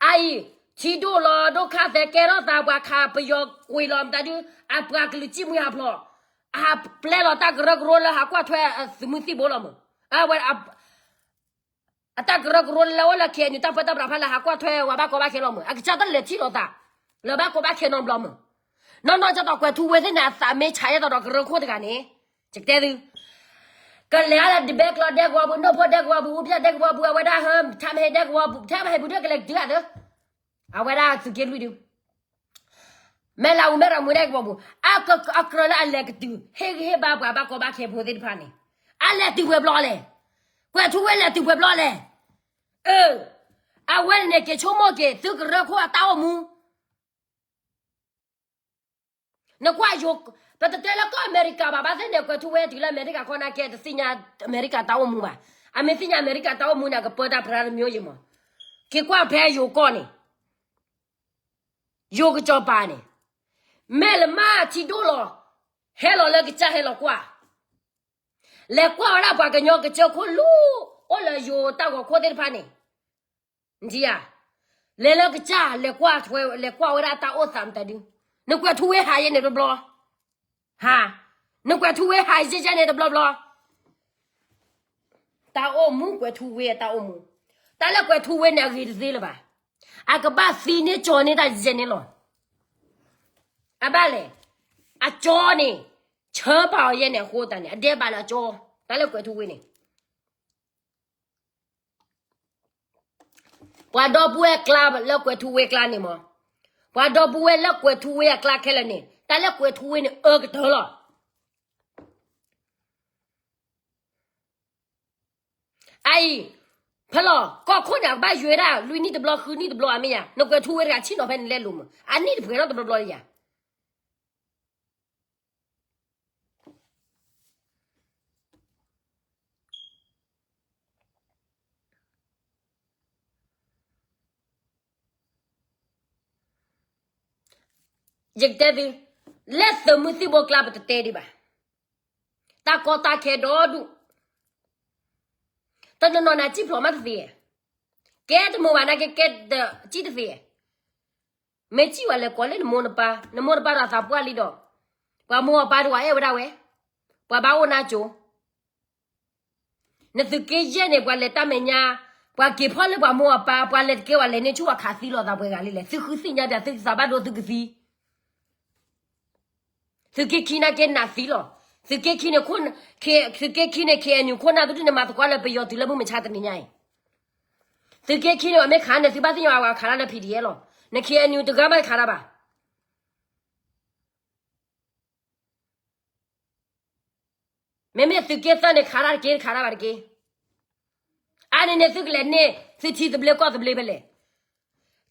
အအံၤ ထံဒိၣ်လီၤဒိၣ်ခါသဲးကဲထီၣ်သး ပှၤခးပယီၤကွံာ်လီၤမတၤဒု အပှၤကလုာ်စံၣ်မှံဟးဖျိး အဟးပျဲလီၤတၢ်ကရၢကရိလၢဟးကွၢ်ထွဲသုးမုၢ်သံၣ်ဘိလီၤမး အဝဲ အတၢ်ကရၢကရိလၢအိၣ်လၢ K N U တၢ်ပၢတၢ်ပြးဖးလၢဟးကွၢ်ထွဲဝဲဘၣ်ကီဘၣ်ခဲလီၤမး အကစၢ်တလဲၤထံၣ်လိာ်သး လၢဘၣ်ကီဘၣ်ခဲနီတဘျီမး နီၢ်နီၢ်ကၠီတီကွဲးထူဝ့သ့ၣ်န့ၣ် အသးမ့ၢ်ဆးယဲၢ်တီဒီးကရၢခိၣ်တဂၤန့ၣ် ယကတဲသု ကလဲၤအါလၢဒဘဲကျီဒဲကဝီၤပူၤ နိၣ်ဖိဒဲကဝီၤပူၤ အူပျၢ်ဒဲကဝီၤပူၤ အဝဲဒၣ်ဟၢ ထါမဟဲဒဲကဝီၤပူၤ ထါမဟဲပူၤဒုကလဲၤကတုၤအသး အဝဲဒၣ်သုးက့လွံၢ်ဒု မဲၢ်လးအူမဲၢ်ရမူဒဲကဝီၤပူၤ အကြၢးလၢအလဲၤကတုၤ ဟ့ၣ်ဂံၢ်ဟ့ၣ်ဘါပှၤဘၣ်ကီဘၣ်ခဲဖိသ့ၣ်တဖၣ်န့ၣ် အလဲၤတုၤပှဲၤဘျီလဲၣ် ကွဲးထူဝ့လဲၤတုၤပှဲၤဘျီလဲၣ် အၢ အဝဲန့ၣ်က့ၤဆိကမိၣ်က့ၤ သုကရၢခိၣ်အတၢ်အိၣ်မူ နကွၢ်ယိၤ ပတတဲလၢကီၢ်အမဲရကၤဘၣ် ဘၣ်သ့ၣ်န့ၣ် ကွဲးထူဝ့တုၤလၢအမဲရကၤခီနာ်က့ တသ့ၣ်ညါအမဲရကၤတၢ်အိၣ်မူဘၣ်. အမ့ၢ်သ့ၣ်ညါအမဲရကၤတၢ်အိၣ်မူန့ၣ် အကပၢတၢ်ပြးတမံၤယံၤမး. က့ၤကွၢ်ဖဲယိၤကီၢ်န့ၣ် ယိၤကစီၤပၤန့ၣ် မဲာ်လမၢ်ထံဒိၣ်လီၤ ဟဲလီၤလၢကစၢ်ဟဲလီၤကွၢ် လဲၤကွၢ်ဝဲဒၣ်ပှၤကညီကစၢၢ်ခိၣ်လူၤ အိၣ်လၢယိၤတၢ်ဂီၤခိၣ်သ့ၣ်တဖၣ်န့ၣ် နထံၣ်ဧါ, လဲၤလၢကစၢ် လဲၤကွၢ်ထွဲ လဲၤကွၢ်ဝဲဒၣ်တၢ်အိၣ်သးမတၤဒု, နကွဲးထူဝ့ဟးယဲန့ၣ်တဘျီ, ဟါ, နကွဲးထူဝ့ဟးယဲယဲန့ၣ်တဘျီဘျီ, တၢ်အိၣ်မူကွဲးထူဝ့အတၢ်အိၣ်မူ, တၢ်လၢကွဲးထူဝ့န့ၣ်အဂ့ၤတသ့လၢၤဘၣ်, အကဘၣ်သံန့ၢ်ကၠီန့ၢ်တၢ်ယဲန့ၣ်လီၤ. အဘၣ်လဲၣ်, အကၠီန့ၣ် ဆၢပာ်အီၤယဲန့ၣ်အဃိသတးန့ၣ် အဒဲးဘးလၢအကၠီ, တၢ်လၢကွဲးထူဝ့န့ၣ် ပှၤဒီပုၢ်ဝဲၢ်ကျါလၢကွဲးထူဝ့ကျါန့ၣ်မး, ပှၤဒီပုၢ်ဝဲၢ်လၢကွဲးထူဝ့အကျါခဲလၢာ်န့ၣ် တၢ်လၢကွဲးထူဝ့န့ၣ် အၢကတၢၢ်လီၤ. အအံၤ, ဖဲလီၤ ကီၢ်ခိၣ်န့ၣ် အကဘၣ်ယွဲဒၣ် လွံၢ်နံၣ်တဘျီ ဃုနံၣ်တဘျီ အမ့ၢ်ယၤ, နကွဲးထူဝဲတဂၤဆ့ၣ်နီၤဖဲန့ၣ်လဲလိာ်မး, အနံၣ်တပှဲၤနီတဘျီဘျီယၤ. ယကတဲသု, လၢသုးမုၢ်သံၣ်ဘိကျါပတတဲဒံးဘၣ်. တၢ်ကီတၢ်ခဲဒီဒူၣ်, တနီၤနီၤန့ၣ် စံၣ်ဖျိးမးတသ့, ကဲတမုာ်ဘၣ်နာ်က့ ကဲတစံၣ်တသ့, မ့ၢ်စံၣ်ဝဲလဲၤကိးလၢနမိၢ်နပၢ်, နမိၢ်နပၢ်ဒီးသးပှၢ်လံဒီး, ပှၤမိၢ်အပၢ်တဝဲအဲၣ်ဝဲဒၣ်ဝဲ, ပှၤဘၣ်အိၣ်နါကၠိ နသုးက့ယဲၢ်န့ၣ် ပှၤလဲၤတၢ်မဲာ်ညါ, ပှၤက့ၤဖီၣ်လၢပှၤမိၢ်အပၢ်, ပှၤလဲၤတကဲဝဲလဲၤန့ၢ်ဆူၣ် ပှၤခးသံလိာ်သးပှဲၤဂၤလံလဲၣ်. သုဃုသ့ၣ်ညါပၠး သုသးဘၣ်ဒိသုကသံ, သုးက့ခံနာ်က့နးသံလီၤ. သုးက့ခံန့ၣ်, သုးက့ခံန့ၣ် KNU ခိၣ်နၢ်သုဒုန့ၣ် မၤသကိးလၢပယီၤတုၤလၢမုၢ်မဆါတနံၤညါအံၤ, သုးက့ခံန့ၣ် အမ့ၢ်ခးန့ၣ် သုဘၣ်သ့ၣ်ညါဝဲခးတၢ်လၢ PDF လီၤ. န KNU တဂၤမးတခးတၢ်ဘၣ်. မ့မ့ၢ်သုးက့သၢန့ၣ် ခးတၢ်တက့ၢ် တခးတၢ်ဘၣ်တက့ၢ်. အါန့ၣ်န့ၣ် သုကလဲၤန့ၢ် သုထံသဘျ့ကီၢ်သဘျ့ဖဲလဲၣ်.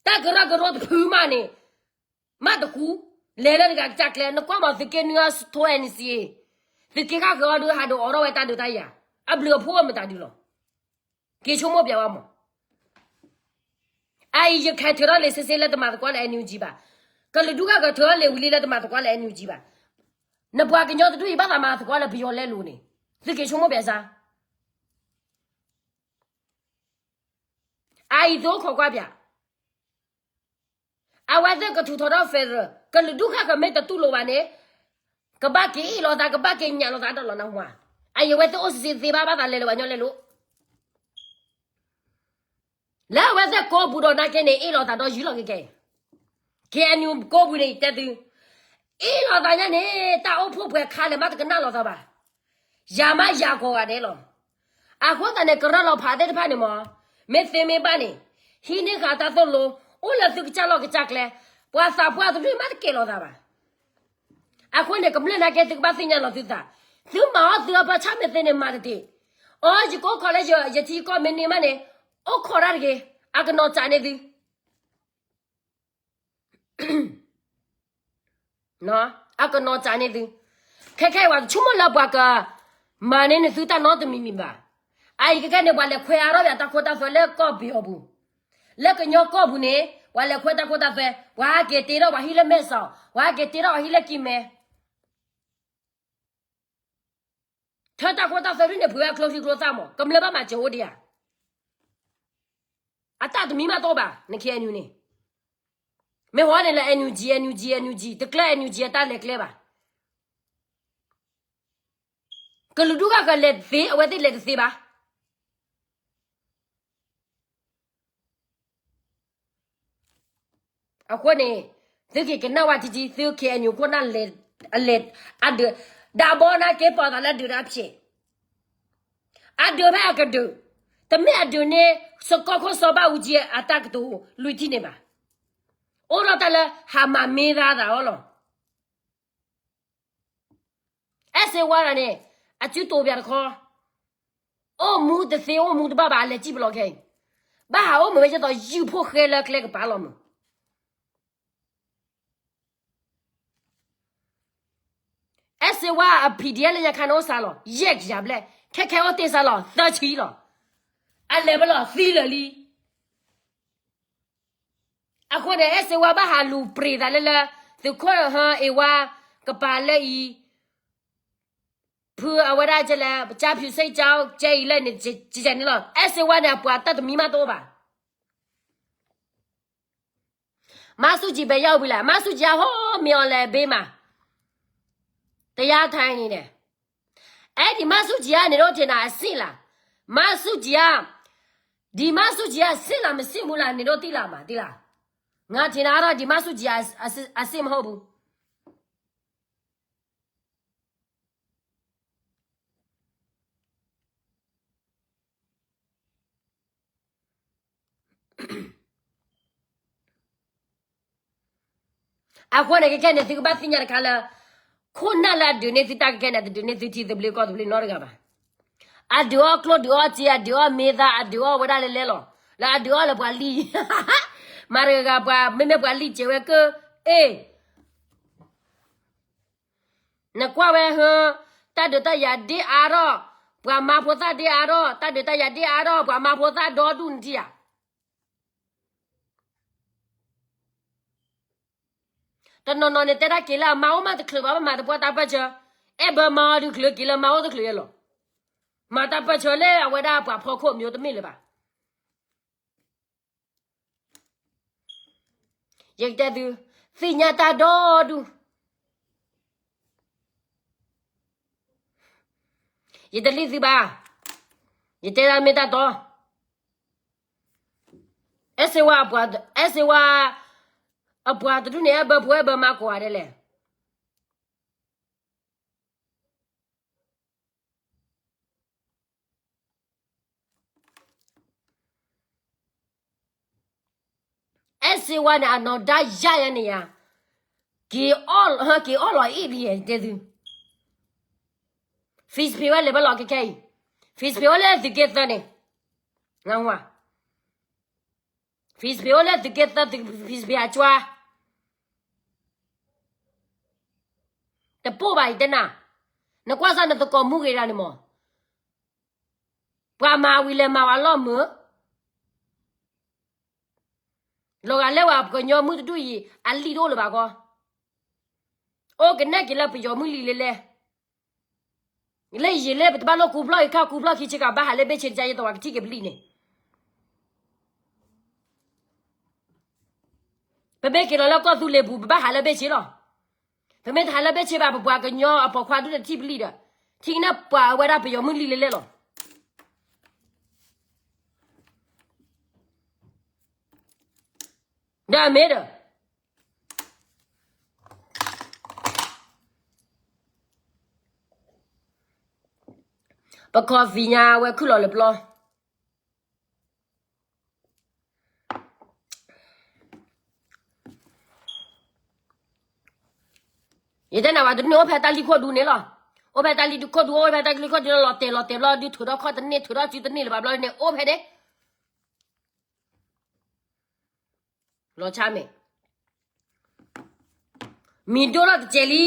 တၢ်ကရၢကရိတဖုမးန့ၣ်, မးတကူ, လဲၤလၢတဂၤကစၢ်ကျဲ, နကွၢ်မး သုးက့နွံအထိ NCA, သုးက့ဃၣ်ဃုာ်အီၤဒုး ဟးဒုးအိးထီၣ်ဝဲတၢ်ဒုးတၢ်ယၤ, အဘျုးအဖှိၣ်မတၤဒုးလီၤ. က့ၤဆိကမိၣ်ပၠးဝဲမး. အအံၤ ရခဲၣ်ထုးထီၣ်လံာ်စ့စ့လၢတမၤသကိးလၢ NUG ဘၣ်. ကလုာ်ဒူၣ်ဃၣ်ဃုာ်ထုးထီၣ်လံာ်ဝံၤလံလၢတမၤသကိးလၢ NUG ဘၣ်. နပှၤကညီတဒူၣ်အံၤ ဘၣ်သးမၤသကိးလၢပယီၤလဲလိာ်န့ၣ်, သုက့ၤဆိကမိၣ်ပၠးစ့. အအံၤ သုအိၣ်ခိးကွၢ်ပၠး. အဝဲသ့ၣ်ကထုးထီၣ်ထီၣ် federal, ကလုာ်ဒူၣ်ဃၣ်ဃုာ်မ့ၢ်တတူၢ်လိာ်ဘၣ်န့ၣ်, ကဘၣ်က့ၤအ့ၣ်လိာ်သး ကဘၣ်က့ၤညၣ်လိာ်သးဒီးလီၤနၢ်ဟူဧါ. အအံၤ အဝဲသ့ၣ်အိၣ်စ့စ့သ့ဘၣ် ဘၣ်သးလဲၤလိာ်ပှၤကညီလဲလိာ်. လၢအဝဲသ့ၣ်ကိးပူၤဒီးနာ်က့န့ၣ် အ့ၣ်လိာ်သးဒီးယုၢ်လီၤက့ၤကဲ. KNU ကိးပူၤန့ၣ် ယတဲသု, အ့ၣ်လိာ်သးညါန့ၣ် တၢ်အိၣ်ဖှိၣ်ပှဲၤခါလဲၣ် မးတကနၣ်လိာ်သးဘၣ်. ယၤမးယၤကိးဂၤဒဲးလီၤ. အဃိသတးန့ၣ် ကရၢလီၤဖးသ့ၣ်တဖၣ်န့ၣ်မး, မ့ၢ်သ့မ့ၢ်ဘၣ်န့ၣ်, ဟံးန့ၢ်ဃာ်တၢ်သိၣ်လိ, အိၣ်လၢသုကစၢ်လီၢ်ကစၢ်ကျဲ, ပှၤသးပှၢ်တဒူၣ်မးတကဲလိာ်သးဘၣ်. အဃိန့ၣ် ကမျၢၢ်နာ်က့ သုကဘၣ်သ့ၣ်ညါလီၤသုသး, သုမၤအီၣ်သုအပၢ်ဆၣ်မ့ၢ်သ့န့ၣ် မၤတသ့. အိ ယကအိၣ်ခိးလၢယထံကီၢ်မ့ၢ်န့ၢ်မးန့ၣ်, အိၣ်ခိးတၢ်တဂ့ၤ, အကနီၤစးန့ၢ်သု အကနီၤစးန့ၢ်သု, ခဲခဲအံၤ ပှၤတဆိကမိၣ်လၢပှၤကမၤန့ၢ်နသုတၢ်နီတမံၤမံၤဘၣ်. အအံၤခဲခဲန့ၣ် ပှၤလဲၤခွဲးအါထီၣ်ပၠးတၢ်ခိတၢ်သွဲလၢကီၢ်ပယီၤပူၤ, လၢကညီကီၢ်ပူၤန့ၣ်, ပှၤလဲၤခွဲးတၢ်ခိတၢ်သွဲ, ပှၤဟဲက့ၤတ့ထီၣ်ပှၤဟံၣ်လၢမဲၢ်စီၤ, ပှၤဟဲက့ၤတ့ထီၣ်ပှၤဟံၣ်လၢကံၢ်မဲ ထၢတၢ်ခိတၢ်သွဲဒ်န့ၣ် ဖုးဝဲကျိချံကျိသၣ်မး, ကမျၢၢ်ဘၣ်မၤစၢၤအိၣ်ဒံးဧါ. အတၢ်တမံၤမးတအိၣ်ဘၣ်, န KNU န့ၣ်, မ့ၢ်ဝဲန့ၣ်လၢ NUG NUG NUG တကျၢၢ် NUG အတၢ်လဲၤကျဲဘၣ်. ကလုာ်ဒူၣ်ဃၣ်ဃၢၤလဲၤတသ့ အဝဲသ့ၣ်လဲၤတသ့ဘၣ်. အဃိန့ၣ်, သုက့ၤကနၣ်ဝဲထံထံ သု KNU ခိၣ်နၢ်လဲၤ, အလဲၤ, အဒုး, ဒၣ်ဘီနာ်က့ ပာ်သးလၢအဒုးတၢ်ဖျဲး, အဒုးဖဲအကဒုး, တမ့ၢ်အဒုးန့ၢ် စကီၢ်ခိၣ်စီၤဘၣ်အူကၠံအတၢ်ကတိၤလွံၢ်ထံၣ်န့ၣ်ဘၣ်. အိၣ်ဒီးတၢ်လၢဟးမၤမ့ၢ်သးသးအီၤလီၤ. အဲၣ်စ့ဝါဒၣ်န့ၣ်, အစုတိာ်ပၠးတခီ, အိၣ်မူတသ့အိၣ်မူတဘၣ်ဘၣ် အလဲၤစံၣ်ပလီၢ်ခဲအံၤ, ဘၣ်ဟးအိၣ်မ့ၢ်ဝဲဒ်သိးယုၢ်ဖိၣ်ဃဲလၢကျဲကပၤလီၤမး. အဲၣ်စ့ဝါအ PDF လၢညါခါန့ၣ်အိၣ်စးလီၤ ယဲၢ်ကယၤဘျဲၣ်, ခဲခဲအိၣ်တ့ၢ်စးလီၤ သၢဆံလီၤ. အလဲၤပလီၢ်သံလၢာ်လံ. အဃိန့ၣ် အဲၣ်စ့ဝါဘၣ်ဟးလူၤပြ့ၤသးလၢလၢ သုးခိၣ်ဟၢအ့ဝါကပၤလၢအံၤ, ဖုအဝဲဒၣ်ကဲလဲၣ် ကၠါဖၠူၤစ့ၣ်ကၠါကဲအံၤလဲၣ်န့ၣ် ကဲန့ၣ်လီၤ. အဲၣ်စ့ဝါန့ၣ် အပှၤတၢ်တမံၤမးတအိၣ်ဘၣ်. မါဆူၣ်ကၠံဘဲးယီၢ်ဝံၤလဲၣ်, မါဆူၣ်ကၠံအဟိမ့ၢ်အီၤလဲၤဘ့မး, တယါထါန့ၣ်, အဲၣ်ဒိးမါဆူၣ်ကၠံဧါန့ၣ် ဒိၣ်ထံၣ်နၤအစ့ၣ်လၢ်, မါဆူၣ်ကၠံဧါ, ဒ်မါဆူၣ်ကၠံအစ့ၣ်လၢ်မစ့ၣ်မူလၢ်န့ၣ် ဒိၣ်တံၢ်လၢ်မးတံၢ်လၢ်, ငါထံၣ်နၤအါထီၣ်ဒ်မါဆူၣ်ကၠံအစ့ၣ်မဟိဘူး. အဃိန့ၣ် ခဲခဲန့ၣ် သုကဘၣ်သ့ၣ်ညါတခါလၢ ခိၣ်နၢ်လၢအဒုးန့ၢ်သုတၢ်ခဲခဲန့ၣ် တဒုးန့ၢ်သုထံသဘျ့ကီၢ်သဘျ့နီတဂၤဘၣ်. အဒုးအီၣ်ကျိၣ်ဒုးအီၣ်စ့ အဒုးအီၣ်မ့ၢ်သၣ် အဒုးအီၣ်ဝဲဒၣ်လဲၤလဲၤလီၤ. လၢအဒုးအီၣ်လၢပှၤလံၢ်, မၤတဂၤဂၤပှၤ မ့မ့ၢ်ပှၤလံၢ်စဲးဝဲကၢၢ်, အ့ၣ်, နကွၢ်ဝဲဟၢ, တၢ်ဒုးတၢ်ယၤဒ့အါထီၣ်, ပှၤမၤဖိသၣ်ဒ့အါထီၣ်, တၢ်ဒုးတၢ်ယၤဒ့အါထီၣ် ပှၤမၤဖိသၣ်ဒီဒူၣ်နထံၣ်ဧါ. တနီၤနီၤန့ၣ် တဲဒၣ်က့ၤလၢအမါအိၣ်မးတချုးဘၣ် ဘၣ်မၤတပှၢ်တၢ်ပၢၢ်ဆၢ, အဲၣ်ဘၢမါအီၤဒုးချုးက့ၤလၢမါအိၣ်တချုးယဲလီၤ. မၤတၢ်ပၢၢ်ဆၢလၢအဝဲဒၣ်ပှၤဖီခိၣ်အမျိုးတမ့ၢ်လၢၤဘၣ်. ယကတဲသု, သ့ၣ်ညါတၢ်ဒီဒူၣ်, ယတလံၣ်သုဘၣ်, ယတဲဒၣ်မ့ၢ်တၢ်တီ အဲၣ်စ့ဝါ, အဲၣ်စ့ဝါ, အပှၤတဒူၣ်န့ၣ် အဲၣ်ဘၢဖိအဲၣ်ဘၢမါကိးဂၤဒဲးလဲၣ်. အဲၣ်စ့ဝါန့ၣ် အနီၢ်ဒါယါယါန့ၣ်ယါ, က့ၤအီၣ်လီၤအ့ၣ်လံ ယတဲသု, Facebook ဝဲလဲၤဘၣ်လီၤခဲခဲအံၤ, Facebook ဝဲလၢသုးက့သၢန့ၣ်, ငါဝါ Facebook အိၣ်လၢသုးက့သၢ, Facebook အကွၢ်, တပိၢ်ဘၣ်အံၤတဲနၤ, နကွၢ်စၢ်နသကိးမူဂ့ၤဒၣ်န့ၣ်မး, ပှၤမၤဝံၤလဲၤမၤဝဲလီၢ်မုာ်, လီၤဂာ်လဲၣ်ဝဲပှၤကညီမုၣ်တဒူၣ်အံၤ အလံၣ်တအိၣ်လၢၤဘၣ်ဃီ, အိၣ်ကနဲၣ်က့ၤလၢပယီၤမုၣ်လံလဲၤလဲၤ လၢယံာ်လၢပတဘၣ်လိၣ်ကူဖျီၣ်အံၤခါ ကူဖျီၣ်ခံဆ့ကၤ ဘၣ်ဟးလၢဘ့ၣ်ဆ့တကါ ယသဝၤကထံၣ်က့ၤပလံၢ်န့ၣ်, ပမ့ၢ်က့ၤလီၤလၢကီၢ်သူလ့ၤပူၤ ပဘၣ်ဟးလၢဘ့ၣ်ဆ့လီၤ. ပမ့ၢ်တဟးလၢဘ့ၣ်ဆ့ဘၣ် ပပှၤကညီအပိာ်ခွါဒူၣ်န့ၣ်ထံၣ်ပလံၢ်ဒီး ထံၣ်ကနၣ်ပှၤအဝဲဒၣ်ပယီၤမုၣ်လံလဲၤလဲၤလီၤ. ဒီးမ့ၢ်ဒီး ပခီၣ်ဖံးညါဝဲခုၣ်လီၤလၢပျီ, ယတဲနၤဝဲတဒူၣ်န့ၣ် အိၣ်ဖဲတၢ်လံၢ်ခိၣ်ဒူန့ၣ်လီၤ. အိၣ်ဖဲတၢ်လံၢ်ခိၣ်ဒူ အိၣ်ဖဲတၢ်လံၢ်ခိၣ်ဒူန့ၣ် လီၤတဲာ်လီၤတဲာ်ဘျီ ဒုးထုးထီၣ်ခီၣ်တန့ၢ် ထုးထီၣ်စုတန့ၢ်လၢၤဘၣ်ဘျီန့ၣ် အိၣ်ဖဲန့ၣ် လီၤဆါမ့ၢ် မံၤဒိၣ်ထီၣ်တစဲးလံ,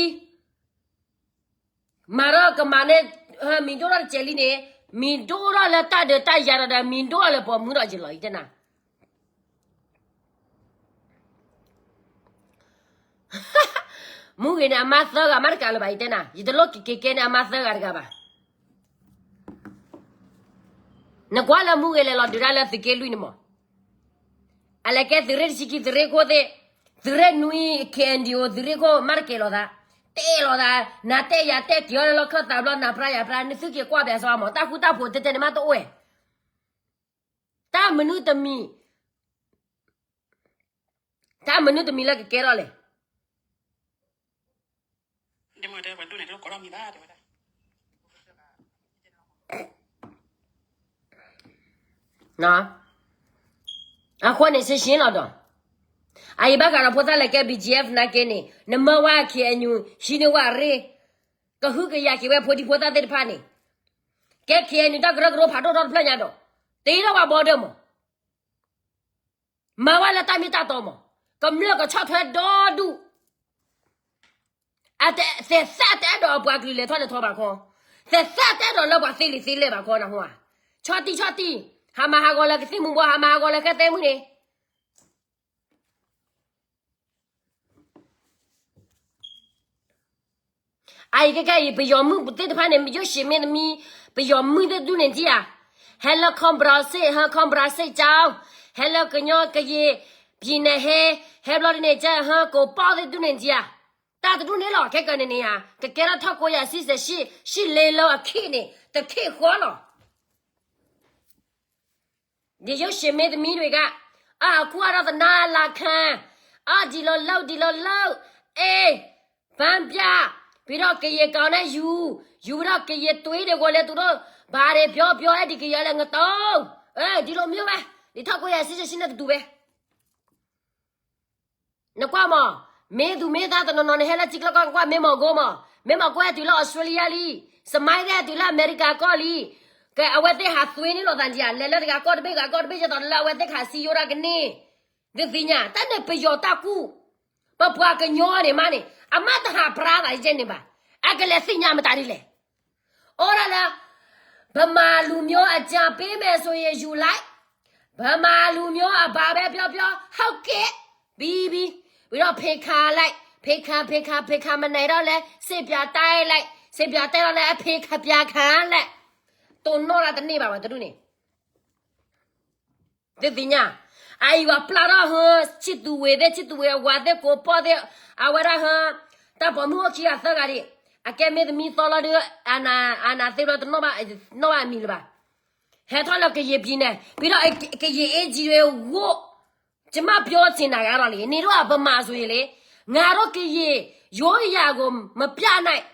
မၤထီၣ်ကမၤန့ၣ်, မံၤဒိၣ်ထီၣ်တစဲးလံန့ၣ်, မံၤဒိၣ်ထီၣ်လၢတၢ်ဒုးတၢ်ယၤဒီး မံၤဒိၣ်ထီၣ်လၢပိာ်မုၣ်ဒီးယလီၤ ယတဲနၤ. မူဂ့ၤန့ၣ် အမါသၢဂၤမးတကးလၢၤဘၣ် ယတဲနၤ, ယတလိၣ်က့ၤကဲန့ၣ် အမါသၢဂၤတဂၤဘၣ်. နကွၢ်လၢမူဂ့ၤလဲၤလီၤဒုးတၢ်လၢသုးက့လွံၢ်န့ၣ်မး, အလဲၤကဲသုးရ့ၣ်တဆံခံ သုးရ့ၣ်ခိၣ်သ့ၣ်, သုးရ့ၣ်နွံ KNDO သုးရ့ၣ်ခိၣ်မးတကဲလီၤသး, တဲလီၤသး, နၤတဲယၤတဲက့ၤအီၤလၢလီၢ်ခၢၣ်သးဘျီ နၤပြါယၤပြါ နသုက့ၤကွၢ်ဘၣ်စ့ၢ်ကီးမး တၢ်ဃူတၢ်ဖိးတဲတဲန့ၣ်မးတအိၣ်ဝဲ, တၢ်မနုၤတမံၤ တၢ်မနုၤတမံၤလၢကကဲထီၣ်လဲၣ်. အဃိန့ၣ် ရှင်းရှင်းလီၤဒီး, အအံၤဘၣ်ဃးဒီးဖိသၣ်လဲၤကဲ BGF နာ်က့န့ၣ် နမၢဝဲ KNU ဟံးန့ၢ်ဝဲအရ့, ကဟုကယာ်က့ၤဝဲဖိဒံဖိသၣ်သ့ၣ်တဖၣ်န့ၣ်, ကဲ KNU တၢ်ကရၢကရိဖးဒိၣ်ထီၣ်တဖျၢၣ်ညါဒီး, တ့ထီၣ်ဝဲ border မး မၤဝဲလၢတၢ်မ့ၢ်တၢ်တီမး, ကမျၢၢ်ကဆီၣ်ထွဲဒီဒူၣ်, သဲးသၣ်တအဲၣ်ဒိးအပှၤကလုာ်လဲၤထီၣ်လဲၤထီဘၣ်ခီ, သဲးသၣ်တအဲၣ်ဒိးလၢပှၤသ့လံာ်သ့လဲၢ်ဘၣ်ခီနဟူဧါ, ဆီၣ်တံၢ်ဆီၣ်တံၢ်, ဟးမၤဟးဂီၤလၢကသံၣ်မူၤဘှီး ဟးမၤဟးဂီၤလၢဃဲသဲမုၢ်န့ၣ် အအံၤခဲကဲအံၤ ပယီၤမုၣ်သ့ၣ်တဖၣ်န့ၣ် ယိၣ်ရှ့မ့ၢ်သမံ, ပယီၤမုၣ်သ့ၣ်တဒူၣ်န့ၣ်ထံၣ်ဧါ, ဟဲလၢ Cobra စ့ၣ်, ဟဲ Cobra စ့ၣ်ကၠီ, ဟဲလၢကညီကယံာ်, ပံၤနဲၣ်ဟဲ, ဟဲဘျီဒ်န့ၣ် ကဟဲကိးပီၣ်သ့ၣ်တဒူၣ်န့ၣ်ထံၣ်ဧါ, တၢ်တဒူၣ်န့ၣ်လီၤ. ခဲကနံၣ်န့ၣ်ဧါ ကကဲထီၣ်ထီၣ်ကိးယၤ စံစဲး ရှံၣ်လ့လၢအခံးန့ၣ် တခံးဃီလီၤ. ဒီးယိၣ်ရှ့မ့ၢ်သမံဒ်ဝဲက, အါ အကူအါထီၣ်သနာ်လၢခံ, အါ ဒ်လီၤလၢ ဒ်လီၤလၢ, အ့, ဖၣ်ပျၢ်, ပံၤထီၣ်ကယဲၢ်ကီးန့ၣ်ယူၤ, ယူၤပံၤထီၣ်ကယဲၢ်တွံၣ်ဒံးဂီၤလဲၤတုၤထီၣ်, ဘၣ်ဒံးပျီပျီအဲၣ်ဒံးကယဲၢ်လဲၤငတီၤ, ဒ်လိာ်မ့ၢ်ဝဲ, ဒ်ထီၣ်ကိးယၤ စံစဲး ရှံၣ်န့ၣ်တဒူၣ်ဝဲ နကွၢ်မး, မ့ၢ်သူၣ်မ့ၢ်သးတနီၤနီၤန့ၣ် ဟဲလၢထံကျိကီၢ် နကွၢ် မ့ၢ်မီၢ်ကိမး, မ့ၢ်မီၢ်ကိဟဲတုၤလၢ Australia လံ, စမါဟဲတုၤလၢအမဲရကၤကီၢ်လံ, ကဲ အဝဲသ့ၣ်ဟးသွ့န့ၢ်လိာ်သးဒံးဧါ, လဲၤလၢတဂၤကီၢ်တဘ့ၣ် ဂၤကီၢ်တဘ့ၣ် ယသိးလၢအဝဲသ့ၣ်ခးစံယိတၢ်ကန့ၢ်, ဒုးသ့ၣ်ညါ တၢ်န့ၣ်ပယီၤတၢ်ကူၣ်, ပပှၤကညီန့ၣ်မးန့ၣ် အမ့ၢ်တဟးပြါသးယဲန့ၣ်ဘၣ်, အကလဲၤသ့ၣ်ညါမတၤဒ်လဲၣ်. အိၣ်ဒၣ်လၢ ဗမာလူမျိုးအကြံပေးမယ်ဆိုရင်ယူလိုက်, ဗမာလူမျိုးအဘိုးဘဲပြောပြော ဟုတ်ကဲ့ ပြီးပြီ, ပြီးတော့ ဖေးခါလိုက်, ဖေးခါ ဖေးခါ ဖေးခါ မနိုင်တော့လဲ စင်ပြတိုက်လိုက်, စင်ပြတိုက်တော့လဲ အဖေးခါပြါခါလဲ, တိၢ်နီၣ်တၢ်တန့ၢ်ဘၣ်ဝဲတဒူၣ်န့ၣ် ဒုးသ့ၣ်ညါ, အအံၤပှၤပျၢ်ထီၣ်ဟၢ ချစ်သူဝေသ့ၣ် ချစ်သူဝေအဝၤသ့ၣ် ကိးပီၢ်သ့ၣ် အဝဲဒၣ်ဟၢ တၢ်ပိာ်မုၣ်အိၣ်ခံဂၤသၢဂၤဒံး, အကဲမ့ၢ်သမံသီလီၤဒုး အနၢ်သ့ဘျီတနီၣ်ဘၣ်အမံၤလၢၤဘၣ်, ဟဲထီၣ်လၢကယံာ်ပံၤန့ၣ် ပြီးတော့ ကယံာ်အ့ၣ်ကံၤဝဲ ကျမပြောချင်တာကတော့လေ နင်တို့ကဗမာဆိုရင်လေ ငါတို့ကရင်ရိုးရာကိုမပြနိုင်,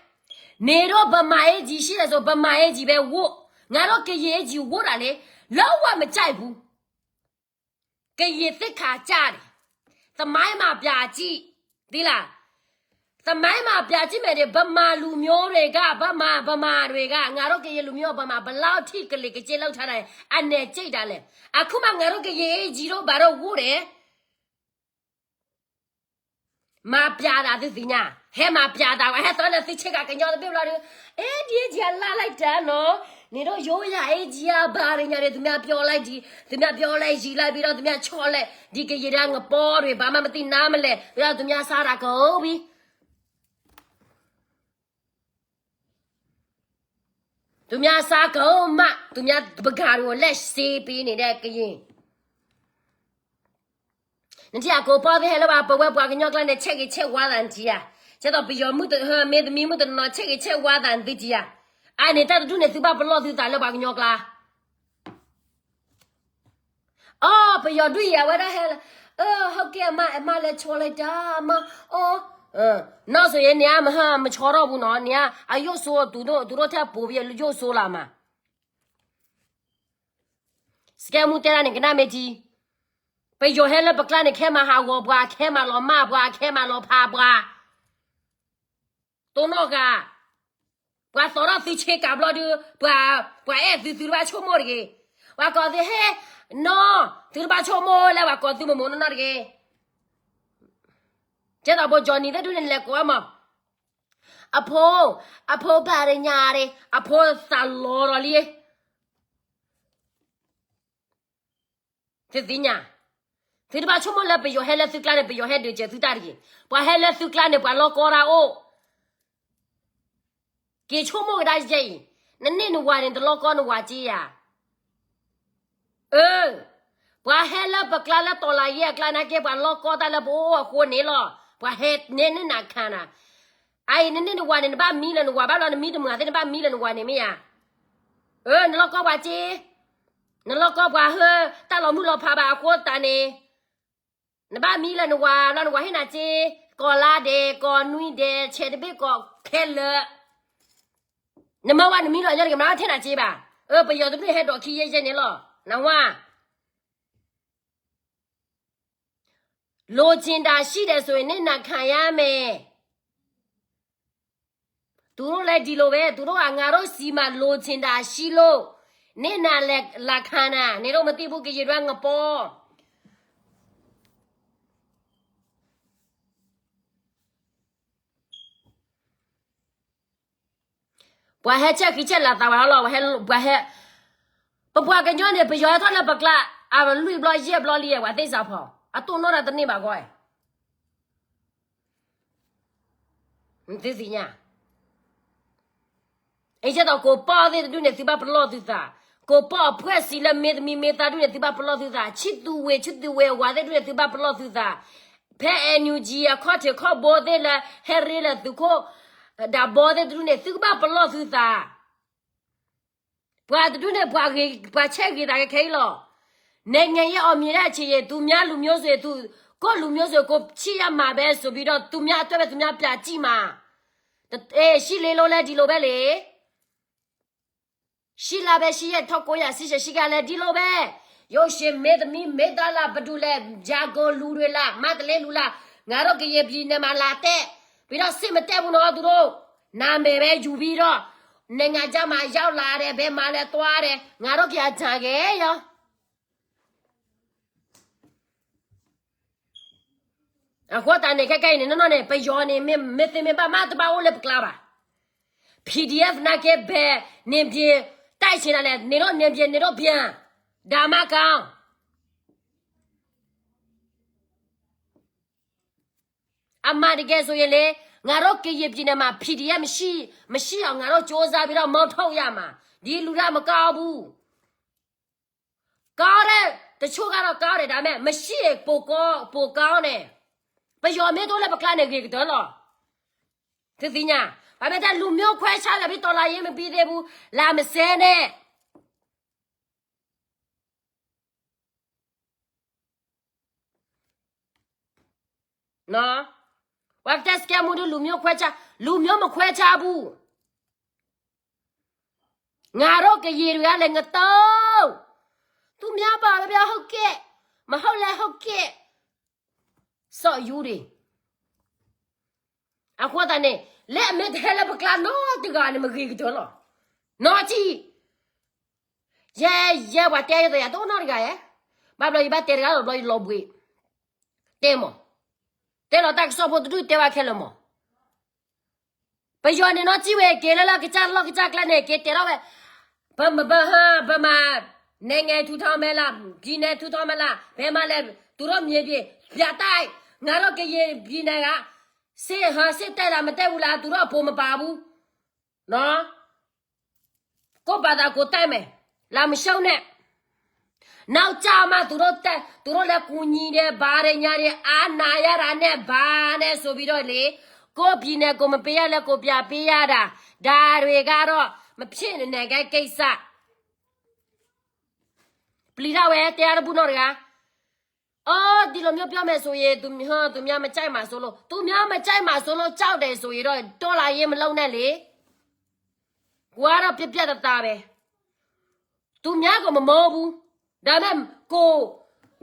နင်တို့ဗမာအင်္ကျီရှိတယ်ဆို ဗမာအင်္ကျီပဲဝတ်, ငါတို့ကရင်အင်္ကျီဝတ်တာလေ လုံးဝမကြိုက်ဘူး, ကရင်သိက္ခာကျတယ်, သမိုင်းမှာပြကြည့်, သိလား, သမိုင်းမှာပြကြည့်မယ်ဒီး ဗမာလူမျိုးတွေက ဗမာ ဗမာတွေက ငါတို့ကရင်လူမျိုးဗမာ ဘယ်လောက်ထိကလစ်ကကျစ်လုပ်ထားတာလဲ အနယ်ကြိတ်တာလဲ, အခုမှငါတို့ကရင်အင်္ကျီတို့ဘာတို့ဝတ်တယ်, မှာပြတာ သုသ့ၣ်ညါ, ဟဲမှာပြတာကွၢ်, ဟဲသီလၢသုဆ့ကၤကညီတဘ့ၣ်ဘျီဒီး အဲ ဒီး ဒီး လၢလိုက်တၢ်နီၤ, နင်တို့ရိုးရာအင်္ကျီအဘါတွေညါဒီး သူများပြောလိုက်ဒီး သူများပြောလိုက် ယူလိုက်ပြီးတော့ သူများချော့လိုက်, ဒီကရင်တၢ်ငပီတွေ ဘာမှမသိနားမလည်, ပြီးတော့ သူများစားတာကုန်ပြီ, သူများစားကုန်မှ သူများပဂါတွေကို လက်ဆေးပေးနေတဲ့ကရင် နထံၣ်အကိးပီၢ်သ့ၣ်ဟဲလၢပှၤပဝဲပှၤကညီကျါန့ၣ် ဆဲးဂ့ၤဆဲးဝါသးနထံၣ်ဧါ, ကဲသိးပယီၤမုၣ်တဟၢ မ့ၢ်သမံမုၣ်တနီၤ ဆဲးဂ့ၤဆဲးဝါသးနသုထံၣ်ဧါ, အန့ၣ်တၢ်တဒူၣ်န့ၣ် သုဘၣ်ပလီၢ်သုသးလၢပှၤကညီကျါ အီ ပယီၤဒုၣ်အံၤအဝဲဒၣ်ဟဲလၢ ဟုတ်ကဲ့အမ အမလည်းချောလိုက်တာ အမ အီ နောက်ဆိုရင် နင်ကမချောတော့ဘူးနော် နင်ကအရုပ်ဆိုး သူတို့ သူတို့ထက်ပိုပြီးရုပ်ဆိုးလာမှာ စကဲမူတဲဒၣ်န့ၣ် ကနၣ်မ့ၢ်ထံ ပယီၤဟဲလၢပကျါန့ၣ် ခဲမၤဟးဂီၤပှၤ ခဲမၤလီၤမၢ်ပှၤ ခဲမၤလီၤဖးပှၤ တိၢ်နီၣ်ဂၤ ပှၤသီထီၣ်သုဆ့ကၤဘျီဒုး ပှၤ ပှၤအဲၣ်သု သုတဘၣ်ဆိကမိၣ်တဂ့ၤ, ပှၤကိးသုဟဲ နီၢ် သုတဘၣ်ဆိကမိၣ်လၢပှၤကိးသုမိၢ်မိၢ်နီၢ်နီၢ်တဂ့ၤ, ကဲသိးဘိကၠီနံၤသ့ၣ်ဒုးန့ၣ် နလဲၤကိးဝဲမး အဖိ အဖိဘၣ်ရညါရ့ အဖိသးလီၤဒီးလံ သုသ့ၣ်ညါ, သုတဘၣ်ဆိကမိၣ်လၢပယီၤဟဲလၢသုကျါန့ၣ် ပယီၤဟဲဒုးစၢၤသုတၢ်တဂ့ၤ, ပှၤဟဲလၢသုကျါန့ၣ် ပှၤလီၢ်ကီတၢ်အိၣ်, က့ၤဆိကမိၣ်ကဒါယဲအံၤ, နန့ၢ်နဝၤန့ၣ် တလီၢ်ကီနဝၤက့ဧါ, အၢ, ပှၤဟဲလၢပကျါလၢတီၤလၤယဲအကျါနာ်က့ ပှၤလီၢ်ကီတၢ်လၢပအိၣ်အဃိန့ၣ်လီၤ, ပှၤဟဲန့ၢ်နၤခါနၤ အအံၤ နန့ၢ်နဝၤန့ၣ် နဘၣ်မံလၢနဝၤဘၣ်ဘျီ နမံတမုာ်သ့ၣ် နဘၣ်မံလၢနဝၤန့ၣ်မ့ၢ်ဧါ, အၢ နလီၢ်ကီပှၤစ့, နလီၢ်ကီပှၤဟၢ တၢ်လီၤမုၢ်လီၤဖးဘၣ်အဃိသတးန့ၣ်, နဘၣ်မံလၢနဝၤဘျီ နဝၤဟ့ၣ်နၤစ့, ကိးလါဒဲး ကိးနွံဒဲး ဆဲးတဘ့ၣ်ကိးခဲလၢာ်, နမၤဝဲနမံလီၤညီတဂ့ၤ မၤထဲနၤစ့ဘၣ်, အၢ ပယီၤတဒူၣ်ဟဲဒိးခံယဲယဲန့ၣ်လီၤ, နဝၤ လိုချင်တာရှိတယ်ဆိုရင် နင့်နာခံရမယ်. သူတို့လည်းဒီလိုပဲ, သူတို့က ငါတို့ဆီမှာ လိုချင်တာရှိလို့ နင့်နာလာခံတာ, နင်တို့မသိဘူး ကရင်တွေက ငပီ ပှၤဟဲဆဲးဃံဆဲးလၤသးဝဲလီၤ, ပှၤဟဲ, ပှၤဟဲ, ပပှၤကညီန့ၣ် ပယီၤဟဲထီၣ်လၢပကျါ, အလွံၢ်ဘျီယဲၢ်ဘျီလံ, ပှၤသ့ၣ်စးဖီ, အတိၢ်နီၣ်တၢ်တန့ၢ်ဘၣ်ဂီၢ်, သုသ့ၣ်ညါ အံၤကဲသိး ကိးပီၢ်သ့ၣ်တဒူၣ်န့ၣ် သုဘၣ်ပလီၢ်သုသး, ကိးပီၢ်အဖှဲၣ်စံးလၢမ့ၢ်သမံမ့ၢ်သါဒူၣ်န့ၣ် သုဘၣ်ပလီၢ်သုသး, ဆံသူဝ့ၢ် ဆံသူဝ့ၢ်အဝၤသ့ၣ်တဒူၣ်န့ၣ် သုဘၣ်ပလီၢ်သုသး, ဖဲ NUG အခီၣ်ထံးခီၣ်ဘိသ့ၣ်လၢ ဟဲရ့လၢသုးခိၣ်ဒးဘီသ့ၣ်တဒူၣ်န့ၣ် သုကဘၣ်ပလီၢ်သုသး ပှၤတဒူၣ်န့ၣ် ပှၤဂ့ၤ, ပှၤဆဲးဂ့ၤသးခဲခဲအံၤလီၤ. နိုင်ငံရေးအောင်မြင်တဲ့အချိန် သူများလူမျိုးဆိုရင် သူ, ကိုယ့်လူမျိုးဆိုရင် ကိုယ့်ချစ်ရမှာပဲဆိုပြီးတော့ သူများအတွက်ပဲ သူများပြန်ကြည့်မှာ. အဲ, ရှစ်လေးလုံးလည်း ဒီလိုပဲလေ. ရှစ်လပဲ ရှစ်ရက် ထောင့်ကိုးရာရှစ်ဆယ်ရှစ်ကလည်း ဒီလိုပဲ. ရုပ်ရှင်မင်းသမီး မင်းသားလား ဘယ်သူလဲ ရန်ကုန်လူတွေလား မန္တလေးလူလား ငါတို့ကရင်ပြည်နယ်မှာ လာတက်ပြီးတော့ စစ်မတက်ဘူးနော် သူတို့. နာမည်ပဲယူပြီးတော့ နိုင်ငံခြားမှာရောက်လာတယ်, ဘယ်မှာလဲသွားတယ်, ငါတို့က အကြံခဲ့ရော. အဃိသတးန့ၣ် ခဲကဲအံၤန့ၣ် နီၢ်နီၢ်န့ၣ် ပယီၤန့ၣ် မ့ၢ်မ့ၢ်သ့မ့ၢ်ဘၣ်မး တဘၣ်အိၣ်လၢပကျါဘၣ်. PDF နာ်က့ ဘယ်နေပြည်တော် တိုက်ချင်တာလဲ, နေတော့နေပြည်တော် နေတော့ပြန်, ဒါမှကောင်း. အမှန်တကယ်ဆိုရင်လေ, ငါတို့ကရင်ပြည်နယ်မှာ PDF မရှိ, မရှိအောင် ငါတို့ကြိုးစားပြီးတော့ မောင်းထုတ်ရမှာ. ဒီလူတွေက မကောင်းဘူး. ကောင်းတဲ့တချို့ကတော့ ကောင်းတယ်, ဒါပေမဲ့ မရှိရင် ပိုကောင်း, ပိုကောင်းတယ်. ပယီၤမ့ၢ်တအိၣ်လၢပကျါန့ၣ် ဂ့ၤကတၢၢ်လီၤ. သုသ့ၣ်ညါ, ဘာမ့ၢ်တဲ လူမျိုးခွဲခြားတာ ပြီး တော်လှန်ရေးမပြီးသေးဘူး, လာမစဲနဲ့. နော်, ဝဲကတဲစကဲမူဒု လူမျိုးခွဲခြား, လူမျိုးမခွဲခြားဘူး. ငါတို့ကရင်တွေကလည်း ငတုံ, သူများဘာသာပြောဟုတ်ကဲ့, မဟုတ်လည်းဟုတ်ကဲ့, စီၣ်ယူၤတွေ. အဃိသတးန့ၣ် လၢအမ့ၢ်တဟဲလၢပကျါနီတဂၤန့ၣ် မဂ့ၤကတၢၢ်လီၤ. နီၢ်ကံၣ်, ယဲ, ယဲပှၤတဲယသးယၤ တအိၣ်နီတဂၤယဲ, ဘၣ်ဘျီယဘၣ်တဲတဂၤလီၤ ဘျီယလီၤဘှံး, တဲမး, တဲလီၤတၢ်ကစီၣ်ဖိတဒူၣ်တဲဘၣ်ခဲလၢာ်မး. ပယီၤန့ၣ် နီၢ်ကံၣ်ဝဲ က့ၤလၢလၢကစၢ်လီၢ်ကစၢ်ကျဲန့ၣ် က့ၤတဲထီၣ်ဝဲ, ဗမာ, ဗမာ, နိုင်ငံထူထောင်မယ်လား, ပြည်နယ်ထူထောင်မယ်လား, ဘယ်မှာလဲ, သူတို့မြေပြင်ပြတိုက်, ငါတို့ကရင်ပြည်နယ်က စစ်, ဟို, စစ်တိုက်လား မတိုက်ဘူးလား, သူတို့အပေါ်မပါဘူး. နော်, ကိုယ့်ဘာသာကိုယ်တိုက်မယ်, လာမရှုံးနဲ့. နောက်ကျမှ သူတို့တက်, သူတို့လည်းကူညီတယ်, ဘာတွေညာတွေ, အာဏာရတာနဲ့ ဘာနဲ့ဆိုပြီးတော့လေ, ကိုယ့်ပြည်နယ်ကိုမပေးရလဲ ကိုယ့်ပြပေးရတာ, ဒါတွေကတော့ မဖြစ်နိုင်တဲ့ကိစ္စ. ပျံၤထီၣ်ဝဲ တဲအါတဘူၣ်နီတဂၤ. အော်, ဒီလိုမျိုးပြောမယ်ဆိုရင် သူ, သူများမကြိုက်မှာစိုးလို့, သူများမကြိုက်မှာစိုးလို့, တော်လှန်ရေးမလုပ်နဲ့လေ. ကိုကတော့ ပြတ်ပြတ်သားသားပဲ. သူများကိုမမုန်းဘူး. ဒါပေမဲ့ ကိုယ်,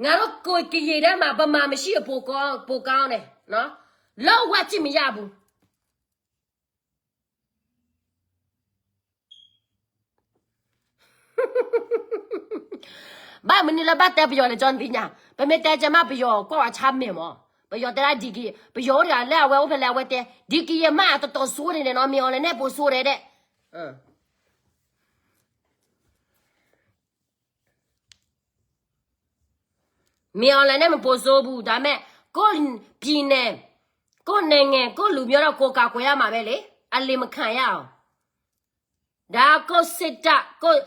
ငါတို့ကိုယ်ကရင်ထဲမှာ ဗမာမရှိရင် ပိုကောင်း, ပိုကောင်းတယ်နော်. လုံးဝကြည့်မရဘူး. ဘၣ်မနုၤလၢဘၣ်တဲပယီၤလဲၣ် ကၠီနသ့ၣ်ညါ, ပမ့ၢ်တဲကဲမး ပယီၤကွၢ်ဝဲဆါမဲာ်မး, ပယီၤတဲဒၣ် ဒီက, ပယီၤအိၣ်တဂၤလၢအဝဲအိၣ်ဖဲလဲၣ် အဝဲတဲ, ဒီကယဲၢ်မး တတီၤစိန့ၣ်နီၤ မ့ၢ်အီၤလဲၣ်န့ၣ် ပိုဆိုးတယ်တဲ့. မ့ၢ်အီၤလဲၣ်န့ၣ် မပိုဆိုးဘူး, ဒါပေမဲ့ ကိုယ့်ပြည်နယ်, ကိုယ့်နိုင်ငံ, ကိုယ့်လူမျိုးတော့ ကိုယ်ကာကွယ်ရမှာပဲလေ, အလိမ်မခံရအောင်. ဒါကိုယ့်စိတ်ဓာတ်, ကိုယ့်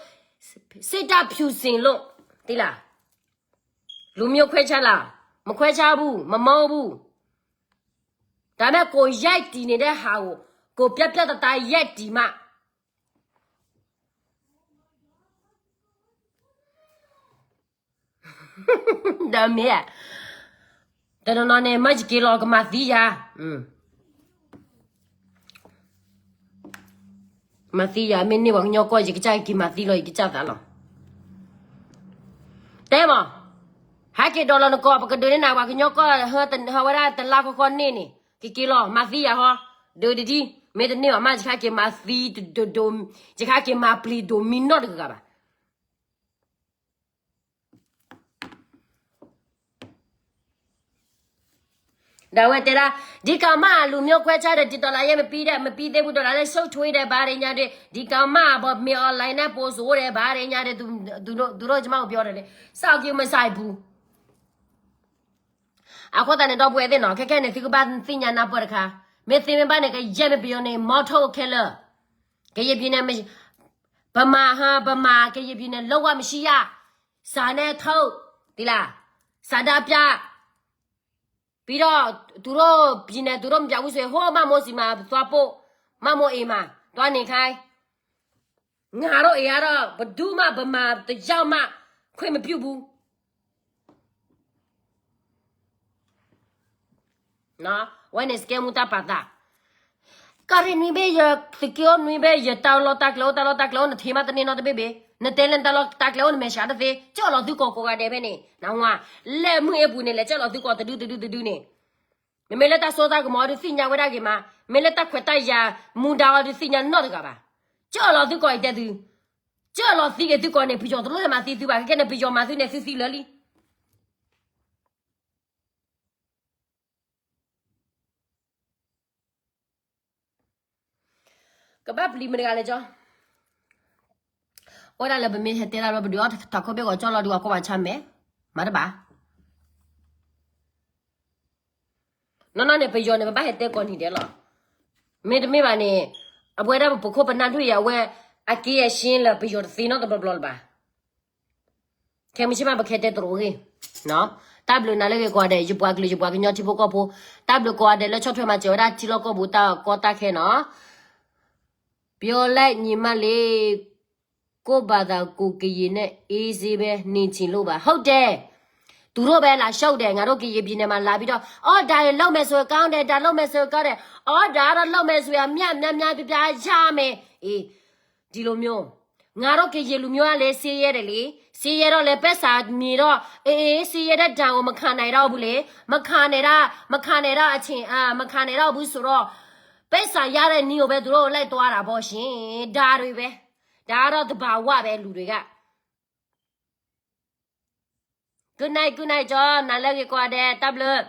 စိတ်ဓာတ်ဖြူစင်လို့, သိလား. လူမျိုးခွဲခြားလား, မခွဲခြားဘူး, မမုန်းဘူး. ဒါပေမဲ့ ကိုယ်ရပ်တည်နေတဲ့ဟာကို, ကိုယ်ပြတ်ပြတ်သားသားရပ်တည်မှ ဒီးမ့ၢ်, တနီၤနီၤန့ၣ် မ့ၢ်ယက့ၤလီၤကမၤသံယၤ, မၤသံယၤ မ့ၢ်န့ၢ်ပှၤကညီကီၢ် ယကစၢ်က့ၤမၤသံလီၤ ယကစၢ်သးလီၤ. တဲမး, ဟဲက့ၤဒိးလီၤနကီၢ် ပကဒုးန့ၢ်နၤ ပှၤကညီကီၢ် ဟဲဝဲဒၣ်တလါဃီဃီန့ၢ်န့ၣ် ကက့ၤလီၤ မၤသံယၤဟီ, ဒုးတဒံ, မ့ၢ်တန့ၢ်ဘၣ်မး ယကဟဲက့ၤမၤသံ, ယကဟဲက့ၤမၤပျံၤဒိးမံနီတဂၤဘၣ်. ဒီးအဝဲတဲဒၣ်, ဒီကမၣ် လူမျိုးခွဲခြားတယ်, ဒီတော်လှန်ရေးမပြီးတဲ့, မပြီးသေးဘူး, တော်လှန်ရေးရှုပ်ထွေးတယ်, ဘာတွေညာတွေ, ဒီကမၣ် မင်းအောင်လှိုင်နဲ့ ပိုဆိုးတယ်, ဘာတွေညာတွေ, သူတို့, သူတို့ကျမကိုပြောတယ်လေ, စောင့်ကြည့်မဆိုင်ဘူး. အဃိသတးန့ၣ် ဒီပုၢ်ဝဲၢ်သ့ၣ်နီၤ, ခဲခဲန့ၣ် သုကဘၣ်သ့ၣ်ညါနၢ်ပၢၢ်တခါ, မ့ၢ်သ့မ့ၢ်ဘၣ်န့ၣ် ကယဲၢ်မ့ၢ်ပယီၤန့ၣ် မောင်းထုတ်ခဲလၢာ်, ကရင်ပြည်နယ်, ဗမာဟါ, ဗမာ, ကရင်ပြည်နယ် လုံးဝမရှိရ, စာနဲ့ထုတ်, သိလား, ဆန္ဒပြ, ပြီးတော့ သူတို့ပြည်နယ် သူတို့မပြဘူးဆိုရင် ဟိုမမိုးဆီမှာသွားပို့, မမိုးအိမ်မှာ သွားနေခိုင်း. ငါတို့အိမ်ကတော့ ဘယ်သူမှ ဗမာတစ်ယောက်မှ ခွင့်မပြုဘူး. ဝဲန့ၣ် စကဲမူတၢ်ပာ်သး, ကရ့ၣ်နွံဘ့ၣ်ယ သုးက့အိၣ်နွံဘ့ၣ်ယ တၢ်လီၢ်တၢ်ကျဲအိၣ် တၢ်လီၢ်တၢ်ကျဲအိၣ် နထံၣ်မးတန့ၢ်နီတဘ့ၣ်ဘ့ၣ်, နတဲလၢနတၢ်လီၢ်တၢ်ကျဲအိၣ် နမဲာ်ဆှးတသ့, ကၠီၣ်လီၤသုကိးကိးဂၤဒဲးဖဲန့ၣ် နဝါ, လၢမုၢ်အ့ၣ်ပူၤန့ၣ် လဲၤကၠီၣ်လီၤသုကိးတဒုတဒုတဒုန့ၣ်, မ့မ့ၢ်လၢတၢ်စိတၢ်ကမီၤဒုးသ့ၣ်ညါဝဲဒၣ်ဂ့ၤမး, မ့ၢ်လၢတၢ်ခွဲးတၢ်ယာ်မူဒါအီၤဒုးသ့ၣ်ညါနီတဂၤဘၣ်. ကၢၢ်လီၤသုကိးအံၤတဲသု, ကၢၢ်လီၤသံက့ၤသုကိးန့ၣ် ပယီၤတလိၣ်မၤသံသုဘၣ်, ခဲကဲန့ၣ် ပယီၤမၤသုန့ၣ်သုသံလၢာ်လံ. ကဘၣ်ပျံၤမတၤတဂၤလဲၣ်ကၠီ, အိၣ်ဒၣ်လၢပမ့ၢ်ဟဲတဲတၢ်ဘျီ ပဒုးအီၣ်ထီၣ်ခီၣ်ဘ့ၣ်ဂီၤကၠီလီၤဒုးအီၣ်ကီၢ်ပှၤဆါမဲာ်, မၤတဘၣ်. နီၢ်နီၢ်န့ၣ် ပယီၤန့ၣ် ပဘၣ်ဟဲတဲကိးနံၤဒဲးလီၤ. မ့တမ့ၢ်ဘၣ်န့ၣ် အဝဲဒၣ်ပဖိပနၢ်ဒိၣ်ယဲ အဝဲ အက့အရှင်းလၢပယီၤတသ့နီတဘျီဘျီလၢၤဘၣ်. ခဲမုၢ်ဆ့ၣ်မး ပခဲတဲတရူးအဂ့ၢ်, တၢ်ဘျုးနၤလၢဂ့ၤကိးဂၤဒဲး ယပှၤကလုာ်ယပှၤကညီထံဖိကီၢ်ဖိ, တၢ်ဘျုးကိးဂၤဒဲးလၢဆီၣ်ထွဲမၤစၢၤဝဲဒၣ်ထံလီၢ်ကီၢ်ပူၤတၢ်ကီတၢ်ခဲနီၤ. ပြောလိုက်ညီမလေး, ကိုယ့်ဘာသာကိုယ် ကရင်နဲ့ အေးဆေးပဲ နေချင်လို့ပါ. ဟုတ်တယ်, သူတို့ပဲ လာရှုပ်တယ်, ငါတို့ကရင်ပြည်နယ်မှာ လာပြီးတော့ အော် ဒါလုပ်မယ်ဆိုရင်ကောင်းတယ်, ဒါလုပ်မယ်ဆိုရင်ကောင်းတယ်, အော် ဒါကတော့လုပ်မယ်ဆိုရင် အမြတ်များများ ပြပြရမယ်. အေး, ဒီလိုမျိုး, ငါတို့ကရင်လူမျိုးကလည်း ဆင်းရဲတယ်လေ, ဆင်းရဲတော့လည်း ပိုက်ဆံမရှိတော့ အေးအေး ဆင်းရဲတဲ့ဒဏ်ကို မခံနိုင်တော့ဘူးလေ, မခံနိုင်တော့ မခံနိုင်တော့အချိန် အာ မခံနိုင်တော့ဘူးဆိုတော့ ပိုက်ဆံရတဲ့နည်းကိုပဲ သူတို့လိုက်သွားတာပေါ့ရှင်, ဒါတွေပဲ. ဒါကတော့သဘာဝပဲ လူတွေက. Good night, good night ကၠီ, နၤလၢဂ့ၤကိးဂၤဒဲး, တၢ်ဘျုး.